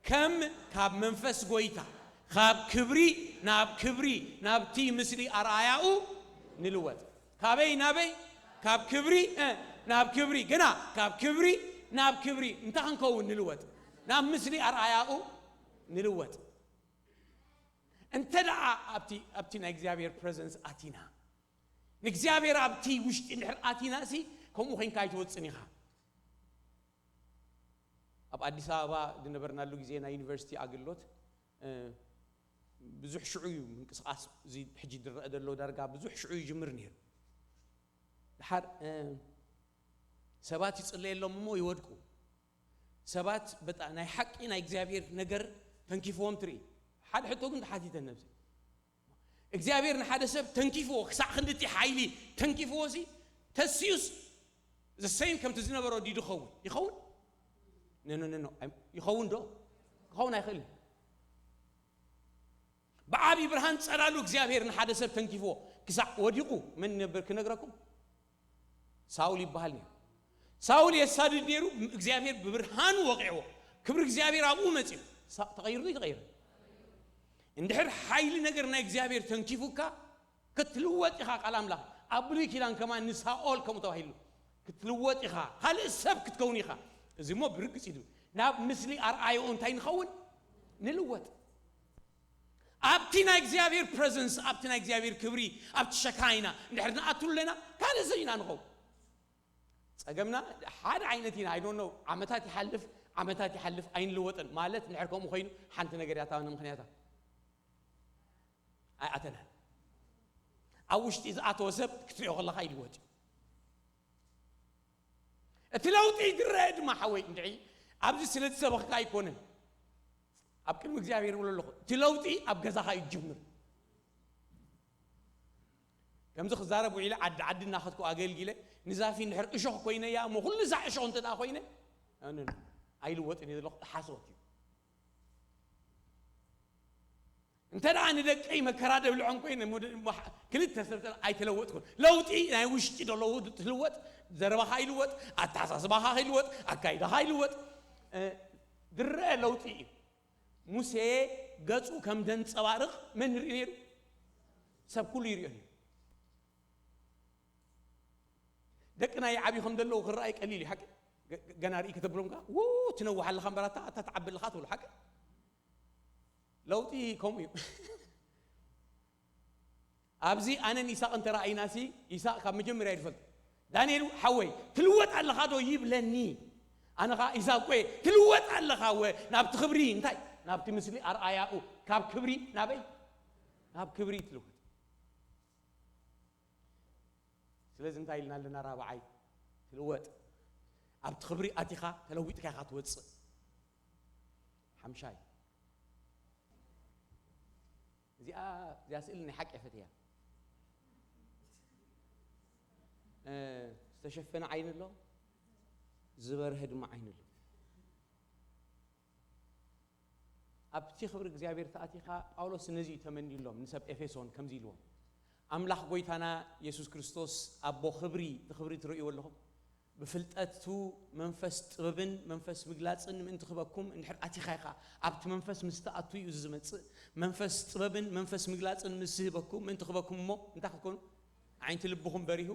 ከም ካብ መንፈስ ጐይታ፣ ካብ ክብሪ ናብ ክብሪ፣ ናብቲ ምስሊ ኣርኣያኡ ንልወጥ። ካበይ ናበይ? ካብ ክብሪ፣ እ፣ ናብ ክብሪ። ግና ካብ ክብሪ ናብ ክብሪ እንታይ ክንከውን ንልወጥ? ናብ ምስሊ ኣርኣያኡ ንልወጥ። እንተ ደኣ ኣብቲ፣ ኣብቲ ናይ እግዚኣብሔር ፕረዘንስ ኣቲና፣ ንእግዚኣብሔር ኣብቲ ውሽጢ እንድሕር ኣቲና ሲ፣ ከምኡ ኮይንካ ኣይትወጽን ኢኻ። ኣብ ኣዲስ ኣበባ ዝነበርናሉ ግዜ ናይ ዩኒቨርሲቲ ኣገልግሎት፣ እ፣ ብዙሕ ሽዑ እዩ ምንቅስቓስ፣ እዚ ሕጂ ዝረአ ዘሎ ዳርጋ ብዙሕ ሽዑ ይጅምር ነይሩ። ድሓር፣ እ፣ ሰባት ይጽለየሎም እሞ ይወድቁ። ሰባት በጣ-፣ ናይ ሓቂ ናይ እግዚኣብሔር ነገር ተንኪፍዎም ትርኢ። ሓደ ሕቶ ግን ተሓቲተ ነብሰይ። እግዚኣብሔር ንሓደ ሰብ ተንኪፍዎ፣ ክሳዕ ክንድቲ ሓይሊ ተንኪፍዎ ሲ፣ ተሲኡስ ዘሰይም ከምቲ ዝነበሮ ድዩ ዝኸውን? ይኸውን? ኖ፣ ኖ፣ ኖ፣ ኖ። ኣይ-፣ ይኸውን ዶ? ክኸውን ኣይኽእልን። ብዓብዪ ብርሃን ጸላሉ እግዚኣብሔር ንሓደ ሰብ ተንኪፍዎ፣ ክሳዕ ወዲቑ መን ነበር ክነግረኩም? ሳውል ይበሃል ነይሩ። ሳውል የሳድድ ነይሩ፣ እግዚኣብሔር ብብርሃኑ ወቂዕዎ። ክብሪ እግዚኣብሔር ኣብኡ መጺኡ። ሳ-፣ ተቐይሩ ዶ ይተቐይረ? እንድሕር ሓይሊ ነገር ናይ እግዚኣብሔር ተንኪፉካ፣ ክትልወጥ ኢኻ። ቃል ኣምላኽ ኣብ ብሉይ ኪዳን ከማን ንሳኦል ከምኡ ተባሂሉ፣ ክትልወጥ ኢኻ፣ ካልእ ሰብ ክትከውን ኢኻ። እዚ እሞ ብርግጽ እዩ። ናብ ምስሊ ኣርኣያኡ እንታይ ንኸውን? ንልወጥ። ኣብቲ ናይ እግዚኣብሔር ፕረዘንስ፣ ኣብቲ ናይ እግዚኣብሔር ክብሪ፣ ኣብቲ ሸካይና እንድሕር ንኣቱ ኣለና፣ ካልእ ሰብ ኢና ንኸውን። ጸገምና ሓደ ዓይነት ኢና። I don't know፣ ዓመታት ይሓልፍ፣ ዓመታት ይሓልፍ፣ ኣይንልወጥን። ማለት እንድሕር ከምኡ ኮይኑ፣ ሓንቲ ነገር እያ እታ ዋና ምኽንያታ። ኣይኣተናን። ኣብ ውሽጢ ዝኣተወ ሰብ ክትሪኦ ከለኻ ይልወጥ እዩ። እቲ ለውጢ ይድረአ ድማ፣ ሓወይ፣ እንድዒ ኣብዚ ስለ ዝሰበኽካ ኣይኮነን። ኣብ ቅድሚ እግዚኣብሔር እብሎ ኣለኹ፣ እቲ ለውጢ ኣብ ገዛኻ እዩ ዝጅምር። ከምዚ ክዛረብ ውዒለ፣ ዓዲ ዓዲ እናኸድኩ ኣገልጊለ፣ ንዛፊ እንድሕር እሾኽ ኮይነያ እሞ፣ ኩሉ ሳዕ እሾኽ እንተ ደኣ ኮይነ፣ ኖ፣ ኖ፣ ኖ፣ ኣይልወጥን እየ ዘለኹ፣ ሓሶት እዩ። እንተ ደኣ ንደቀይ መከራ ደብልዖም ኮይነ፣ እሞ ደ-፣ እሞ ሓ-፣ ክልተ ሰብ ተ-፣ ኣይተለወጥኩን። ለውጢ ናይ ውሽጢ ዶ ለውጢ ትልወጥ፣ ዘረባኻ ይልወጥ፣ ኣተሓሳስባኻ ይልወጥ፣ ኣካይዳኻ ይልወጥ፣ እ፣ ዝረአ ለውጢ እዩ። ሙሴ ገጹ ከም ደንጸባርቕ መን ንርኢ ነይሩ? ሰብ ኩሉ ይሪኦ ነይሩ። ደቅና ይዓብዩ ከም ዘለዉ ክረኣይ ቀሊል እዩ፣ ሓቂ። ገ- ገና ርኢ ከተብሎም ከ ው ትነውሕ ኣለኻ እምበራታ ኣታ ትዓቢ ኣለኻ ትብሉ ሓቂ ለውጢ ከምኡ እዩ። ኣብዚ ኣነን ኢሳቅ እንተረኣይናሲ ኢሳቅ ካብ መጀመርያ ይፈልጥ ዳንኤል ሓወይ ትልወጥ ኣለኻ ዶ ይብለኒ። ኣነ ኸዓ ኢሳቅ ቆየ ትልወጥ ኣለኻ ወ ናብቲ ክብሪ እንታይ ናብቲ ምስሊ ኣርኣያኡ ካብ ክብሪ ናበይ ናብ ክብሪ ትልወጥ። ስለዚ እንታይ ኢልና ኣለና ራብዓይ ትልወጥ ኣብቲ ክብሪ ኣቲኻ ተለዊጥካ ኢኻ ትወፅእ። ሓምሻይ እዚኣ እዚኣ ስእሊ ናይ ሓቂ ፈትያ ዝተሸፈነ ዓይኒ ኣሎ ዝበርሀ ድማ ዓይኒ ኣሎ። ኣብቲ ክብሪ እግዚኣብሔር ተኣቲኻ ጳውሎስ ነዚ እዩ ተመንዩሎም ንሰብ ኤፌሶን ከምዚ ኢልዎም ኣምላኽ ጎይታና የሱስ ክርስቶስ ኣቦ ክብሪ እቲ ክብሪ ትርእይዎ ኣለኹም ብፍልጠቱ መንፈስ ጥበብን መንፈስ ምግላጽን ምእንቲ ክበኩም እንድሕር ኣቲኻ ኢኻ ኣብቲ መንፈስ ምስ ተኣቱ እዩ ዝመጽእ መንፈስ ጥበብን መንፈስ ምግላጽን ምስ ዝህበኩም ምእንቲ ክበኩም እሞ እንታይ ክትኮኑ ዓይንቲ ልብኹም በሪሁ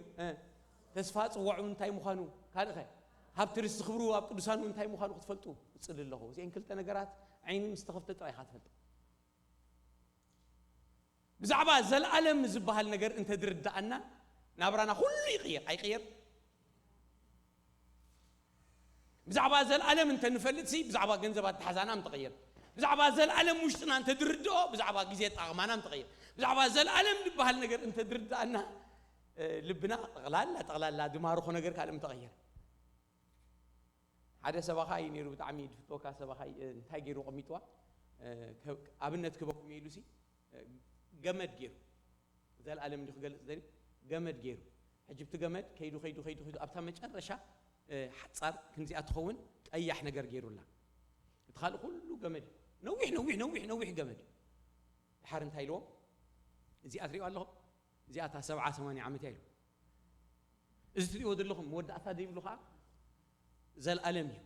ተስፋ ጽዋዑ እንታይ ምዃኑ ካልእኸ ሃብቲ ርስቲ ክብሩ ኣብ ቅዱሳኑ እንታይ ምዃኑ ክትፈልጡ እጽሊ ኣለኹ እዚአን ክልተ ነገራት ዓይኒ ምስ ተኸፍተ ጥራይ ኢኻ ትፈልጥ ብዛዕባ ዘለኣለም ዝበሃል ነገር እንተድርዳኣና ናብራና ኩሉ ይቕየር ኣይቕየር ብዛዕባ ዘለኣለም እንተንፈልጥሲ ብዛዕባ ገንዘብ ኣተሓዛና ምተቐየር ብዛዕባ ዘለኣለም ውሽጥና እንተድርድኦ ብዛዕባ ግዜ ጣቕማና ምተቐየር ብዛዕባ ዘለኣለም ዝበሃል ነገር እንተድርዳኣና ልብና ጠቕላላ ጠቕላላ ድማርኾ ነገር ካልእ ምተቐየር ሓደ ሰባኻ እዩ ነይሩ ብጣዕሚ ድፍትወካ ሰባኻ እንታይ ገይሩ ቀሚጥዋ ኣብነት ክበኩም ኢሉ ሲ ገመድ ገይሩ ዘልኣለም እንዲ ክገልፅ ደልዩ ገመድ ገይሩ ሕጂ ብቲ ገመድ ከይዱ ከይዱ ከይዱ ከይዱ ኣብታ መጨረሻ ሓፃር ክንዚኣ ትኸውን ቀያሕ ነገር ገይሩላ እቲ ካልእ ኩሉ ገመድ ነዊሕ ነዊሕ ነዊሕ ነዊሕ ገመድ ድሓር እንታይ ኢልዎም እዚኣ ትሪኦ ኣለኹም እዚኣ እታ ሰብዓ ሰማንያ ዓመት እያ ኢሉ እዚ ትሪእዎ ዘለኹም መወዳእታ ዘይብሉ ከዓ ዘልኣለም እዩ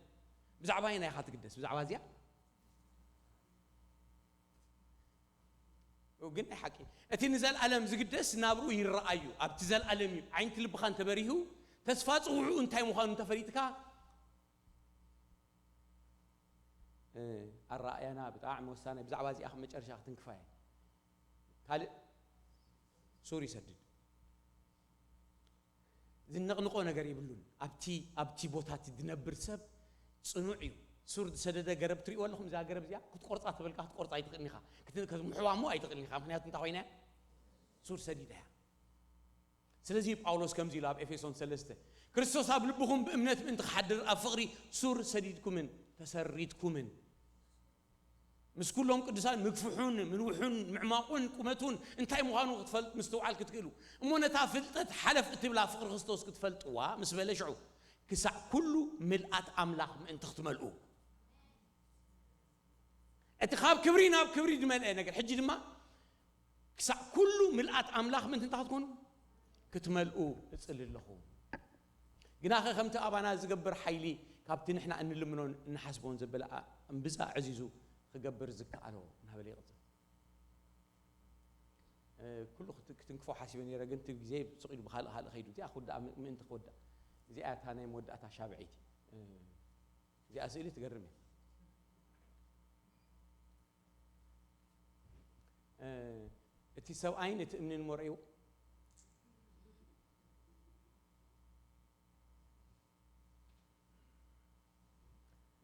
ብዛዕባ ኢና ኢኻ ትግደስ ብዛዕባ እዚኣ ግን ናይ ሓቂ እቲ ንዘልኣለም ዝግደስ ናብርኡ ይረኣዩ ኣብቲ ዘልኣለም እዩ ዓይንቲ ልብኻ እንተበሪሁ ተስፋ ፅውዑ እንታይ ምዃኑ እንተፈሊጥካ ኣረኣያና ብጣዕሚ ወሳናይ ብዛዕባ እዚኣ መጨረሻ ክትንክፋ እየ ካልእ ሱር ይሰድድ ዝነቕንቖ ነገር የብሉን ኣብቲ ኣብቲ ቦታ እቲ ዝነብር ሰብ ፅኑዕ እዩ ሱር ዝሰደደ ገረብ ትሪእዎ ኣለኹም እዛ ገረብ እዚኣ ክትቆርፃ ተበልካ ክትቆርፃ ኣይትኽእልን ኢኻ ክትምሕዋ እሞ ኣይትኽእልን ኢኻ ምክንያቱ እንታይ ኮይና ሱር ሰዲዳ እያ ስለዚ ጳውሎስ ከምዚ ኢሉ ኣብ ኤፌሶን ሰለስተ ክርስቶስ ኣብ ልብኹም ብእምነት ምእንቲ ክሓድር ኣብ ፍቕሪ ሱር ሰዲድኩምን ተሰሪትኩምን ምስ ኩሎም ቅዱሳን ምግፍሑን ምንውሑን ምዕማቑን ቁመቱን እንታይ ምዃኑ ክትፈልጥ ምስትውዓል ክትክእሉ እሞ ነታ ፍልጠት ሓለፍ እትብላ ፍቕሪ ክርስቶስ ክትፈልጥዋ ምስ በለ ሽዑ ክሳዕ ኩሉ ምልኣት ኣምላኽ ምእንቲ ክትመልኡ እቲ ካብ ክብሪ ናብ ክብሪ ዝመልአ ነገር ሕጂ ድማ ክሳዕ ኩሉ ምልኣት ኣምላኽ ምእንቲ እንታይ ክትኮኑ ክትመልኡ እጽሊ ኣለኹ ግናኸ ከምቲ ኣባና ዝገብር ሓይሊ ካብቲ ንሕና እንልምኖን እንሓስቦን ዘበለ እምብዛ ዕዚዙ ክገብር ዝከኣሎ እናበለ ይቕጽል ኩሉ ክትንክፎ ሓሲበ ነረ ግን እቲ ግዜ ስቕ ኢሉ ብካልእ ካልእ ከይዱ እዚኣ ክውዳእ ምእንቲ ክወዳእ እዚኣ እታ ናይ መወዳእታ ሻብዐይቲ እዚኣ ስእሊ ትገርም እያ እቲ ሰብኣይን እቲ እምንን መርዒው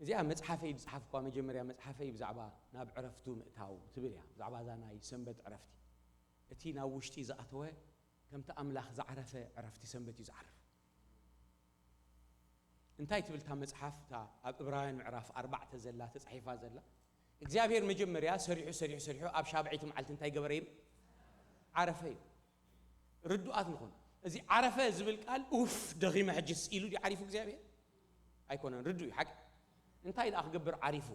እዚኣ መፅሓፈይ ዝፅሓፍኳ መጀመርያ መፅሓፈይ ብዛዕባ ናብ ዕረፍቱ ምእታው ትብል እያ ብዛዕባ እዛ ናይ ሰንበት ዕረፍቲ እቲ ናብ ውሽጢ ዝኣተወ ከምቲ ኣምላኽ ዝዓረፈ ዕረፍቲ ሰንበት እዩ ዝዓርፍ እንታይ ትብል እታ መጽሓፍ እታ ኣብ እብራውያን ምዕራፍ ኣርባዕተ ዘላ ተጻሒፋ ዘላ እግዚኣብሔር መጀመርያ ሰሪሑ ሰሪሑ ሰሪሑ ኣብ ሻብዐይቲ መዓልቲ እንታይ ገበረ ይብል ዓረፈ እዩ ርዱኣት ንኹን እዚ ዓረፈ ዝብል ቃል ኡፍ ደኺመ ሕጅስ ኢሉ ድዩ ዓሪፉ እግዚኣብሔር ኣይኮነን ርዱ እዩ ሓቂ እንታይ ደኣ ክገብር ዓሪፉ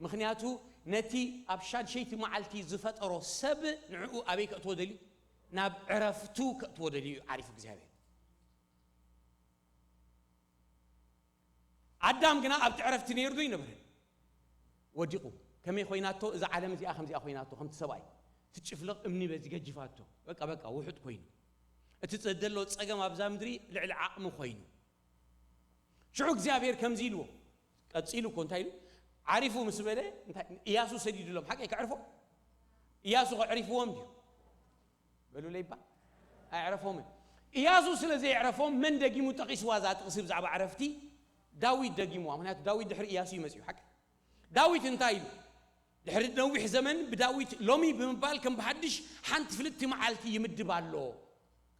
ምኽንያቱ ነቲ ኣብ ሻድሸይቲ መዓልቲ ዝፈጠሮ ሰብ ንዕኡ ኣበይ ከእትዎ ደልዩ ናብ ዕረፍቱ ከእትዎ ደልዩ እዩ ዓሪፉ እግዚኣብሔር ኣዳም ግና ኣብቲ ዕረፍቲ ነይሩ ዶ ይነበረ ወዲቑ ከመይ ኮይናቶ እዛ ዓለም እዚኣ ከምዚኣ ኮይናቶ ከምቲ ሰብኣይ ትጭፍልቕ እምኒ በዚ ገጅፋቶ በቃ በቃ ውሑጥ ኮይኑ እቲ ዘሎ ጸገም ኣብዛ ምድሪ ልዕሊ ዓቕሚ ኮይኑ ሽዑ እግዚኣብሔር ከምዚ ኢልዎ፣ ቀጺሉ እኮ እንታይ ኢሉ? ዓሪፉ ምስ በለ፣ እንታይ፣ ኢያሱ ሰዲድሎም፣ ሓቀይ ከዕርፎ? ኢያሱ ከዕሪፍዎም ድዩ? በሉለይ እባ። ኣየዕረፎምን። ኢያሱ ስለ ዘየዕረፎም፣ መን ደጊሙ ጠቒስዋ እዛ ጥቕሲ ብዛዕባ ዕረፍቲ? ዳዊት ደጊምዋ። ምኽንያቱ ዳዊት ድሕሪ ኢያሱ እዩ መጺኡ፣ ሓቂ? ዳዊት እንታይ ኢሉ? ድሕሪ ነዊሕ ዘመን ብዳዊት ሎሚ ብምባል ከም ብሓድሽ ሓንቲ ፍልጥቲ መዓልቲ ይምድብ ኣሎ።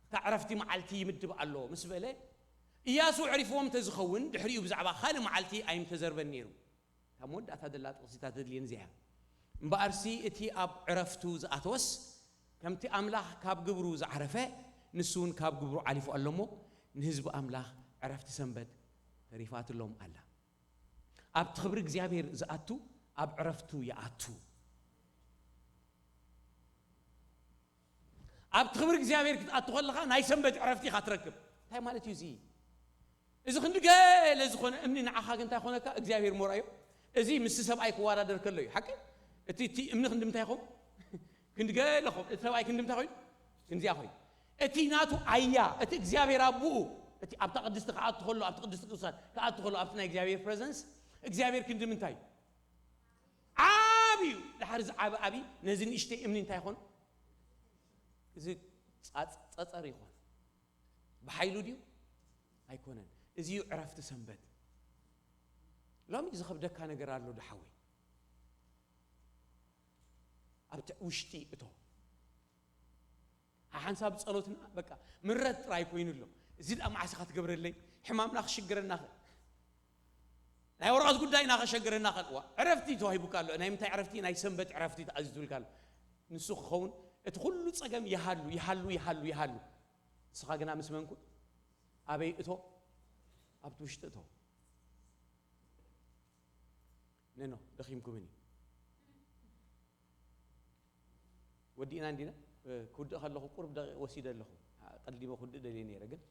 እታ ዕረፍቲ መዓልቲ ይምድብ ኣሎ ምስ በለ፣ ኢያሱ ዕሪፍዎም እንተዝኸውን፣ ድሕሪኡ ብዛዕባ ካልእ መዓልቲ ኣይምተዘርበን ነይሩ። እታ መወዳእታ ዘላ ጥቕሲ እታ ተድልየኒ እዚኣ እያ። እምበኣርሲ እቲ ኣብ ዕረፍቱ ዝኣተወስ፣ ከምቲ ኣምላኽ ካብ ግብሩ ዝዓረፈ፣ ንሱ እውን ካብ ግብሩ ዓሊፉ ኣሎ እሞ፣ ንህዝቢ ኣምላኽ ዕረፍቲ ሰንበት ተሪፋትሎም ኣላ። ኣብቲ ክብሪ እግዚኣብሔር ዝኣቱ፣ ኣብ ዕረፍቱ ይኣቱ። ኣብቲ ክብሪ እግዚኣብሔር ክትኣቱ ከለኻ፣ ናይ ሰንበት ዕረፍቲ ኢኻ ትረክብ። እንታይ ማለት እዩ እዚ? እዚ ክንዲ ገለ ዝኾነ እምኒ ንዓኻ ግን እንታይ ኾነካ? እግዚኣብሔር ሞርኣዮ። እዚ ምስ ሰብኣይ ክወዳደር ከሎ እዩ። ሓቂ? እቲ፣ እቲ እምኒ ክንዲ ምንታይ ይኸውን? ክንዲ ገለ ኾ-፣ እቲ ሰብኣይ ክንዲ ምንታይ ኮይኑ? ክንዲኣ ኮይኑ። እቲ ናቱ ኣያ፣ እቲ እግዚኣብሔር ኣቦኡ፣ እቲ ኣብታ ቅድስቲ ክኣቱ ከሎ፣ ኣብቲ ቅድስቲ ቅዱሳን ክኣቱ ከሎ፣ ኣብቲ ናይ እግዚኣብሔር ፕረዘንስ፣ እግዚኣብሔር ክንዲ ምንታይ? ዓቢ እዩ። ድሓር እዚ ዓቢ፣ ዓቢ፣ ነዚ ንእሽተይ እምኒ እንታይ ይኾን? እዚ ጻጽ-፣ ጸጸር ይኾን። ብሓይሉ ድዩ? ኣይኮነን። እዚ እዩ ዕረፍቲ ሰንበት። ሎሚ ዝኸብደካ ነገር ኣሎ ዶ ሓወይ? ኣብቲ ውሽጢ እቶ። ሓንሳብ ጸሎትና በቃ ምረት ጥራይ ኮይኑ ኣሎ። እዚ ደኣ መዓስ ኢኻ ትገብረለይ? ሕማምና ክሽግረና ኽእል። ናይ ወረቐት ጉዳይና ከሸግረና ኽእል። እዋ፣ ዕረፍቲ ተዋሂቡካ ኣሎ። ናይ ምንታይ ዕረፍቲ? ናይ ሰንበት ዕረፍቲ ተኣዚዙልካ ኣሎ። ንሱ ክኸውን እቲ ኩሉ ጸገም ይሃሉ፣ ይሃሉ፣ ይሃሉ፣ ይሃሉ። ንስኻ ግና ምስ መን ኩን? ኣበይ እቶ? ኣብቲ ውሽጢ እቶ። ነኖ፣ ደኺምኩምኒ። ወዲእና እንዲና፣ እ፣ ክውድእ ከለኹ ቁሩብ ደቂቕ ወሲደ ኣለኹ። ኣ-፣ ቀልዲመ ክውድእ ደልየ ነይረ፣ ግን፣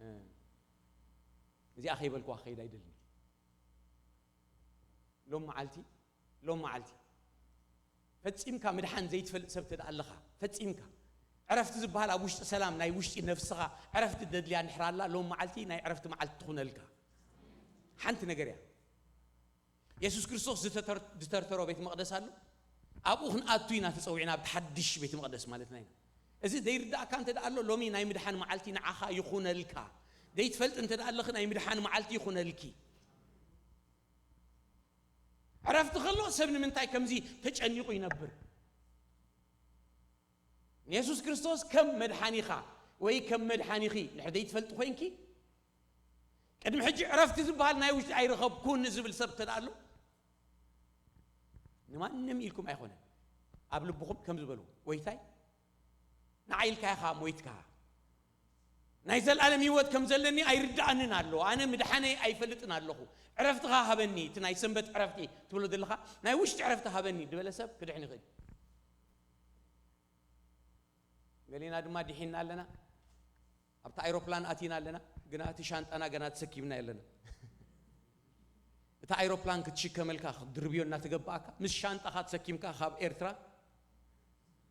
እ፣ እዚኣ ከይበልኩዋ ክኸይድ ኣይደልን። ሎም መዓልቲ፣ ሎም መዓልቲ፣ ፈጺምካ ምድሓን ዘይትፈልጥ ሰብ እንተ ደኣ ኣለኻ፣ ፈጺምካ፣ ዕረፍቲ ዝበሃል ኣብ ውሽጢ ሰላም፣ ናይ ውሽጢ ነፍስኻ ዕረፍቲ ደድልያ እንድሕር ኣላ፣ ሎም መዓልቲ ናይ ዕረፍቲ መዓልቲ ትኹነልካ። ሓንቲ ነገር እያ። የሱስ ክርስቶስ ዝተተር-፣ ዝተርተሮ ቤት መቕደስ ኣሎ። ኣብኡ ክንኣቱ ኢና ተጸዊዕና፣ ኣብቲ ሓድሽ ቤት መቕደስ ማለትና ኢና። እዚ ዘይርዳእካ እንተ ደኣ ኣሎ፣ ሎሚ ናይ ምድሓን መዓልቲ ንዓኻ ይኹነልካ። ዘይትፈልጥ እንተ ደኣ ኣለኺ፣ ናይ ምድሓን መዓልቲ ይኹነልኪ። ዕረፍቲ ከሎ ሰብ ንምንታይ ከምዚ ተጨኒቑ ይነብር? ንየሱስ ክርስቶስ ከም መድሓኒኻ ወይ ከም መድሓኒኺ እንድሕር ዘይትፈልጢ ኮይንኪ፣ ቅድሚ ሕጂ ዕረፍቲ ዝበሃል ናይ ውሽጢ ኣይረኸብኩን ዝብል ሰብ እንተ ደኣ ኣሎ፣ ንማንም ኢልኩም ኣይኮነን። ኣብ ልብኹም ከም ዝበሉ፣ "ጎይታይ፣ ንዓይ ኢልካ ኢኻ ሞይትካ። ናይ ዘላለም ህይወት ከም ዘለኒ ኣይርድኣንን ኣሎ። ኣነ ምድሓነይ ኣይፈልጥን ኣለኹ። ዕረፍትኻ ሃበኒ፣ እቲ ናይ ሰንበት ዕረፍቲ ትብሎ ዘለኻ፣ ናይ ውሽጢ ዕረፍቲ ሃበኒ" ዝበለ ሰብ ክድሕን ይኽእል። ገሊና ድማ ድሒና ኣለና። ኣብታ ኣይሮፕላን ኣቲና ኣለና፣ ግና እቲ ሻንጣና ገና ተሰኪምና ኣለና። እታ ኣይሮፕላን ክትሽከመልካ ክትድርብዮ እናተገባኣካ፣ ምስ ሻንጣኻ ተሰኪምካ ካብ ኤርትራ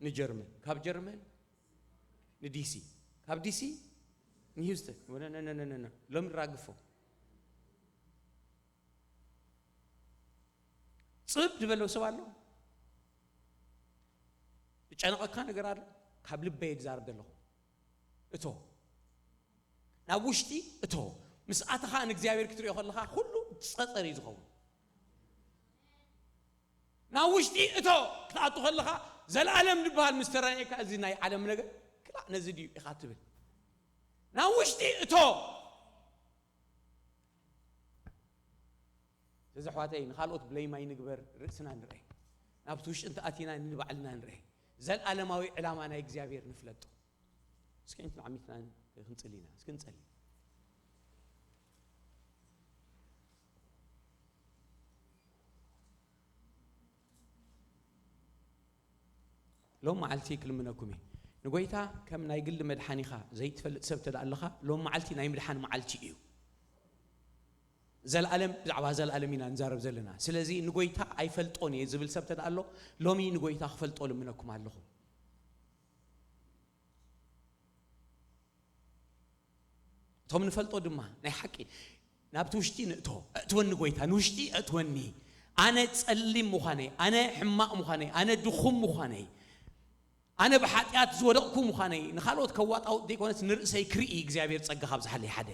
ንጀርመን፣ ካብ ጀርመን ንዲሲ፣ ካብ ዲሲ ንሂውስተን። ወነ-፣ ነ-፣ ነ-፣ ነ-፣ ነ-፣ ነ-፣ ሎሚ ራግፎ። ጽብ ዝበሎ ሰብ ኣሎ? ዝጨነቐካ ነገር ኣሎ? ካብ ልበይ ዝዛረብ ዘለኹ። እቶ። ናብ ውሽጢ እቶ። ምስ ኣተኻ ንእግዚኣብሔር ክትሪኦ ከለኻ፣ ኩሉ ጸጸር እዩ ዝኸውን። ናብ ውሽጢ እቶ ክትኣቱ ከለኻ፣ ዘላለም ዝበሃል ምስ ተራእየካ፣ እዚ ናይ ዓለም ነገር፣ ክላእ ነዚ ድዩ ኢኻ ትብል። ናብ ውሽጢ እቶ። እዚ ኣሕዋተይ፣ ንኻልኦት ብለይም ኣይንግበር፣ ርእስና ንርአ። ናብቲ ውሽጢ እንተ ኣቲና ንባዕልና ንርአ። ዘልኣለማዊ ዕላማ ናይ እግዚኣብሔር ንፍለጦ። እስኪ እንትን ዓሚትና ክንጽሊ ኢና። እስኪ ንጸሊ። ሎም መዓልቲ ክልምነኩም እየ። ንጎይታ ከም ናይ ግሊ መድሓኒኻ ዘይትፈልጥ ሰብ እንተ ደኣ ኣለኻ፣ ሎም መዓልቲ ናይ ምድሓን መዓልቲ እዩ። ዘልኣለም፣ ብዛዕባ ዘልኣለም ኢና ንዛረብ ዘለና። ስለዚ ንጎይታ ኣይፈልጦን እየ ዝብል ሰብ እንተ ደኣ ኣሎ፣ ሎሚ ንጎይታ ክፈልጦ ልምነኩም ኣለኹ። እቶም ንፈልጦ ድማ ናይ ሓቂ ናብቲ ውሽጢ ንእቶ። እእትወኒ ጎይታ፣ ንውሽጢ እእትወኒ። ኣነ ጸሊም ምዃነይ፣ ኣነ ሕማቕ ምዃነይ፣ ኣነ ድኹም ምዃነይ፣ ኣነ ብሓጢኣት ዝወደቕኩ ምዃነይ፣ ንኻልኦት ከዋጣውጥ ዘይኮነስ ንርእሰይ ክርኢ እግዚኣብሔር ጸጋ ካብ ዝሓለይ ሓደ።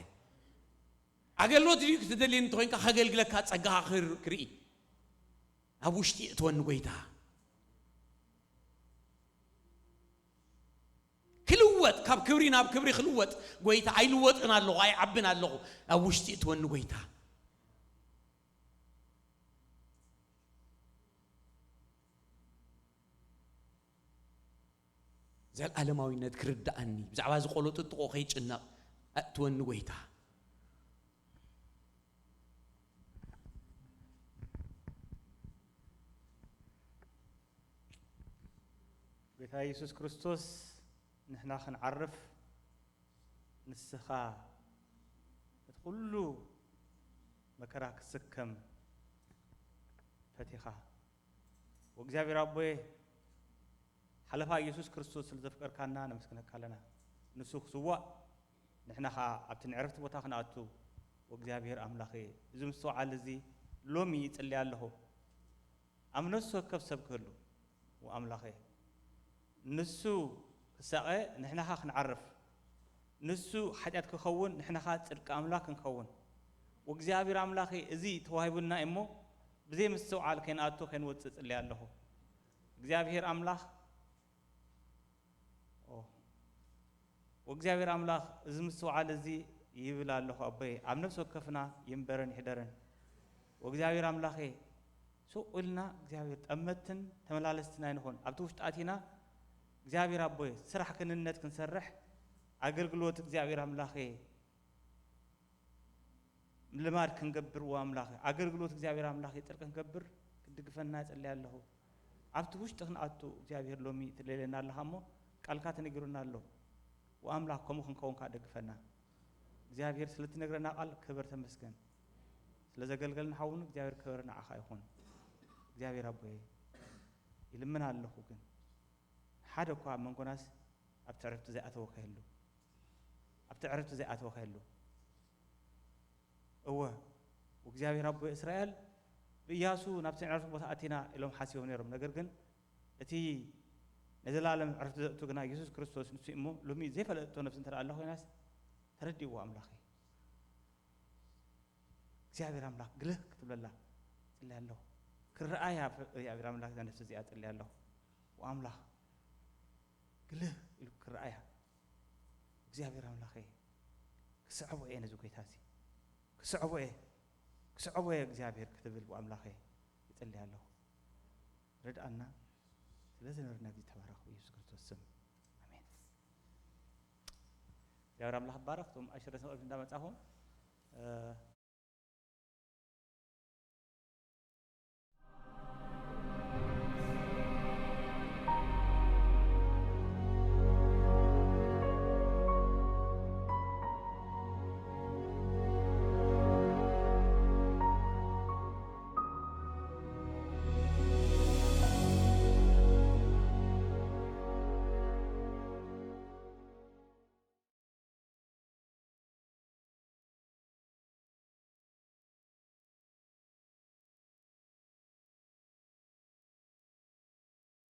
ኣገልግሎት ድዩ ክትደልየኒ እንተኾይንካ ከገልግለካ ጸጋኻ ክር-፣ ክርኢ። ኣብ ውሽጢ እእትወኒ ጎይታ። ክልወጥ፣ ካብ ክብሪ ናብ ክብሪ ክልወጥ፣ ጎይታ ኣይልወጥን ኣለኹ፣ ኣይዓብን ኣለኹ፣ ኣብ ውሽጢ እትወኒ ጎይታ። ዘልዓለማዊነት ክርድኣኒ፣ ብዛዕባ እዚ ቆሎ ጥጥቆ ከይጭነቕ፣ ኣእትወኒ ጎይታ። ጌታ ኢየሱስ ክርስቶስ ንሕና ክንዓርፍ ንስኻ እቲ ኩሉ መከራ ክትስከም ፈቲኻ። ወእግዚኣብሔር ኣቦየ ሓለፋ ኢየሱስ ክርስቶስ ስለ ዘፍቀርካና ነመስግነካ ኣለና። ንሱ ክስዋእ ንሕና ኸዓ ኣብቲ ንዕረፍቲ ቦታ ክንኣቱ ወእግዚኣብሔር ኣምላኸ እዚ ምስትውዓል እዚ ሎሚ ይጽሊ ኣለኹ። ኣብ ነፍሲ ወከፍ ሰብ ክህሉ ወኣምላኸ ንሱ ክሳቐ ንሕናኻ ክንዓርፍ ንሱ ሓጢኣት ክኸውን ንሕናኻ ጽድቂ ኣምላኽ ክንከውን ወእግዚኣብሔር ኣምላኸ እዚ ተዋሂቡና እሞ ብዘይ ምስትውዓል ከይንኣቱ ከይንወፅእ ጽልያ ኣለኹ እግዚኣብሔር ኣምላኽ ወእግዚኣብሔር ኣምላኽ እዚ ምስትውዓል እዚ ይብል ኣለኹ ኣቦየ ኣብ ነፍሲ ወከፍና ይንበርን ይሕደርን ወእግዚኣብሔር ኣምላኸ ሱቕ ኢልና እግዚኣብሔር ጠመትን ተመላለስትን ኣይንኾን ኣብቲ ውሽጢ ኣቲና እግዚኣብሔር ኣቦየ ስራሕ ክንነት ክንሰርሕ ኣገልግሎት እግዚኣብሔር ኣምላኸ ልማድ ክንገብር ወኣምላኸ ኣገልግሎት እግዚኣብሔር ኣምላኸ ጽድቂ ክንገብር ክትድግፈና እጽሊ ኣለኹ ኣብቲ ውሽጢ ክንኣቱ እግዚኣብሔር ሎሚ ትደልየና ኣለኻ እሞ ቃልካ ተነጊሩና ኣሎ ወኣምላኽ ከምኡ ክንከውን ከዓ ደግፈና እግዚኣብሔር ስለትነግረና ቃል ክብር ተመስገን ስለዘገልገልና ሓውን እግዚኣብሔር ክብር ንዓኻ ይኹን እግዚኣብሔር ኣቦየ ይልምን ኣለኹ ግን ሓደ እኳ ኣብ መንጎናስ ኣብቲ ዕረፍቲ ዘይኣተወ ከህሉ ኣብቲ ዕረፍቲ ዘይኣተወ ከህሉ እወ እግዚኣብሔር ኣቦ እስራኤል ብእያሱ ናብቲ ዕረፍቲ ቦታ ኣቲና ኢሎም ሓሲቦም ነይሮም ነገር ግን እቲ ንዘላለም ዕረፍቲ ዘእቱ ግና ኢየሱስ ክርስቶስ ንሱ እሞ ሎሚ ዘይፈለጥቶ ነብሲ እንተ ኣሎ ኮይናስ ተረዲእዎ ኣምላኸ እግዚኣብሔር ኣምላኽ ግልህ ክትብለላ ጽልያ ኣለኹ ክረኣያ እግዚኣብሔር ኣምላኽ እዛ ነብሲ እዚኣ ጽልያ ኣለኹ ኣምላኽ ግልህ ኢሉ ክረኣያ እግዚኣብሔር ኣምላኸ ክስዕቦ እየ ነዚ ጎይታ እዚ ክስዕቦ እየ ክስዕቦ እየ እግዚኣብሔር ክትብል ኣምላኸ ይጽልያ ኣለኹ ርድኣና ስለዚ ንርና ጊዜ ተባረኽ ብኢየሱስ ክርስቶስ ስም ኣሜን እግዚኣብሔር ኣምላኽ ባረኽ እቶም ኣሽረ ስንቕልፍ እንዳመጻኹም